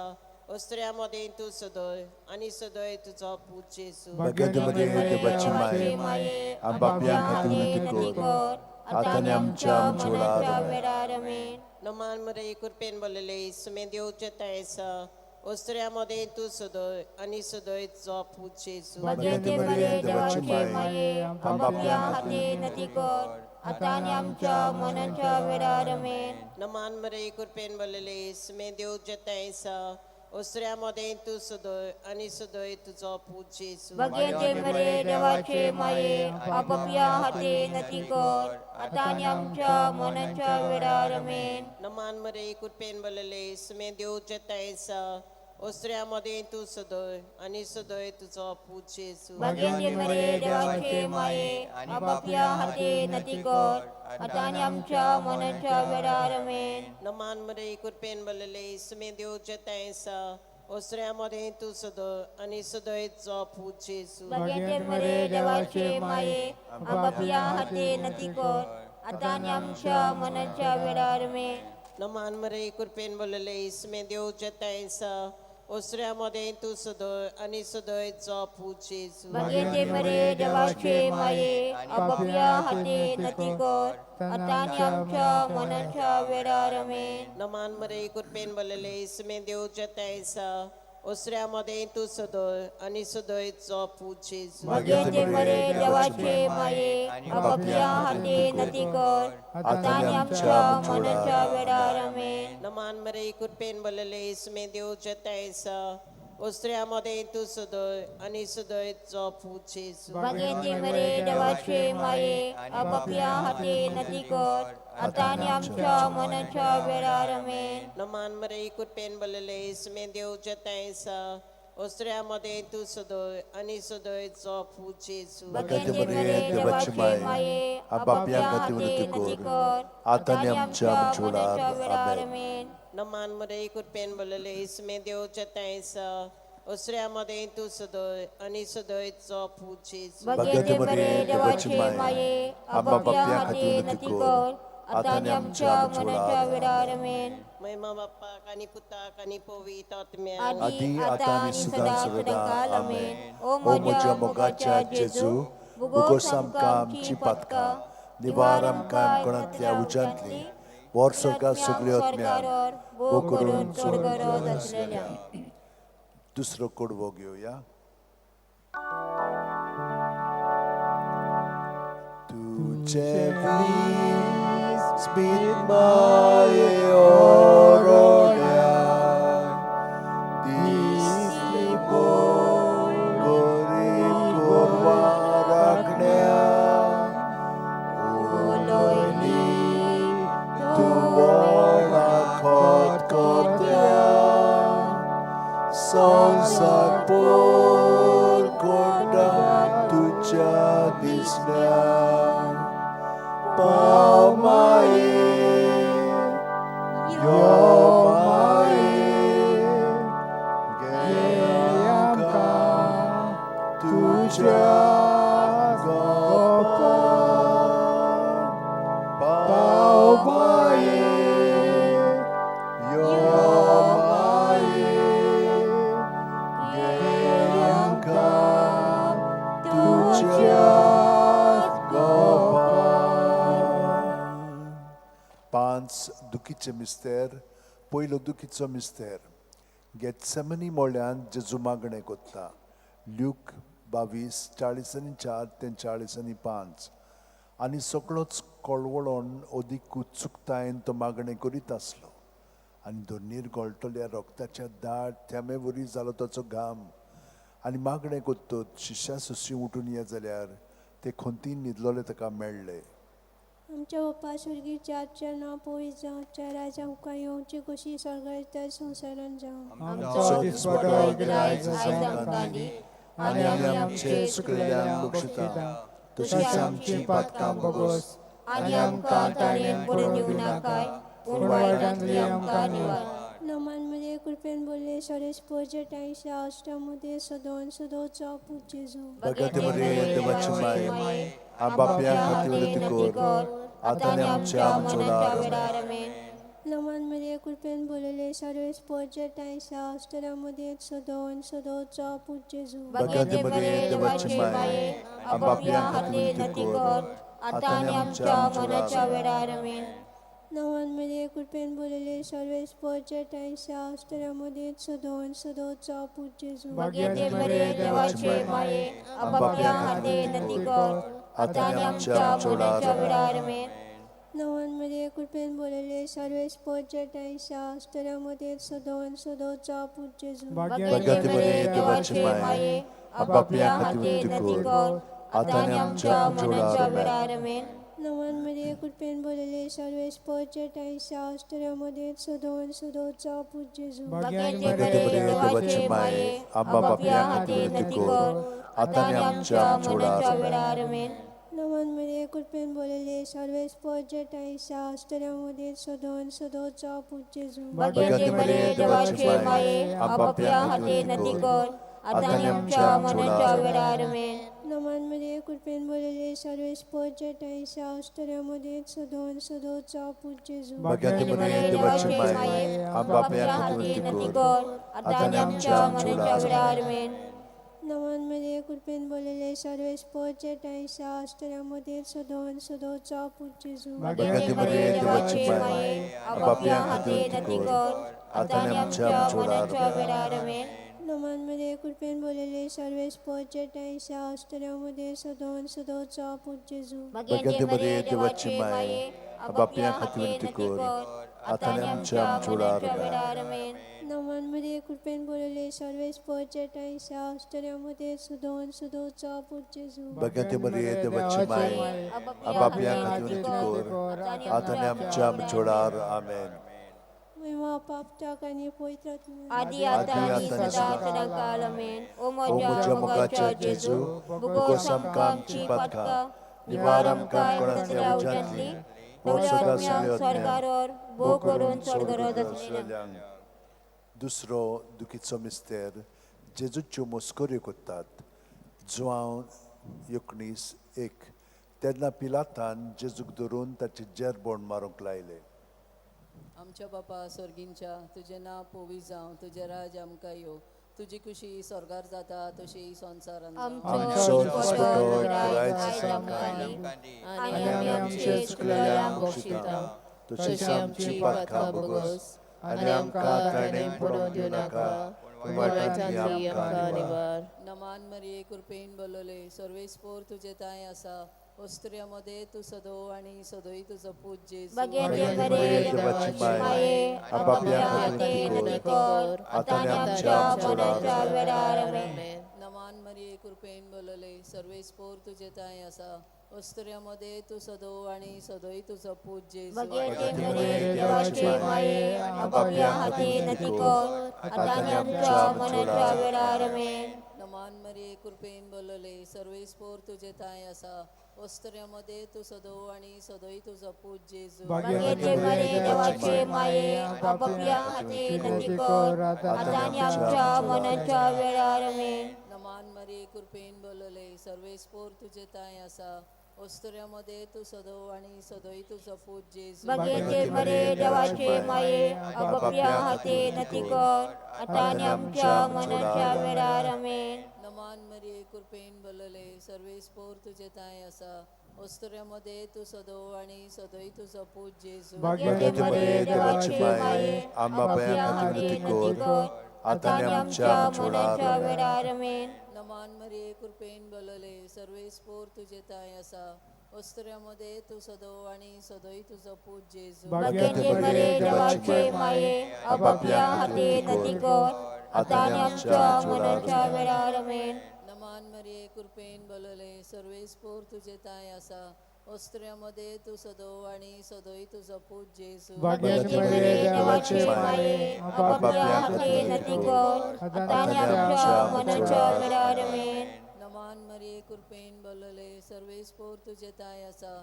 ओस्त्र्या मदें तूं सदय आनी सदय तुजो पूत जेजू. भाग्यवती मरिये, देवाची माये, आमच्या खातीर विनंती कर, आतां आनी आमच्या मरणाच्या वेळार. आमेन. नमान मरे कृपेन बोलले, सुमेन देव जेताय आसा, ओस्त्र्या मदें तूं सदय आनी सदय तुजो पूत जेजू. भाग्यवती मरिये, देवाची माये, आमच्या खातीर विनंती कर, आतां आनी आमच्या मरणाच्या वेळार. आमेन. नमान मरे कृपेन बोलले, सुमेन देव जेताय आसा, ओस्त्र्या मदें तूं सदय आनी सदय तुजो पूत जेजू. भाग्यवती मरिये, देवाचे माये, आपापल्या खातीर विनंती कर, आतां आनी आमच्या मरणाच्या वेळार. आमेन. नमान मरे कृपेन बोलले, सुमेन देव जेताय आसा, ओस्त्र्या मदें तूं सदय आनी सदय तुजो पूत जेजू. भाग्यवती मरिये, देवाचे माये, आपापल्या खातीर विनंती कर, आतां आनी आमच्या मरणाच्या वेळार. आमेन. नमान मरे कृपेन बोलले, सुमेन देव जेताय आसा, ओस्त्र्या मदें तूं सदय आनी सदय तुजो पूत जेजू. भाग्यवती मरिये, देवाचे माये, आपापल्या खातीर विनंती कर, आतां आनी आमच्या मरणाच्या वेळार. आमेन. नमान मरे कृपेन बोलले, सुमेन देव जेताय आसा, ओस्त्र्या मदें तूं सदय आनी सदय तुजो पूत जेजू. भाग्यवती मरिये, देवाचे माये, आपापल्या खातीर विनंती कर, आतां आनी आमच्या मरणाच्या वेळार. आमेन. नमान मरे कृपेन बोलले, सुमेन देव जेताय आसा, ओस्त्र्या मदें तूं सदय आनी सदय तुजो पूत जेजू. भाग्यवती मरिये, देवाचे माये, आपापल्या खातीर विनंती कर, आतां आनी आमच्या मरणाच्या वेळार. आमेन. नमान मरे कृपेन बोलले, सुमेन देव जेताय आसा, ओस्त्र्या मदें तूं सदय आनी सदय तुजो पूत जेजू. भाग्यवती मरिये, देवाचे माये, आपापल्या खातीर विनंती कर, आतां आनी आमच्या मरणाच्या वेळार. आमेन. नमान मरे कृपेन बोलले, सुमेन देव जेताय आसा, ओस्त्र्या मदें तूं सदय आनी सदय तुजो पूत जेजू. भाग्यवती मरिये, देवाची माये, आपापल्या खातीर विनंती कर, आतां आनी आमच्या मरणाच्या वेळार. आमेन. नमान मरे कृपेन बोलले, सुमेन देव जेताय आसा, ओस्त्र्या मदें तूं सदय आनी सदय तुजो पूत जेजू. भाग्यवती मरिये, देवाची माये, आपापल्या खातीर विनंती कर, आतां आनी आमच्या मरणाच्या वेळार. आमेन. महिमा बाप्पाक आनी पुताक आनी पवित्र आत्म्याक. आदी, आतां आनी सदां सर्वदा. आमेन. ओ म्हज्या मोगाच्या जेजू, भोगोस आमकां आमची पातकां, निवार आमकां कोणांतल्या उज्यांतली, व्हर स्वर्गा सगल्यो आत्म्यांक, भोव करून चड गरज आसलेल्या. दुसरो कडवो घेवया. तुझे स्मित माये ओरोड्या दिसली गरीब गोरवा राखण्या, उलयली तूं व्हडा खतखत्या, संवसार पोर कोंडा तुज्या दिसण्या. तुज्या गोपान पाव माये यो माये घे आमकां तुज्या गोपान. पांच दुखीचे मिस्तेर. पयलो दुखीचो मिस्तेर. गेत्सेमनी मोळ्यान जेजू मागणें कोत्ता. ल्यूक 22:44 ते 45. आनी सगळोच कळवळोन अदीक उत्सुकतायेन तो मागणें करीत आसलो आनी धरणीर गळटल्या रोगताच्या दाट थेंबे वरी जालो ताचो घाम. आनी मागणें कोत्तोत शिश्या सुशी उठून ये जाल्यार ते खंतीन न्हिदलोले ताका मेळ्ळे. आमच्या बापा स्वर्गीच्या तुजें नांव पवित्र जावं, तुजें राज्य आमकां येवं, तुजी खोशी स्वर्गार जाता संवसारांत जावं. आमचो दिसपटो आयज आमकां दी आनी आमी आमचे चुकलेल्यांक बक्षिता तशीच आमची पातकां भोगोस आनी आमकां ताणें पडून दिवं नाकाय, पूण वायटांतली आमकां निवार. नमन मरिये कृपेन भरले सर्वेस्पर तांच्या अष्टामध्ये सदोन सदोचो पूत जेजू. भगत मरिये देवाची माय, आमच्या खातीर विनंती कर, आतां आनी आमच्या मरणाच्या आमेन. नमन मरिये कृपेन भरले सर्वेस्पर तांच्या अष्टामध्ये सदोन सदोचो पूत जेजू. भगत मरिये देवाची माय, आमच्या खातीर विनंती कर, आतां आनी आमच्या मरणाच्या वेळार. आमेन. नमन मरिये कृपेन भरले सर्वेस्पर तांच्या अष्टामध्ये सदोन सदोचो पूत जेजू. भगेते मरिये देवाचे माये, आपापल्या हाते नती कर, आतां आनी आमच्या मरणाच्या वेळार. आमेन. नमन मरिये कृपेन भरले सर्वेस्पर तांच्या अष्टामध्ये सदोन सदोचो पूत जेजू. भगत मरिये देवाची माय, आपापल्या हाते नती कर, आतां आनी आमच्या मरणाच्या वेळार. आमेन. नमन मरिये कृपेन भरले सर्वेस्पर तांच्या अष्टामध्ये सदोन सदोचो पूत जेजू. भगेते मरिये देवाचे माये, आपापल्या हाते नती कर, आतां आनी आमच्या मरणाच्या वेळार. आमेन. नमन मरिये कृपेन भरले सर्वेस्पर तांच्या अष्टामध्ये सदोन सदोचो पूत जेजू. भगेते मरिये देवाचे माये, आपापल्या हाते नती कर, आतां आनी आमच्या मरणाच्या वेळार. आमेन. नमन मरिये कृपेन भरले सर्वेस्पर तांच्या अष्टामध्ये सदोन सदोचो पूत जेजू. भगत मरिये देवाची माय, आपापल्या हाते नती कर, आतां आनी आमच्या मरणाच्या वेळार. आमेन. नमन मरिये कृपेन भरले सर्वेस्पर तांच्या अष्टामध्ये सदोन सदोचो पूत जेजू. भगत मरिये देवाची माय, आपापल्या हाते नती कर, आतां आनी आमच्या मरणाच्या वेळार. आमेन. नमन मरिये कृपेन भरले सर्वेस्पर तांच्या अष्टामध्ये सदोन सदोचो पूत जेजू. भगत मरिये देवाची माय, आपापल्या हाते नती कर, आतां आनी आमच्या मरणाच्या वेळार. आमेन. नमन मरिये कृपेन भरले सर्वेस्पर तांच्या अष्टामध्ये सदोन सदोचो पूत जेजू. भगत मरिये देवाची माय, आपापल्या हाते नती कर, आतां आनी आमच्या मरणाच्या. आमेन. महिमा बापाक आनी पवित्र आत्म्याक. आदी आतां आनी सदां सदांकाळ. आमेन. ओ ओ म्हज्या मोगाच्या जेजू, भोगोस आमकां आमची पातकां, निवार आमकां कोणांतल्या उज्यांतली, व्हर सदां सगळ्यो स्वर्गार भोव करून चड गरज आसलेल्यांक. दुसरो दुखीचो मिस्तेर. जेजूच्यो मस्कऱ्यो करतात. जुआंव 19:1. तेन्ना पिलातान जेजूक धरून ताचे जेरबोण मारूंक लायले. आमच्या बापा स्वर्गींच्या, तुजें नांव पवित्र जावं, तुजें राज आमकां येवं, तुजी खुशी स्वर्गार जाता तशी संवसारांत जावं. आमचो दिसपटो आयज आमकां दी आनी आमी आमचे चुकलेल्यांक बक्षिता तशीच आमची पातकां भोगोस आनी आमकां ताणें पडोवन दिवं नाका, पूण वायटांतली आमकां निवार. नमन मरिये कृपेन बोलवले सर्वेस्पर तुजे तांय आसा, अस्तुऱ्यां मदें तूं सदो आनी सदोय तुजो पूत जेजू. भगेते मरिये देवाची माये, आपापल्या हाते नती कर, आतां आनी आमच्या मरणाच्या वेळार. आमेन. नमन मरिये कृपेन बोलवले सर्वेस्पर तुजे तांय आसा, अस्तुऱ्यां मदें तूं सदो आनी सदोय तुजो पूत जेजू. भगेते मरिये देवाचे माये, आपापल्या हाते नती कर, आतां आनी आमच्या मरणाच्या वेळार. आमेन. नमन मरिये कृपेन बोलवले सर्वेस्पर तुजे तांय आसा, अस्तुऱ्यां मदें तूं सदो आनी सदोय तुजो पूत जेजू. भगेते मरिये देवाचे माये, आपापल्या हाते नती कर, आतां आनी आमच्या मरणाच्या वेळार. आमेन. नमन नमान मरिये कृपेन बोलले सर्वेस्पोर तुजे ताय आसा ओस्तुऱ्या मदें तूं सदो आनी सदोय तुजो पूत जेजू. बागेचे मरे देवाचे माये आपापल्या हाते नती कर आतां आनी आमच्या मनाच्या वेळार. आमेन. नमान मरिये कृपेन बोलले सर्वेस्पोर तुजे ताय आसा ओस्तुऱ्या मदें तूं सदो आनी सदोय तुजो पूत जेजू. बागेचे मरे देवाचे माये आपापल्या हाते नती कर आतां आनी आमच्या मनाच्या वेळार. आमेन. नमान मरिये कृपेन बोलले सर्वेस्पोर तुजे ताय आसा ओस्तुऱ्या मदें तूं सदो आनी सदोय तुजो पूत जेजू. बागेचे मरे देवाचे माये आपापल्या हाते नती कर आतां आनी आमच्या मनाच्या वेळार. आमेन. नमान मरिये कृपेन बोलले सर्वेस्पोर तुजे ताय आसा ओस्तुऱ्या मदें तूं सदो आनी सदोय तुजो पूत जेजू. बागेचे मरे देवाचे माये आपापल्या हाते नती कर आतां आनी आमच्या मनाच्या वेळार. आमेन. नमान मरिये कृपेन बोलले सर्वेस्पोर तुजे ताय आसा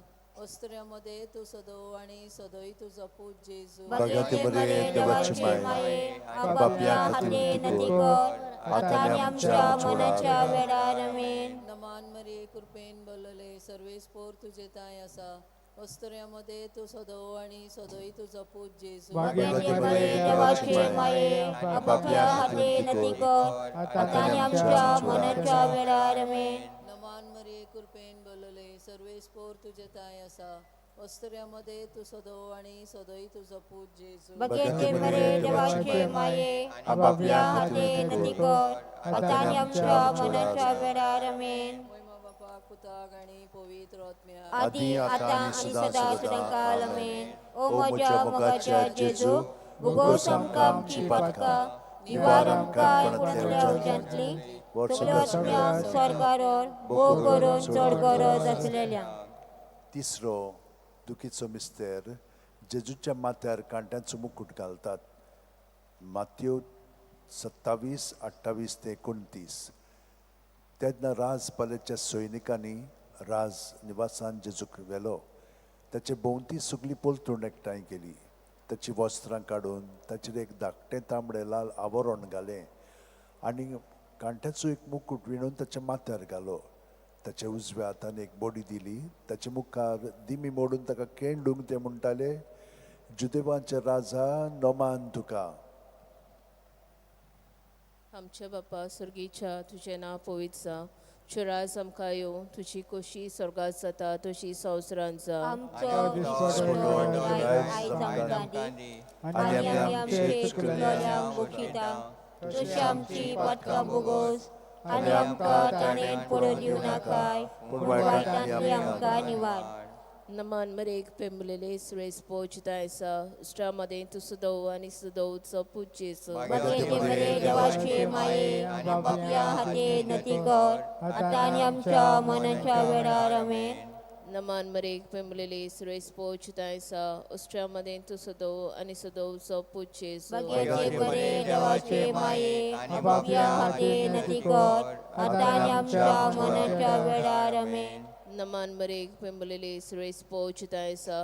ओस्तुऱ्या मदें तूं सदो आनी सदोय तुजो पूत जेजू. बागेचे मरे देवाचे माये आपापल्या हाते नती कर आतां आनी आमच्या मनाच्या वेळार. आमेन. नमान मरिये कृपेन बोलले सर्वेस्पोर तुजे ताय आसा ओस्तुऱ्या मदें तूं सदो आनी सदोय तुजो पूत जेजू. बागेचे मरे देवाचे माये आपापल्या हाते नती कर आतां आनी आमच्या मनाच्या वेळार. आमेन. नमान मरिये कृपेन बोलले सर्वेस्पोर तुजे ताय आसा ओस्तुऱ्या मदें तूं सदो आनी सदोय तुजो पूत जेजू. बागेचे मरे देवाचे माये आपापल्या हाते नती कर आतां आनी आमच्या मनाच्या वेळार. आमेन. मोयमा बापाक पुताक आनी पवित्र आत्म्याक. आदी आतां आनी सदां सदांकाल. आमेन. ओ म्हज्या मोगाच्या जेजू, भुगोस आमकां आमची पातकां, निवार आमकां कुणांतल्या उज्यांतली सगल्या आत्म्यांक स्वर्गारोर भोव करून चड गरज आसलेल्या. तिसरो दुखीचो मिस्तेर, जेजूच्या माथ्यार कांट्यांचो मुकूट घालतात. मातयो 27 28 ते 29. तेन्ना राजपाल्याच्या सैनिकांनी राज निवासान जेजूक व्हेलो. ताचे भोंवती सगली पलतूण एकठांय केली. ताची वस्त्रां काडून ताचेर एक धाकटें तांबडें लाल आवरण घालें आनी कांट्याचो एक मुकूट विणून ताच्या माथ्यार घालो. ताच्या उजव्या हातान एक बडी दिली. ताचे मुखार दिमी मोडून ताका केंडूंक ते म्हणटाले, जुदेवांचे राजा, नमान तुका. आमच्या बापा स्वर्गीच्या, तुजें नांव पवित्र जावं, तुजें राज आमकां येवं, तुजी खोशी स्वर्गात जाता तशी संवसारांत जावं. आमचो दिसपट्टो आयज आमकां दी आनी आमी आमचे चुकलेल्यांक बक्षिता तशी आमची पातकां भोगोस आनी आमकां ताणें पडून दिवं नाकाय, पूण वायटांतली आमकां निवार. नमान मरेक पेंबलेले सुरेश पोचता आसा उश्टा मदें तूं सदो आनी सदोचो पूत जेजू. बागेचे मरे देवाचे माये आपापल्या हाते नती कर आतां आनी आमच्या मनाच्या वेळार. आमेन. नमान मरेक पेंबलेले सुरेश पोचता आसा उश्टा मदें तूं सदो आनी सदोचो पूत जेजू. बागेचे मरे देवाचे माये आपापल्या हाते नती कर आतां आनी आमच्या मनाच्या वेळार. आमेन. नमान मरेक पेंबलेले सुरेश पोचता आसा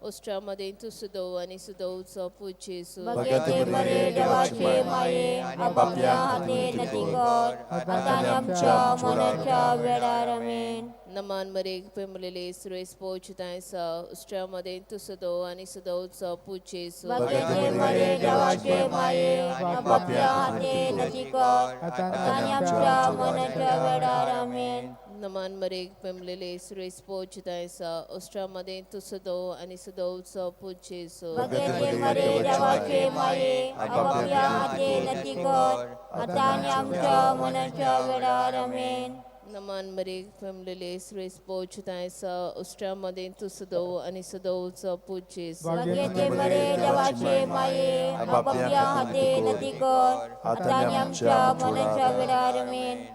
उश्टा मदें तूं सदो आनी सदोचो पूत जेजू. बागेचे मरे देवाचे माये आपापल्या हाते नती कर आतां आनी आमच्या मनाच्या वेळार. आमेन. नमान मरेक पेंबलेले सुरेश पोचता आसा उश्टा मदें तूं सदो आनी सदोचो पूत जेजू. बागेचे मरे देवाचे माये आपापल्या हाते नती कर आतां आनी आमच्या मनाच्या वेळार. आमेन. नमान मरेक पेंबलेले सुरेश पोचता आसा उश्टा मदें तूं सदो आनी सदोचो पूत जेजू. बागेचे मरे देवाचे माये आपापल्या हाते नती कर आतां आनी आमच्या मनाच्या वेळार. आमेन. नमान मरेक पेंबलेले सुरेश पोचता आसा उश्टा मदें तूं सदो आनी सदोचो पूत जेजू. बागेचे मरे देवाचे माये आपापल्या हाते नती कर आतां आनी आमच्या मनाच्या वेळार. आमेन.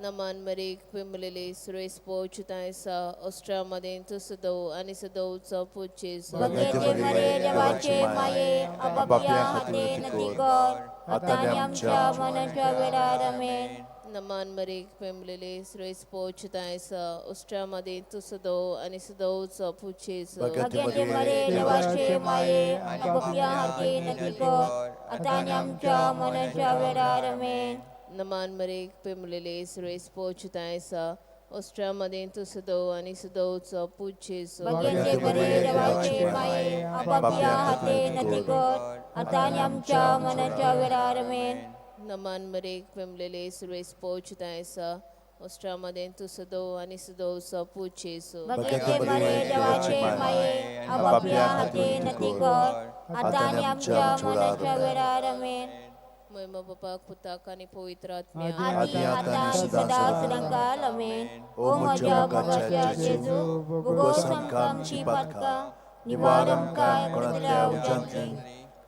नमान मरेक पेंबलेले सुरेश पोचता आसा उश्टा मदें तूं सदो आनी सदोचो पूत जेजू. बागेचे मरे देवाचे माये आपापल्या हाते नती कर आतां आनी आमच्या मनाच्या वेळार. आमेन. नमान मरेक पेंबलेले सुरेश पोचता आसा उश्टा मदें तूं सदो आनी सदोचो पूत जेजू. बागेचे मरे देवाचे माये आपापल्या हाते नती कर आतां आनी आमच्या मनाच्या वेळार. आमेन. नमान मरेक पेमलेले सुरेश पोचतायसा ऑस्ट्रा मदें तूं सदो आनी सदोवचो पूत जेजू. भगेंते मरे देवाचे माये आपापल्या हाते नती कर आतां आनी आमच्या मनाच्या वेळार आमेन. नमान मरेक पेमलेले सुरेश पोचतायसा ऑस्ट्रा मदें तूं सदो आनी सदोवचो पूत जेजू. भगेंते मरे देवाचे माये आपापल्या हाते नती कर आतां आनी आमच्या मनाच्या वेळार आमेन. महिमा बापाक पुताक आनी पवित्र आत्म्याक. आदी आतां आनी सदां सदांकाळ आमेन. ओ म्हज्या मोगाच्या जेजू, भोगोस आमकां आमची पातकां, निवार आमकां कोणांतल्या उज्यांतली,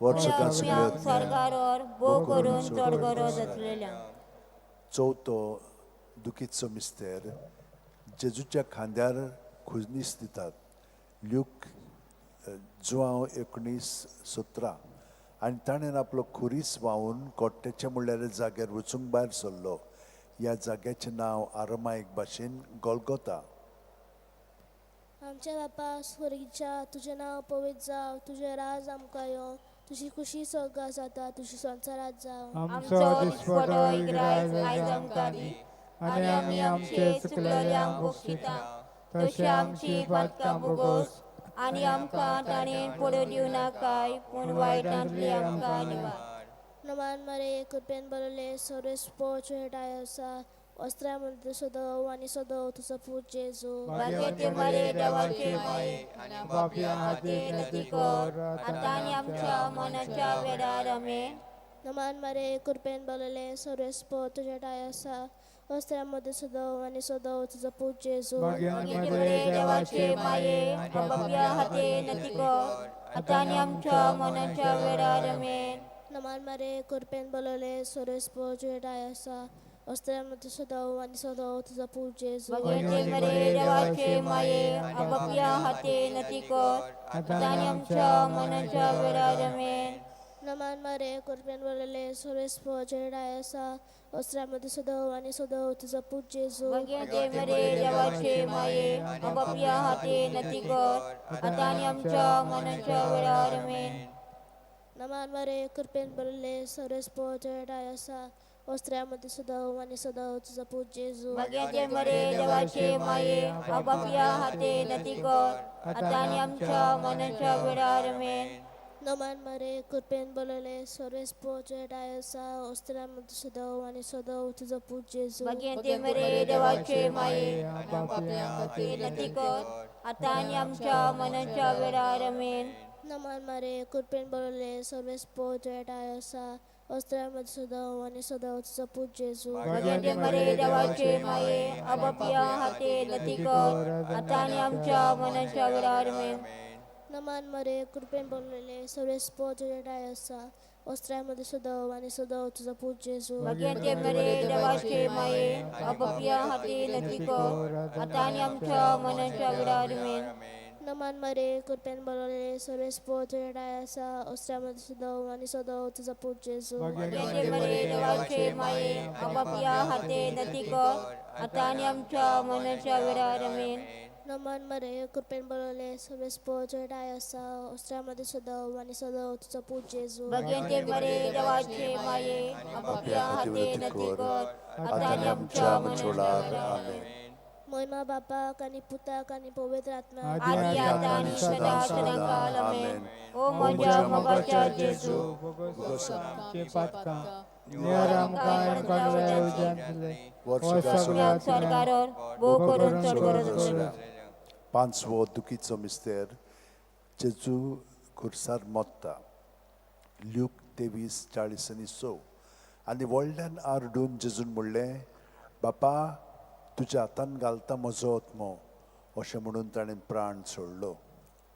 वर्सुकां सगळ्यो स्वर्गार भोव करून चड गरज आसलेल्या. चवथो दुखीचो मिस्तेर, जेजूच्या खांद्यार खुजनीस दितात. ल्यूक जुआंव 19:17. आनी ताणें आपलो खुरीस व्हांवून कोट्याच्या म्हणल्यार जाग्यार वचूंक भायर सरलो. ह्या जाग्याचें नांव आरमायक भाशेन गोलगोता. आमच्या बापा स्वर्गीच्या, तुजें नांव पवित्र जावं, तुजें राज आमकां येवं, तुजी खुशी स्वर्गार जाता तुजी संवसारांत जावं. आमचो दिसपटो इग्राज आयज आमकां दी आनी आमी आमचे चुकलेल्यांक बक्षिता तशें आमची पातकां भोगोस आनी आमकां ताणें पडूं दिवं नाकाय, पूण वायटांतली आमकां निवार. नमान मरे कृपेन बरले सर्वेस पोच हेटाय आसा वस्त्रा मध्ये सदव आनी सदव तुजो पूत जेजू. भाग्यते मरे देवाचे माये बापया हाते नती कर आतां आनी आमच्या मनाच्या वेळार आमेन. नमान मरे कृपेन बरले सर्वेस पोच हेटाय आसा वस्त्रा मध्ये सदव आनी सदव तुजो पूत जेजू. भाग्यते मरे देवाचे माये बापया हाते नती कर आतां आनी आमच्या मनाच्या वेळार आमेन. नमान मरे कृपेन बरले सर्वेस पोच हेटाय आसा वस्त्रा मध्ये सदव आनी सदव तुजो पूत जेजू. भाग्यते मरे देवाचे माये आपापल्या हाते नती कर आतां आनी आमच्या मनाच्या वेळार आमेन. नमान मरे कृपेन बरले सर्वेस पोच हेटाय आसा वस्त्रा मध्ये सदव आनी सदव तुजो पूत जेजू. भाग्यते मरे देवाचे माये आपापल्या हाते नती कर आतां आनी आमच्या मनाच्या वेळार आमेन. नमान मरे कृपेन बरले सर्वेस पोच हेटाय आसा वस्त्रा मध्ये सदव आनी सदव तुजो पूत जेजू. भाग्यते मरे देवाचे माये आपापल्या हाते नती कर आतां आनी आमच्या मनाच्या वेळार आमेन. नमान मरे कृपेन बरले सर्वेस पोच हेटाय आसा वस्त्रा मध्ये सदव आनी सदव तुजो पूत जेजू. भाग्यते मरे देवाचे माये आपापल्या हाते नती कर आतां आनी आमच्या मनाच्या वेळार आमेन. नमान मरे कृपेन बरले सर्वेस पोच हेटाय आसा वस्त्रा मध्ये सदव आनी सदव तुजो पूत जेजू. भाग्यते मरे देवाचे माये आपापल्या हाते नती कर आतां आनी आमच्या मनाच्या वेळार आमेन. नमान मरे कृपेन बरले सर्वेस पोच हेटाय आसा वस्त्रा मध्ये सदव आनी सदव तुजो पूत जेजू. भाग्यते मरे देवाचे माये आपापल्या हाते नती कर आतां आनी आमच्या मनाच्या वेळार आमेन. नमान मरे कृपेन बरले सर्वेस पोच हेटाय आसा वस्त्रा मध्ये सदव आनी सदव तुजो पूत जेजू. भाग्यते मरे देवाचे माये आपापल्या हाते नती कर आतां आनी आमच्या मनाच्या वेळार आमेन. नमान मरे कृपेन बरले सर्वेस पोच हेटाय आसा वस्त्रा मध्ये सदव आनी सदव तुजो पूत जेजू. भाग्यते मरे देवाचे माये आपापल्या हाते नती कर आतां आनी आमच्या मनाच्या वेळार आमेन. महिमा बापाक आनी पुताक आनी पवित्र आत्म्याक आदी आतां आनी सदां सदांकाळ आमेन. ओ म्हज्या मोगाच्या जेजू, भोगोस आमची पातकां निवार आमकां कोणांतल्या उज्यांतले वर्सुकां स्वर्गार भोव करून चड गरज आसलेल्या. पांचवो दुखीचो मिस्तेर, जेजू खुर्सार मोत्ता. ल्यूक 23:46. आनी व्हडल्यान आरडून जेजून म्हणलें, बापा तुज्या हातान घालता म्हजो आत्मो, अशें म्हणून ताणें प्राण सोडलो.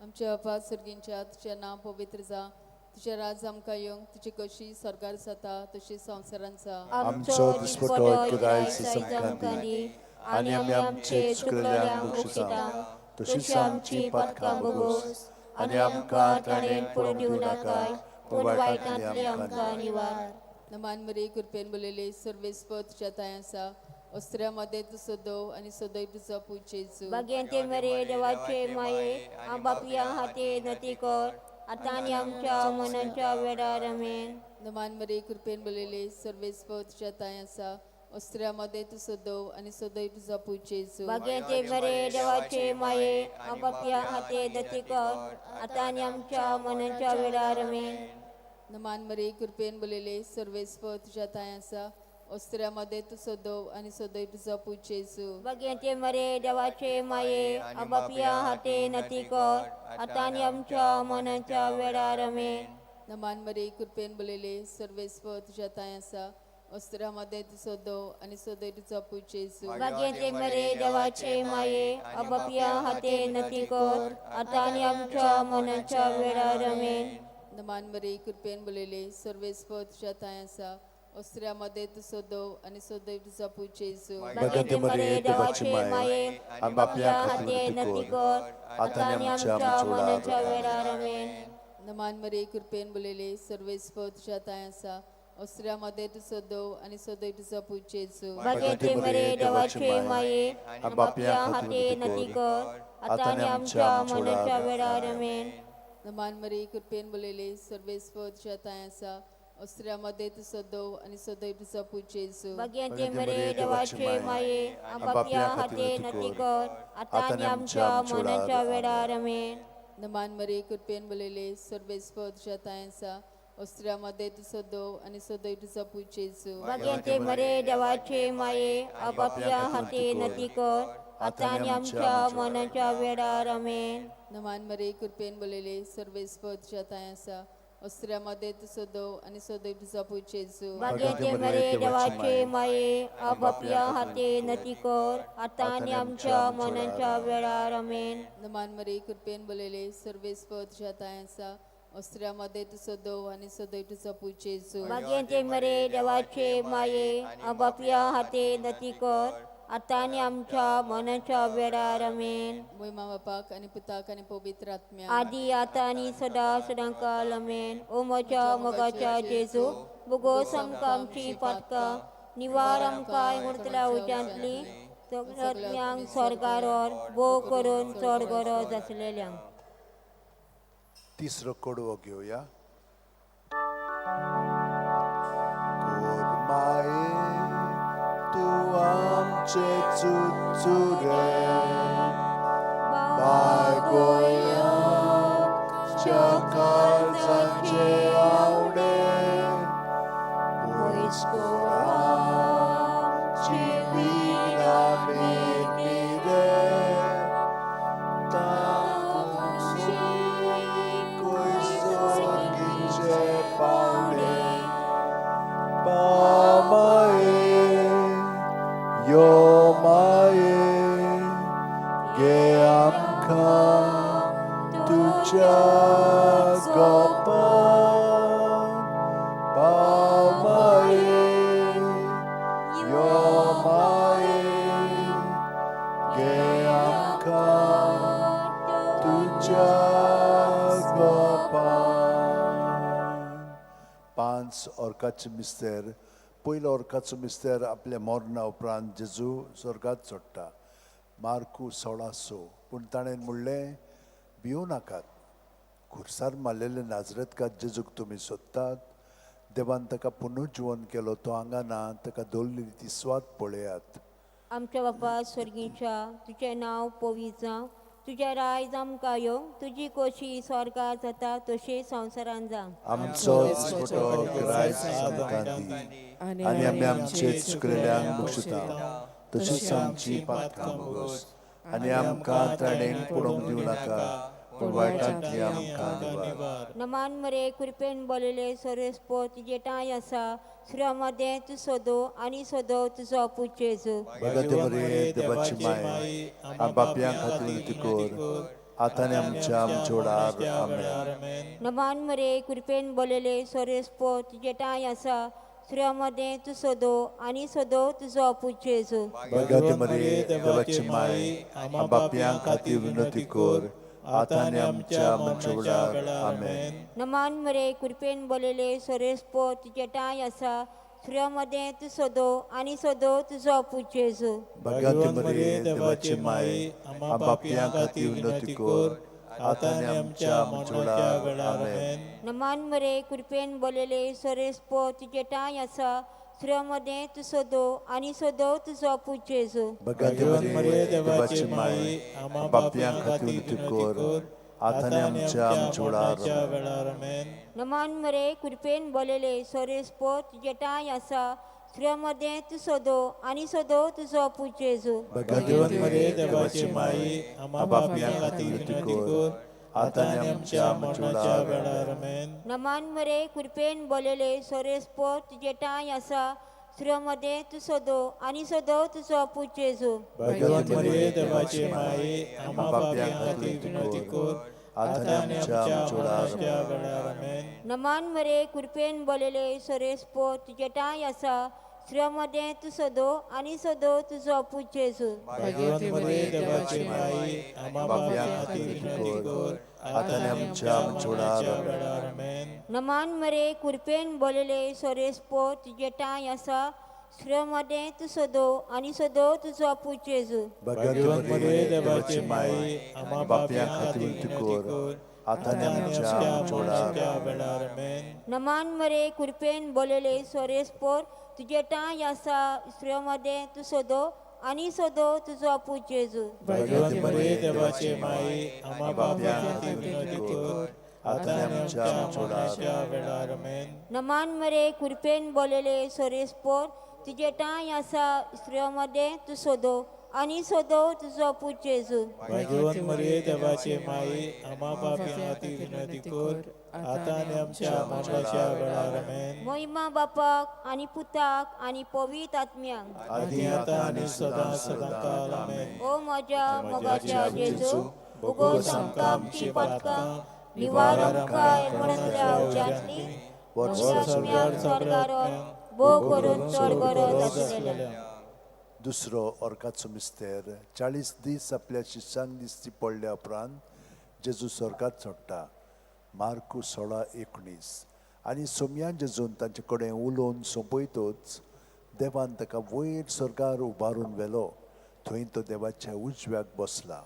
आमच्या बापा स्वर्गींच्या, तुजें नांव पवित्र जावं, तुजें राज आमकां येवं, तुजी कशी स्वर्गार जाता तशी संवसारांत जावं. आमचो दिसपटो इग्रायज आमकां दी आनी आमी आमचे चुकलेल्यांक बक्षिता तशीच आमची पातकां भोगोस आनी आमकां ताणें पडून दिवं नाकाय, पूण वायटांतली आमकां निवार. नमान मरे कृपेन बोललेले सर्वेस्पर तुज्या तांय आसा अस्त्र्या मध्ये तूं सदव आनी सदैव तुजो पूत जेजू. भाग्यते मरे देवाचे माये आपापल्या हाते नती कर आतां आनी आमच्या मनाच्या वेळार आमेन. नमान मरे कृपेन बोललेले सर्वेस्पर तुझ्या ताय आसा अस्त्र्या मध्ये तूं सदव आनी सदैव तुजो पूत जेजू. भाग्याचे मरे देवाचे माये आपापल्या हाते दती कर आतां आनी आमच्या मनाच्या वेळार आमेन. नमान मरे कृपेन बोललेले सर्वेस्पर तुझ्या ताय आसा अस्त्र्या मध्ये तूं सदव आनी सदैव तुजो पूत जेजू. भाग्याचे मरे देवाचे माये आपापल्या हाते नती कर आतां आनी आमच्या मनाच्या वेळार आमेन. नमान मरे कृपेन बोललेले सर्वेस्पर तुझ्या ताय आसा अस्त्र्या मध्ये तूं सदव आनी सदैव तुजो पूत जेजू. भाग्याचे मरे देवाचे माये आपापल्या हाते नती कर आतां आनी आमच्या मनाच्या वेळार आमेन. नमान मरे कृपेन बोललेले सर्वेस्पर तुझ्या ताय आसा अस्त्र्या मध्ये तूं सदव आनी सदैव तुजो पूत जेजू. भाग्यांते मरे देवाचे माये आपापल्या हाते नती कर आतां आनी आमच्या मनाच्या वेळार आमेन. नमान मरे कृपेन बोललेले सर्वेस्पर तुझ्या ताय आसा अस्त्र्या मध्ये तूं सदव आनी सदैव तुजो पूत जेजू. भाग्याचे मरे देवाचे माये आपापल्या हाते नती कर आतां आनी आमच्या मनाच्या वेळार आमेन. नमान मरे कृपेन बोललेले सर्वेस्पर तुझ्या ताय आसा अस्त्र्या मध्ये तूं सदव आनी सदैव तुजो पूत जेजू. भाग्याचे मरे देवाचे माये आपापल्या हाते नती कर आतां आनी आमच्या मनाच्या वेळार आमेन. नमान मरे कृपेन बोललेले सर्वेस्पर तुझ्या ताय आसा अस्त्र्या मध्ये तूं सदव आनी सदैव तुजो पूत जेजू. भाग्याचे मरे देवाचे माये आपापल्या हाते नती कर आतां आनी आमच्या मनाच्या वेळार आमेन. नमान मरे कृपेन बोललेले सर्वेस्पर तुझ्या ताय आसा अस्त्र्या मध्ये तूं सदव आनी सदैव तुजो पूत जेजू. भाग्याचे मरे देवाचे माये आपापल्या हाते नती कर आतां आनी आमच्या मनाच्या वेळार आमेन. नमान मरे कृपेन बोललेले सर्वेस्पर तुझ्या ताय आसा अस्त्र्या मध्ये तूं सदव आनी सदैव तुजो पूत जेजू. भाग्याचे मरे देवाचे माये आपापल्या हाते नती कर आतां आनी आमच्या मनाच्या वेळार आमेन. मोहिमा बापाक आनी पुताक आनी पवित्र आत्म्या आदी आतां आनी सदां सदां काल आमेन. ओ म्हज्या मोगाच्या जेजू बोगोस आमकां आमची पातकां निवार आमकां उरतल्या उज्यांतली सगळ्यांक स्वर्गार भोव करून चड गरज आसलेल्यांक. तिसरो कडवो घेवया. कोरमाये तूं आमचे चुचुरे बायगोयाच्या काळजाचे आवडे पयस कोराची विना मेरे ताकुशी कोयसोगीचे पावणे पामाये यो माये गे आमकां तुज्या गोपान पामाये यो माये गे आमकां तुज्या गोपान. 5 ऑर्काचे मिस्तेर. पयलो ऑर्काचो मिस्तेर आपल्या मरणा उपरांत जेजू स्वर्गात चडटा. मार्कू 16:6. पूण ताणें म्हणलें भिवू नाकात, खुर्सार मारलेले नाजरेतकात जेजूक तुमी सोदतात. देवान ताका पुनर्जिवन केलो, तो हांगा ना, ताका दवरलेली ती स्वाद पळयात. आमच्या बापा स्वर्गीच्या तुजें नांव पवित्र जावं, तुजें रायज आमकां येवं, तुजी कोशी स्वर्गार जाता तशी संवसारान जावं. आमचो दिसपटो ग्रायज आमकां दी आनी आमी आमचे चुकलेल्यांक बक्षिता तशीच आमची पातकां भोगोस आनी आमकां ताणें पडोवंक दिवं नाका पूण वायटांतली आमकां निवार. नमान मरे कृपेन बोलले सर्वेस्पर तुजे ठांय आसा सुर्या मदें तूं सोदो आनी सोदो तुजो पूत जेजू. भगत मरे देवाची माय आपापल्या खातीर विनंती कर आतां आनी आमच्या जोडार. आमेन. नमान मरे कृपेन बोलले सर्वेस्पर तुजे ठांय आसा सुर्या मदें तूं सोदो आनी सोदो तुजो पूत जेजू. भगत मरे देवाची माय आपापल्या खातीर विनंती कर आतां आनी आमच्या जोडार. आमेन. नमान मरे कृपेन बोलले सर्वेस्पर तुजे ठांय आसा सुर्या मदें तूं सोदो आनी सोदो तुजो पूत जेजू. भगत मरे देवाची माय आपापल्या खातीर विनंती कर आतां आनी आमच्या मरणाच्या वेळार आमेन. नमान मरे कृपेन बोलेले सरेस पो तुजे ठांय आसा स्त्रियां मदें तूं सदो आनी सदो तुजो पूत जेजू. भाग्यवंत मरिये देवाची माई, आम्हा पापयां खातीर विनंती कर, आतां आनी आमच्या मरणाच्या वेळार आमेन. नमान मरे कृपेन बोलेले सरेस पो तुजे ठांय आसा स्त्रियां मदें तूं सदो आनी सदो तुजो पूत जेजू. भाग्यवंत मरिये देवाची माई, आम्हा पापयां खातीर विनंती कर, आतां आनी आमच्या मरणाच्या वेळार आमेन. नमान मरे कृपेन बोलेले सरेस पो तुजे ठांय आसा स्त्रियां मदें तूं सदो आनी सदो तुजो पूत जेजू. भाग्यवंत मरिये देवाची माई, आम्हा पापयां खातीर विनंती कर, आतां आनी आमच्या मरणाच्या वेळार आमेन. नमान मरे कृपेन बोलेले सरेस पो तुजे ठांय आसा स्त्रियां मदें तूं सदो आनी सदो तुजो पूत जेजू. भाग्यवंत मरिये देवाची माई, आम्हा पापयां खातीर विनंती कर, आतां आनी आमच्या मरणाच्या वेळार आमेन. नमान मरे कृपेन बोलेले सरेस पो तुजे ठांय आसा स्त्रियां मदें तूं सदो आनी सदो तुजो पूत जेजू. भाग्यवंत मरिये देवाची माई, आम्हा पापयां खातीर विनंती कर, आतां आनी आमच्या मरणाच्या वेळार आमेन. नमान मरे कृपेन बोलेले सरेस पोर तुजे ठांय आसा स्त्रियां मदें तूं सदो आनी सदो तुजो पूत जेजू. भाग्यवंत मरिये देवाची माई, आम्हा पापयां खातीर विनंती कर, आतां आनी आमच्या मरणाच्या वेळार आमेन. नमान मरे कृपेन बोलेले सरेस पोर तुजे ठांय आसा स्त्रियां मदें तूं सदो आनी सदो तुजो पूत जेजू. भाग्यवंत मरिये देवाची माई, आम्हा पापयां खातीर विनंती कर, आतां आनी आमच्या मरणाच्या वेळार आमेन. मोहिमा बापाक आनी पुताक आनी पवित्र आत्म्यांक, आदी आतां आनी सदां सदां काल आमेन. ओ म्हज्या मोगाच्या जेजू, भोगोस आमकां आमची पातकां, निवार आमकां मरणांतल्या उज्यांतली, आत्म्यांक स्वर्गार भोग करून चड गरज आसलेल्या. दुसरो ऑर्काचो मिस्तेर 40 दीस आपल्या शिश्यांक दिसती पडल्या उपरांत जेजू स्वर्गात चडटा. मार्कू 16:19. आनी सोमयान जेजून तांचे कडेन उलोवन सोंपयतच देवान ताका वयर स्वर्गार उबारून व्हेलो, थंय तो देवाच्या उजव्याक बसला.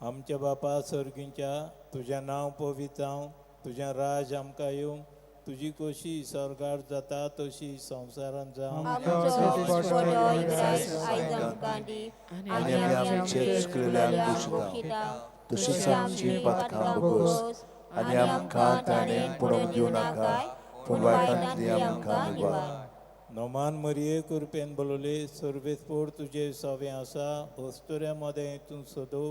आमच्या बापा सर्गींच्या, तुजें नांव पवित्र जावं, तुजें राज आमकां येवं, तुजी कशी स्वर्गार जाता तशी संवसारांत जावं. आमचो दिसवडो इंग्राज आयज आमकां दी आनी आमी आमचे चुकलेल्यांक भोगशिता, तशीच आमची पातकां भोगोस आनी आमकां ताणें पडोवंक दिवं नाका, पूण वायटांतली आमकां निवार. नोमान मरिये कृपेन बोलवले सर्वेस्पोर तुजे सवें आसा, अस्तुऱ्यां मदें तूं सदो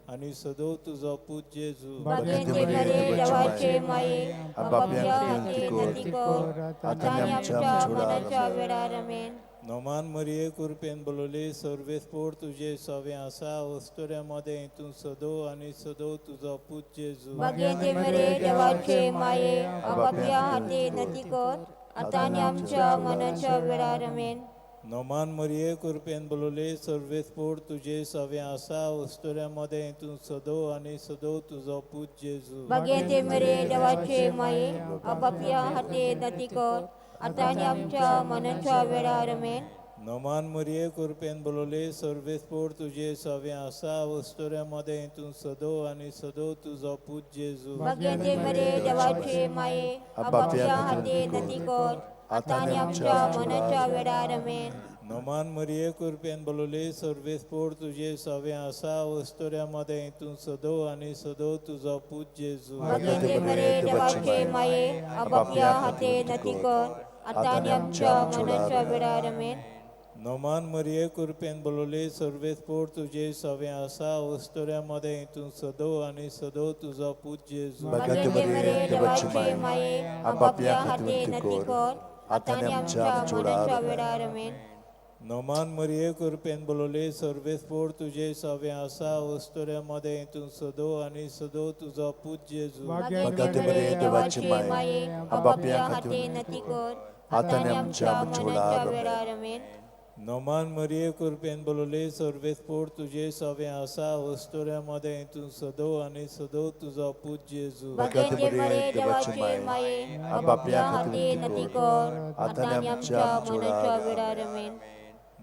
आनी सदो तुजो पूत जेजू. भाग्यवंत मरिये देवाचे माये, पापयां खातीर विनंती कर, आतां आनी आमच्या मरणाच्या वेळार आमेन. नोमान मरिये कृपेन बोलवले सर्वेस्पोर तुजे सवें आसा, अस्तुऱ्यां मदें तूं सदो आनी सदो तुजो पूत जेजू. भाग्यवंत मरिये देवाचे माये, पापयां खातीर विनंती कर, आतां आनी आमच्या मरणाच्या वेळार आमेन. नोमान मरिये कृपेन बोलवले सर्वेस्पोर तुजे सवें आसा, अस्तुऱ्यां मदें तूं सदो आनी सदो तुजो पूत जेजू. भाग्यवंत मरिये देवाचे माये, पापयां खातीर विनंती कर, आतां आनी आमच्या मरणाच्या वेळार आमेन. नोमान मरिये कृपेन बोलवले सर्वेस्पोर तुजे सवें आसा, अस्तुऱ्यां मदें तूं सदो आनी सदो तुजो पूत जेजू. भाग्यवंत मरिये देवाचे माये, पापयां खातीर विनंती कर, आतां आनी आमच्या मरणाच्या वेळार आमेन. नोमान मरिये कृपेन बोलवले सर्वेस्पोर तुजे सवें आसा, अस्तुऱ्यां मदें तूं सदो आनी सदो तुजो पूत जेजू. भाग्यवंत मरिये देवाचे माये, पापयां खातीर विनंती कर, आतां आनी आमच्या मरणाच्या वेळार आमेन. नोमान मरिये कृपेन बोलवले सर्वेस्पोर तुजे सवें आसा, अस्तुऱ्यां मदें तूं सदो आनी सदो तुजो पूत जेजू. भाग्यवंत मरिये देवाचे माये, पापयां खातीर विनंती कर, आतां आनी आमच्या मरणाच्या वेळार आमेन. नोमान मरिये कृपेन बोलवले सर्वेस्पोर तुजे सवें आसा, अस्तुऱ्यां मदें तूं सदो आनी सदो तुजो पूत जेजू. भाग्यवंत मरिये देवाचे माये, पापयां खातीर विनंती कर, आतां आनी आमच्या मरणाच्या वेळार आमेन. नोमान मरिये कृपेन बोलवले सर्वेस्पोर तुजे सवें आसा, अस्तुऱ्यां मदें तूं सदो आनी सदो तुजो पूत जेजू. भाग्यवंत मरिये देवाचे माये, पापयां खातीर विनंती कर, आतां आनी आमच्या मरणाच्या वेळार आमेन.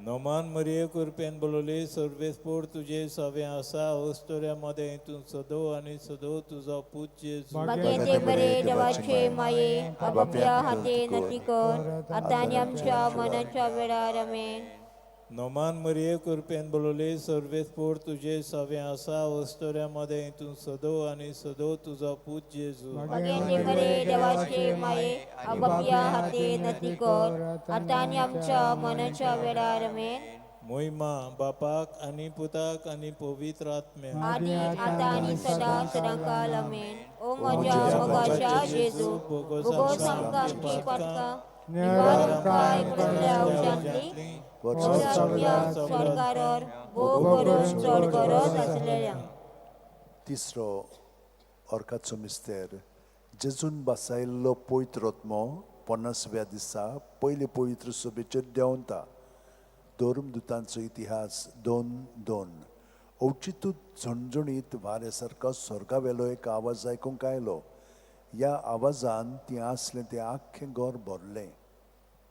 नोमान मरिये कृपेन बोलवली सर्वेस्पोर तुजे सवे आसा अस्तुऱ्या मदें तूं सदो आनी सदो तुजो पूत जेजू. भाग्यांते बरे देवाचे माये, आपापल्या हाते नती कर, आतां आनी आमच्या मनाच्या वेळार. आमेन. नोमान मरिये कृपेन बोलवली सर्वेस्पोर तुजे सवे आसा अस्तुऱ्या मदें तूं सदो आनी सदो तुजो पूत जेजू. भाग्यांते बरे देवाचे माये, आपापल्या हाते नती कर, आतां आनी आमच्या मनाच्या वेळार. आमेन. मोहिमा बापाक आनी पुताक आनी पवित्र आत्म्याक. आदी आतां आनी सदां सदांकाल. आमेन. ओ म्हज्या मोगाच्या जेजू, भोगोस आमकां आमची पातकां, निवार आमकां एकूणल्या उज्यांतली, सगळ्या स्वर्गार भोग करून चड गरज आसलेल्या. तिसरो ऑर्काचो मिस्तेर. जेजून बसायल्लो पवित्र आत्मो 50व्या दिसा पयले पवित्र सभेचेर देंवता. धर्मदुतांचो इतिहास 2:2. अवचितूच झणझणीत वाऱ्या सारको स्वर्गावेलो एक आवाज आयकूंक आयलो. ह्या आवाजान ती आसलें तें आख्खें घर भरलें.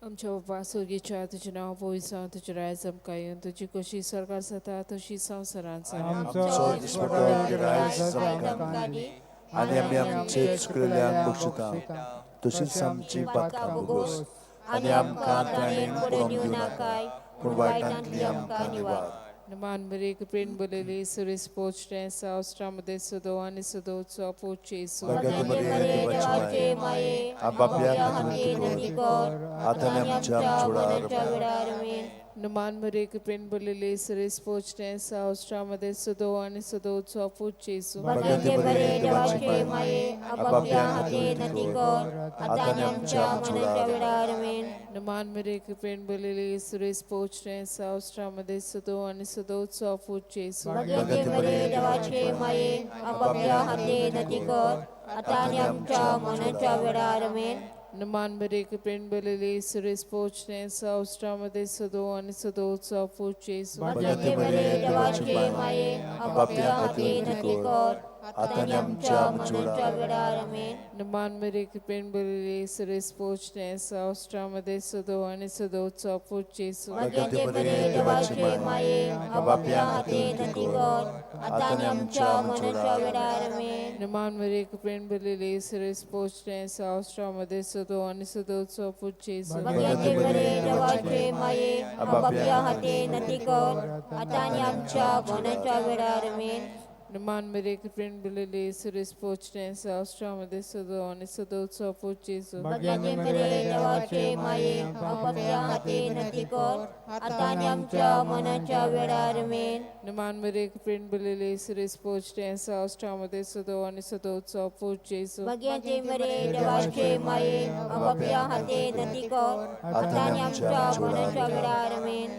आमच्या बापा स्वर्गीच्या, तुजें नांव पवित्र जावं, तुजें रायज आमकां येवन, तुजी कशी स्वर्गार जाता तशी संवसारांत जावं. आमचो दिसपट्टो गिरायक आमकां दी आनी आमी आमचे चुकलेल्यांक बक्षिता तशीच आमची पातकां भोगोस आनी आमकां ताणें पडोवन दिवं नाकाय, पूण वायटांतली आमकां निवार. नमान मरिये कृपेन बोलली सुरेश पोचटे सावस्ट्रामध्ये सदो आनी सदोचो पूत जेजू. भाग्यांते मरिये देवाचे माये, आपापल्या हाते नती कर, आतां आनी आमच्या वेळार. नमान मरिये कृपेन बोलली सुरेश पोचटे सावस्ट्रामध्ये सदो आनी सदोचो पूत जेजू. भाग्यांते बरे देवाचे माये, आपापल्या हाते नती कर, आतां आनी आमच्या मनाच्या वेळार. आमेन. नमान मरिये कृपेन बोलली सुरेश पोचटे सावस्ट्रामध्ये सदो आनी सदोचो पूत जेजू. भाग्यांते बरे देवाचे माये, आपापल्या हाते नती कर, आतां आनी आमच्या मनाच्या वेळार. आमेन. नमान मरिये कृपेन बोलली सुरेश पोचटे सावस्ट्रामध्ये सदो आनी सदोचो पूत जेजू. भाग्यांते बरे देवाचे माये, आपापल्या हाते नती कर, आतां आनी आमच्या मनाच्या वेळार. आमेन. नमान मरिये कृपेन बोलली सुरेश पोचटे सावस्ट्रामध्ये सदो आनी सदोचो पूत जेजू. भाग्यांते बरे देवाचे माये, आपापल्या हाते नती कर, आतां आनी आमच्या मनाच्या वेळार. आमेन. नमान मरिये कृपेन बोलली सुरेश पोचटे सावस्ट्रामध्ये सदो आनी सदोचो पूत जेजू. भाग्यांते बरे देवाचे माये, आपापल्या हाते नती कर, आतां आनी आमच्या मनाच्या वेळार. आमेन. नमान मरिये कृपेन बोलली सुरेश पोचटे सावस्ट्रामध्ये सदो आनी सदोचो पूत जेजू. भाग्यांते बरे देवाचे माये, आपापल्या हाते नती कर, आतां आनी आमच्या मनाच्या वेळार. आमेन. नमान मरिये कृपेन बोलली सुरेश पोचटे सावस्ट्रामध्ये सदो आनी सदोचो पूत जेजू. भाग्यांते बरे देवाचे माये, आपापल्या हाते नती कर, आतां आनी आमच्या मनाच्या वेळार. आमेन.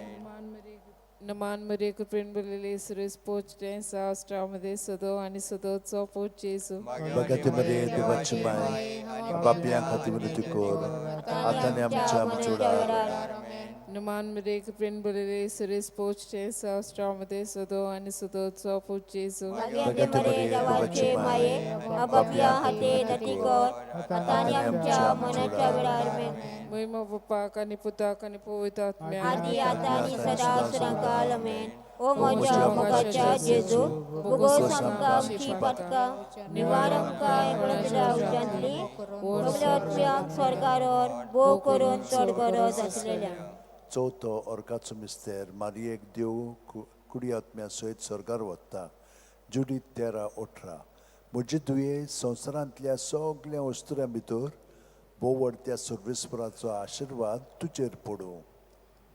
नमान मरिये कृपेन बोलली सुरेश पोचटे सावस्ट्रामध्ये सदो आनी सदोचो पूत जेजू. भाग्यांते मरिये देवाची माये, आपापल्या खातीर विनंती कर, आतां आनी आमच्या वेळार. नमान मरिये कृपेन बोलली सुरेश पोचटे सावस्ट्रामध्ये सदो आनी सदोचो पूत जेजू. भाग्यांते बरे देवाचे माये, आपापल्या हाते नती कर, आतां आनी आमच्या मनाच्या वेळार. आमेन. महिमा बापाक आनी पुताक आनी पवित्र आत्म्याक. आदी आतां आनी सदां सदांकाल. आमेन. ओ म्हज्या मोगाच्या जेजू, भोगोस आमकां आमची पातकां, निवार आमकां एकूणल्या उज्यांतली, सगल्या आत्म्यांक स्वर्गार भोव करून चड गरज आसलेल्या. चवथो ऑर्काचो मिस्तेर. मारियेक देव कुडी आत्म्या सयत स्वर्गार वता. जुडीत 13:18. म्हजे दुये संवसारांतल्या सगळ्या वस्तुऱ्यां भितर बोवड त्या सर्वेस्पराचो आशिर्वाद तुजेर पडूं.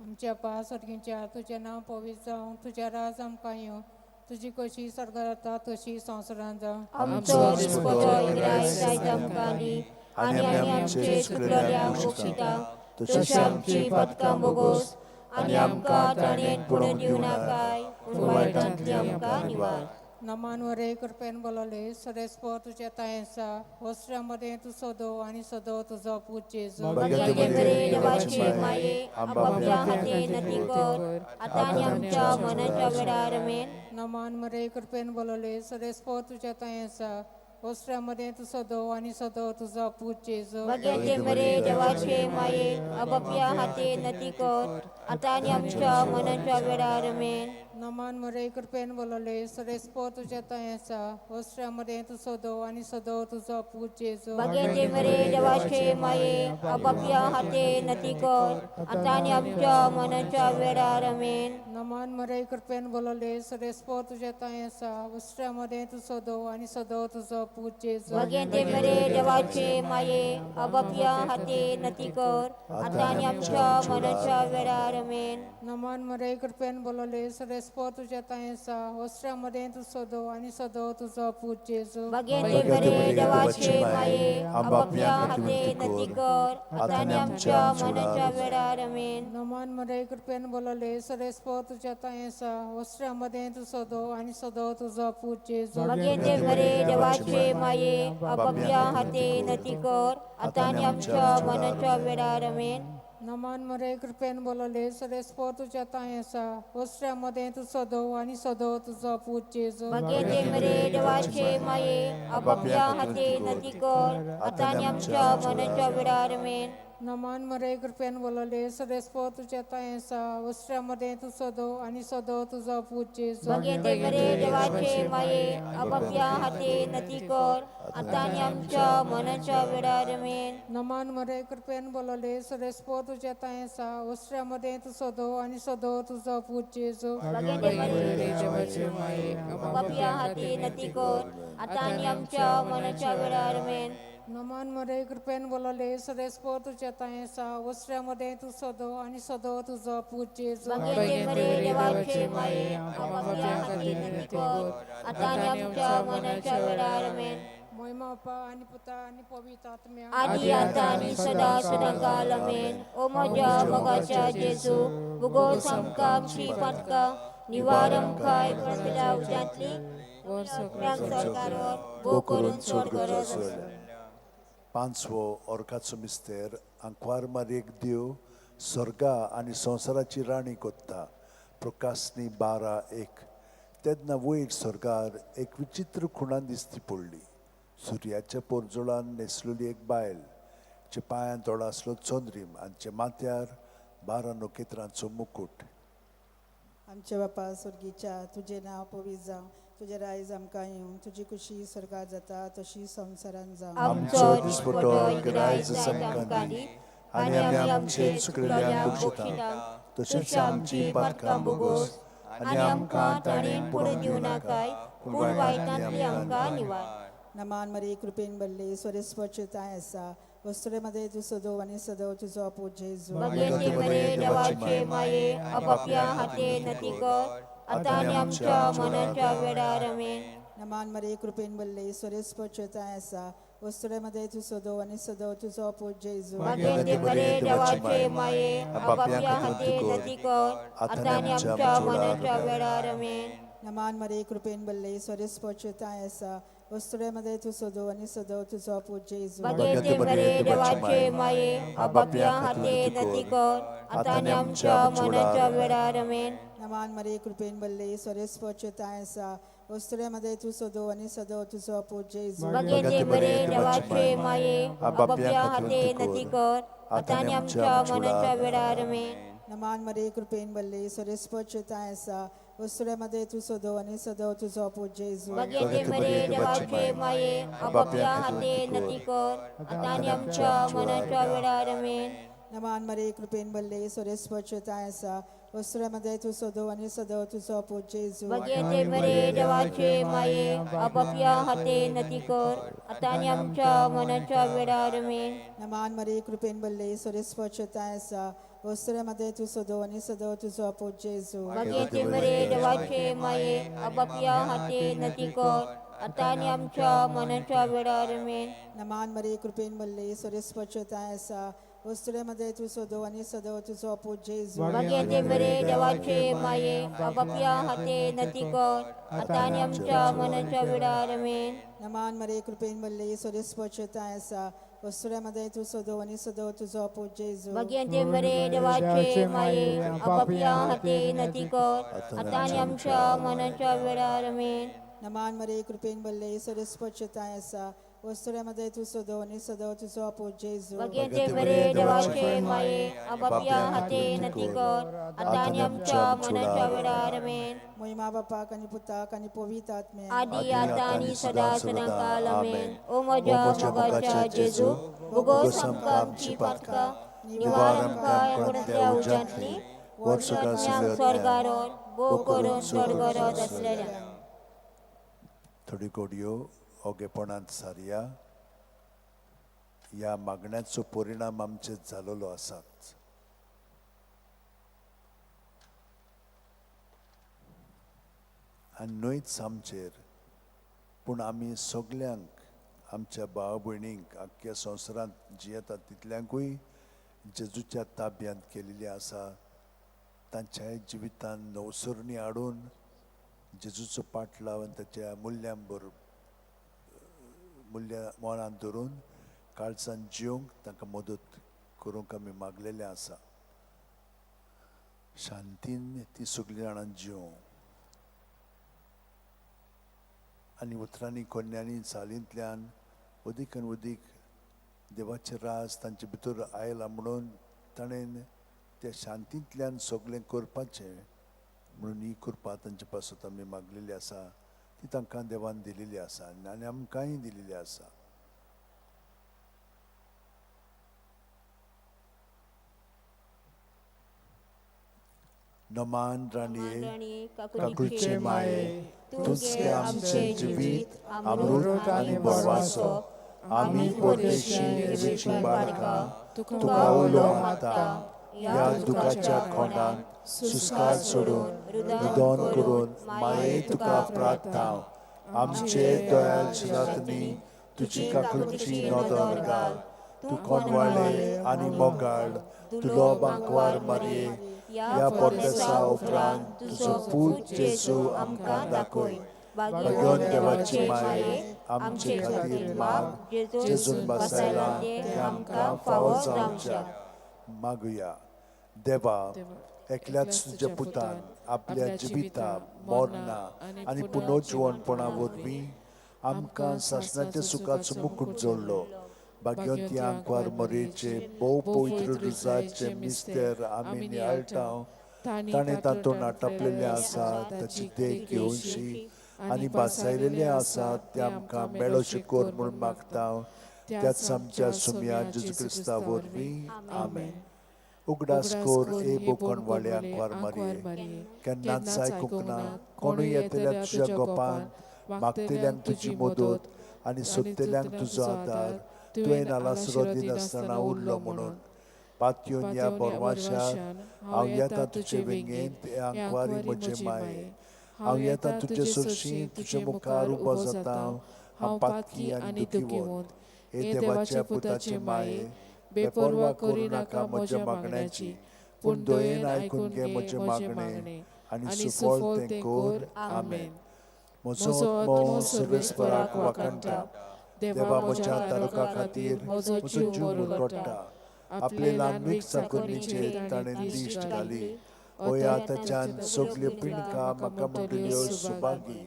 आमच्या बापा स्वर्गीच्या, तुजें नांव पवित्र जावं, तुजें राज आमकां येवं, तुजी कशी स्वर्गार जाता तशी संवसारांत जावं. आमचो दिसपटो गिरायक जायत आमकां दी आनी आमी आमचे चुकलेल्यांक बक्षिता तशी आमची पातकां भोगोस आनी आमकां ताणें पडून दिवं नाकाय, पूण वायटांतली आमकां निवार. नमान वरे कृपेन बोलवले सरेस्पर तुज्या तायेंसा वस्त्रा मदें तूं सदो आनी सदो तुजो पूत जेजू. भाग्याचे बरे देवाचे माये, आपापल्या हाते नती कर, आतां आनी आमच्या मनाच्या वेळार. आमेन. नमान मरे कृपेन बोलवले सरेस्पर तुज्या तायेंसा वस्त्रा मदें तूं सदो आनी सदो तुजो पूत जेजू. भाग्याचे बरे देवाचे माये, आपापल्या हाते नती कर, आतां आनी आमच्या मनाच्या वेळार आमेन. नमन मरे कृपेन बोलले सरेस्पो तुझ्या थंय आसा वस्त्रा मदें तूं सदो आनी सदो तुजो पूत जेजू. भाग्याचे मरे देवाचे माये आपापल्या हाते नती कर आतां आनी आमच्या मनाच्या वेळार आमेन. नमन मरे कृपेन बोलले सरेस्पो तुझ्या थंय आसा वस्त्रा मदें तूं सदो आनी सदो तुजो पूत जेजू. भाग्याचे मरे देवाचे माये आपापल्या हाते नती कर आतां आनी आमच्या मनाच्या वेळार आमेन. नमन मरे कृपेन बोलले सरेस्पो तुझ्या थंय आसा वस्त्रा मदें तूं सदो आनी सदो तुजो पूत जेजू. भाग्याचे मरे देवाचे माये आपापल्या हाते नती कर आतां आनी आमच्या मनाच्या वेळार आमेन. नमन मरे कृपेन बोलले सरेस्पो तुझ्या थंय आसा वस्त्रा मदें तूं सदो आनी सदो तुजो पूत जेजू. भाग्याचे मरे देवाचे माये आपापल्या हाते नती कर आतां आनी आमच्या मनाच्या वेळार आमेन. नमन मरे कृपेन बोलले सरेस्पो तुझ्या थंय आसा वस्त्रा मदें तूं सदो आनी सदो तुजो पूत जेजू. भाग्याचे मरे देवाचे माये आपापल्या हाते नती कर आतां आनी आमच्या मनाच्या वेळार आमेन. नमन मरे कृपेन बोलले सरेस्पो तुझ्या थंय आसा वस्त्रा मदें तूं सदो आनी सदो तुजो पूत जेजू. भाग्याचे मरे देवाचे माये आपापल्या हाते नती कर आतां आनी आमच्या मनाच्या वेळार आमेन. नमन मरे कृपेन बोलले सरेस्पो तुझ्या थंय आसा वस्त्रा मदें तूं सदो आनी सदो तुजो पूत जेजू. भाग्याचे मरे देवाचे माये आपापल्या हाते नती कर आतां आनी आमच्या मनाच्या वेळार आमेन. नमन मरे कृपेन बोलले सरेस्पो तुझ्या थंय आसा वस्त्रा मदें तूं सदो आनी सदो तुजो पूत जेजू. भाग्याचे मरे देवाचे माये आपापल्या हाते नती कर आतां आनी आमच्या मनाच्या वेळार आमेन. मोहिमा बापा आनी पुता आनी पवित्र आत्म्या आदी आतां आनी सदा सदा काल आमेन. ओ म्हज्या मोगाच्या जेजू भुगोस आमकां आमची पातकां निवार आमकां एकवटल्या उज्यांतली सरकार भो करून सोड गरज आसा. पांचवो ऑर्काचो मिस्तेर आंकवार मारयेक देव स्वर्गा आनी संवसाराची राणी कोत्ता. प्रकाशनी 12:1. तेन्ना वयर स्वर्गार एक विचित्र खुणान दिसती पडली. सुर्याच्या पोरजोळान न्हेसलेली एक बायल, जे पांयान थोडो आसलो चंद्रीम आनी जे माथ्यार 12 नखेत्रांचो मुकूट. आमच्या बापा स्वर्गीच्या तुजें नांव पवित्र जावं, तुजें रायज आमकां येवं, तुजी खुशी स्वर्गार जाता तशी संवसारान जावं. आमचो दिसपटो रायज आमकां दी आनी आमी आमचे चुकलेल्यांक बक्षिता तशेंच आमची पातकां भोगोस आनी आमकां ताणें पडून दिवं नाकाय पूण वायटांतली आमकां निवार. नमान मरे कृपेन भरले स्वरेस्पो तांय आसा वस्तुरे मध्ये तूं सदो आनी सदो तुजो पूत जेजू. भाग्याचे मरे देवाचे माये आपापल्या हाते नती कर आतां आनी आमच्या मनाच्या वेळार आमेन. नमान मरे कृपेन भरले स्वरेस्पो तांय आसा वस्तुरे मध्ये तूं सदो आनी सदो तुजो पूत जेजू. भाग्याचे मरे देवाचे माये आपापल्या हाते नती कर आतां आनी आमच्या मनाच्या वेळार आमेन. नमान मरे कृपेन भरले स्वरेस्पो तांय आसा वस्तुरे मध्ये तूं सदो आनी सदो तुजो पूत जेजू. भाग्याचे मरे देवाचे माये आपापल्या हाते नती कर आतां आनी आमच्या मनाच्या वेळार आमेन. नमान मरे कृपेन भरले स्वरेस्पो तांय आसा वस्तुरे मध्ये तूं सदो आनी सदो तुजो पूत जेजू. भाग्याचे मरे देवाचे माये आपापल्या हाते नती कर आतां आनी आमच्या मनाच्या वेळार आमेन. नमान मरे कृपेन भरले स्वरेस्पो तांय आसा वस्तुरे मध्ये तूं सदो आनी सदो तुजो पूत जेजू. भाग्याचे मरे देवाचे माये आपापल्या हाते नती कर आतां आनी आमच्या मनाच्या वेळार आमेन. नमान मरे कृपेन भरले स्वरेस्पो तांय आसा वस्तुरे मध्ये तूं सदो आनी सदो तुजो पूत जेजू. भाग्याचे मरे देवाचे माये आपापल्या हाते नती कर आतां आनी आमच्या मनाच्या वेळार आमेन. नमान मरे कृपेन भरले स्वरेस्पो तांय आसा वस्तुरे मध्ये तूं सदो आनी सदो तुजो पूत जेजू. भाग्याचे मरे देवाचे माये आपापल्या हाते नती कर आतां आनी आमच्या मनाच्या वेळार आमेन. नमान मरे कृपेन भरले स्वरेस्पो तांय आसा वस्तुरे मध्ये तूं सदो आनी सदो तुजो पूत जेजू. भाग्याचे मरे देवाचे माये आपापल्या हाते नती कर आतां आनी आमच्या मनाच्या वेळार आमेन. नमान मरे कृपेन भरले स्वरेस्पो तांय आसा वस्तुरे मध्ये तूं सदो आनी सदो तुजो पूत जेजू. भाग्याचे मरे देवाचे माये आपापल्या हाते नती कर आतां आनी आमच्या मनाच्या वेळार आमेन. नमान मरे कृपेन भरले स्वरेस्पो तांय आसा वस्तुऱ्या मदें तूं सदो आनी सदो तुजो आपूत जेजू. भाग्यवंते मरिये देवाचे माये, आपापल्या हाते नती कर, आतां आनी आमच्या मरणाच्या वेळार. आमेन. मोहिमा बापाक आनी पुताक आनी पवित्र आत्म्याक. आदी आतां आनी सदां सदां काल. आमेन. ओ म्हज्या मोगाच्या जेजू, बोगोस आमकां आमची पातकां, निवार आमकां कोणांतल्या उज्यांतली, वर्सुकां स्वर्गारोन भोव करून चड गरज आसलेल्या. थोडी घडयो ओगेपणांत सारया. ह्या मागण्याचो परिणाम आमचेर जालोलो आसात. आनी न्हयच आमचेर, पूण आमी सगल्यांक, आमच्या भाव भयणींक, आख्ख्या संवसारांत जियेतात तितल्यांकूय जेजूच्या ताब्यांत केलेली आसा. तांच्याय जिवितान नवसरणी हाडून जेजूचो पाटलाव आनी ताच्या मुल्यां मुल्यां मनांत धरून काळजान जिवंक तांकां मदत करूंक आमी मागलेलें आसा. शांतीन ती सगळीं जाणां जिवं आनी उतरांनी, कोन्यांनी, चालींतल्यान अदीक आनी अदीक देवाचें राज तांचे भितर आयलां म्हणून ताणें त्या शांतींतल्यान सगळें करपाचें म्हणून ही कृपा तांचे पासत आमी मागलेली आसा. ती तांकां देवान दिलेली आसा आनी आमकांय दिलेली आसा. नमान राणये, काकुळचे माये, तूंच गे आमचें जिवीत, अमृत आनी बरवासो. आमी परदेशी एवीचीं बाळकां तुका उलो मारता. ह्या दुखाच्या खोंडांत सुस्कार सोडून रुदन करून माये तुका प्रार्थना. आमचे दयाळ शिरातनी तुजी काकुळची नदर घाल. तूं कोणवाळे आनी मोगाळ तुलो बांकवार मारये, ह्या परदेसा उपरांत तुजो पूत जेजू आमकां दाखय. भाग्योन देवाची माये, आमचे खातीर माग, जेजून बसायला तें आमकां फावो जावच्या. मागुया. देवा, एकल्याच तुज्या पुतान आपल्या जिविता, मरणा आनी पुनर्जिवणपणा वरवीं आमकां सासणाच्या सुखाचो मुकूट जोडलो. भाग्यवंती आंकवार मरेचे भोव पवित्र रुजाचे मिस्तेर आमी नियाळटा. ताणें तातूंत आटापलेलें आसा ताची देख घेवची आनी बासायलेलें आसा तें आमकां मेळोशें कर म्हूण मागता. त्याच आमच्या सुमया जेजू क्रिस्ता वरवीं. आमेन. उगडास कोर ए बोकणवाळे आंकवार मारये, केन्नाच आयकूंक ना कोणूय येतल्या तुज्या गोपान मागतल्यांक तुजी मदत आनी सोदतल्यांक तुजो आदार तुवें आलासरो दिनासतना उरलो म्हणून. पातयोन ह्या बोरवाशान हांव येता तुजे वेंगेंत, हे आंकवारी म्हजे माये. हांव येता तुजे सरशी, तुजे मुखार उबो जाता हांव पातकी आनी दुखीवंत. हे देवाच्या पुताचे माये, बेपर्वा करूं नाका म्हज्या मागण्याची, पूण दयेन आयकून घे म्हजें मागणें आनी सुफळ तें कर. आमेन. म्हजो आत्मो सर्वेस्पराक वाखाणटा. देवा म्हज्या तारुका खातीर म्हजो जीव मुरगट्टा. आपले ल्हानवीक चाकरणीचेर ताणें दिश्ट घाली. ओया ताच्यान सगल्यो पिणकां म्हाका म्हणटल्यो सुभागी.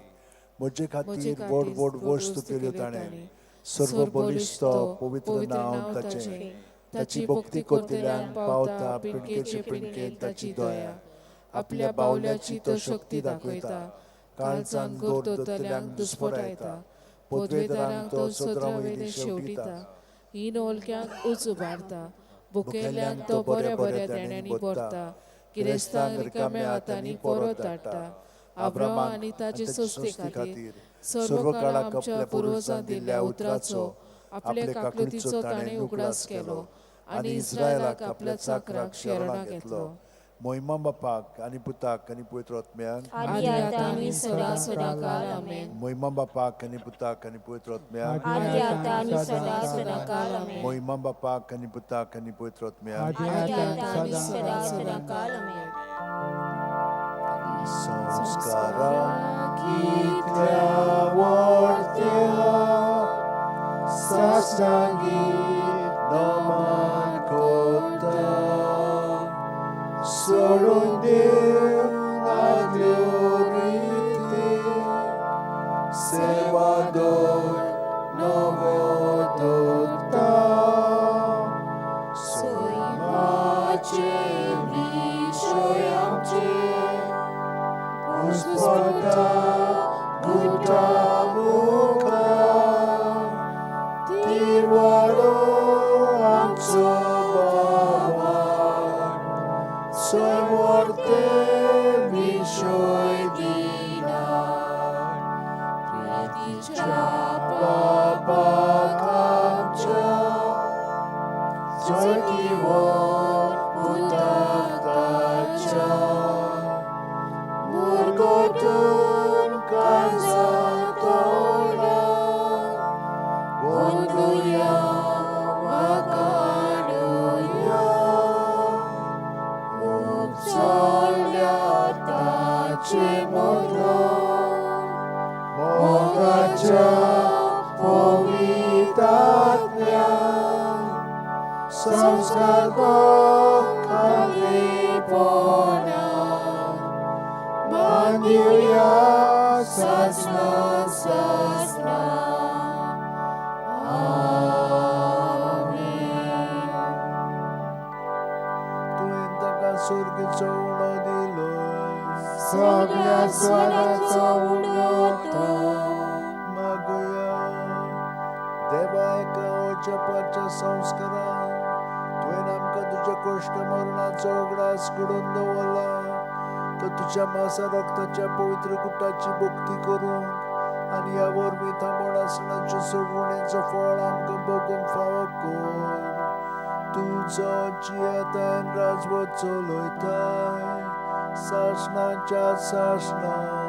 म्हजे खातीर व्हड व्हड वस्तू केल्यो ताणें. सर्व बलिश्ट पवित्र नांव ताचें. ताची भक्ती करतल्यांक पावता पिणकेचे पिणकेन ताची दया. आपल्या बावल्याची तो शक्ती दाखयता. काळजान गोर दवरतल्यांक दुस्पटायता. पदवेदारांक तो सदरा वयली शेवटिता. हीन ओलक्यांक उंच उबारता, भुकेल्ल्यांक तो बऱ्या बऱ्या देण्यांनी भरता, गिरेस्तांक रिकाम्या हातांनी परत धाडटा. अब्राहम आनी ताचे संस्थे खातीर सर्व काळाक आमच्या पुर्वजान दिल्ल्या उतराचो आपले काकळुतीचो ताणें उगडास केलो आनी इस्रायलाक आपल्या चाकराक शरणाक घेतलो. मोहिमा बापाक आनी पुताक आनी पवित्र आत्म्याक. आदी आतां आनी सदां सदां काल. आमेन. मोहिमा बापाक आनी पुताक आनी पवित्र आत्म्याक. आदी आतां आनी सदां सदां काल. आमेन. मोहिमा बापाक आनी पुताक आनी पवित्र आत्म्याक. आदी आतां आनी सदां सदां काल. आमेन. संस्कारा कितल्या वर्त्या साष्टांगी नमन करता. सोडून देव आदल्यो रिती, सेवा दवर नवो संस्कार खात्रीपणा बांदिवया सासना सासना. आमेन. तुवें ताका स्वर्गीचो उणो दिलो. सगळ्या स्वराचो उणो तो. मागुया. देवा, एका ओचपाच्या संस्कारान तुवें आमकां तुज्या कश्ट मरणाचो उगडास घडोवन दवरला, तर तुज्या मासा रक्ताच्या पवित्र कुटाची भक्ती करूंक आनी ह्या वरवीं थांबोण आसणाच्यो सोडवणेचो फळ आमकां भोगूंक फावो कर, तुजो जियेतान राजवट चलयताय सासणाच्या सासणां.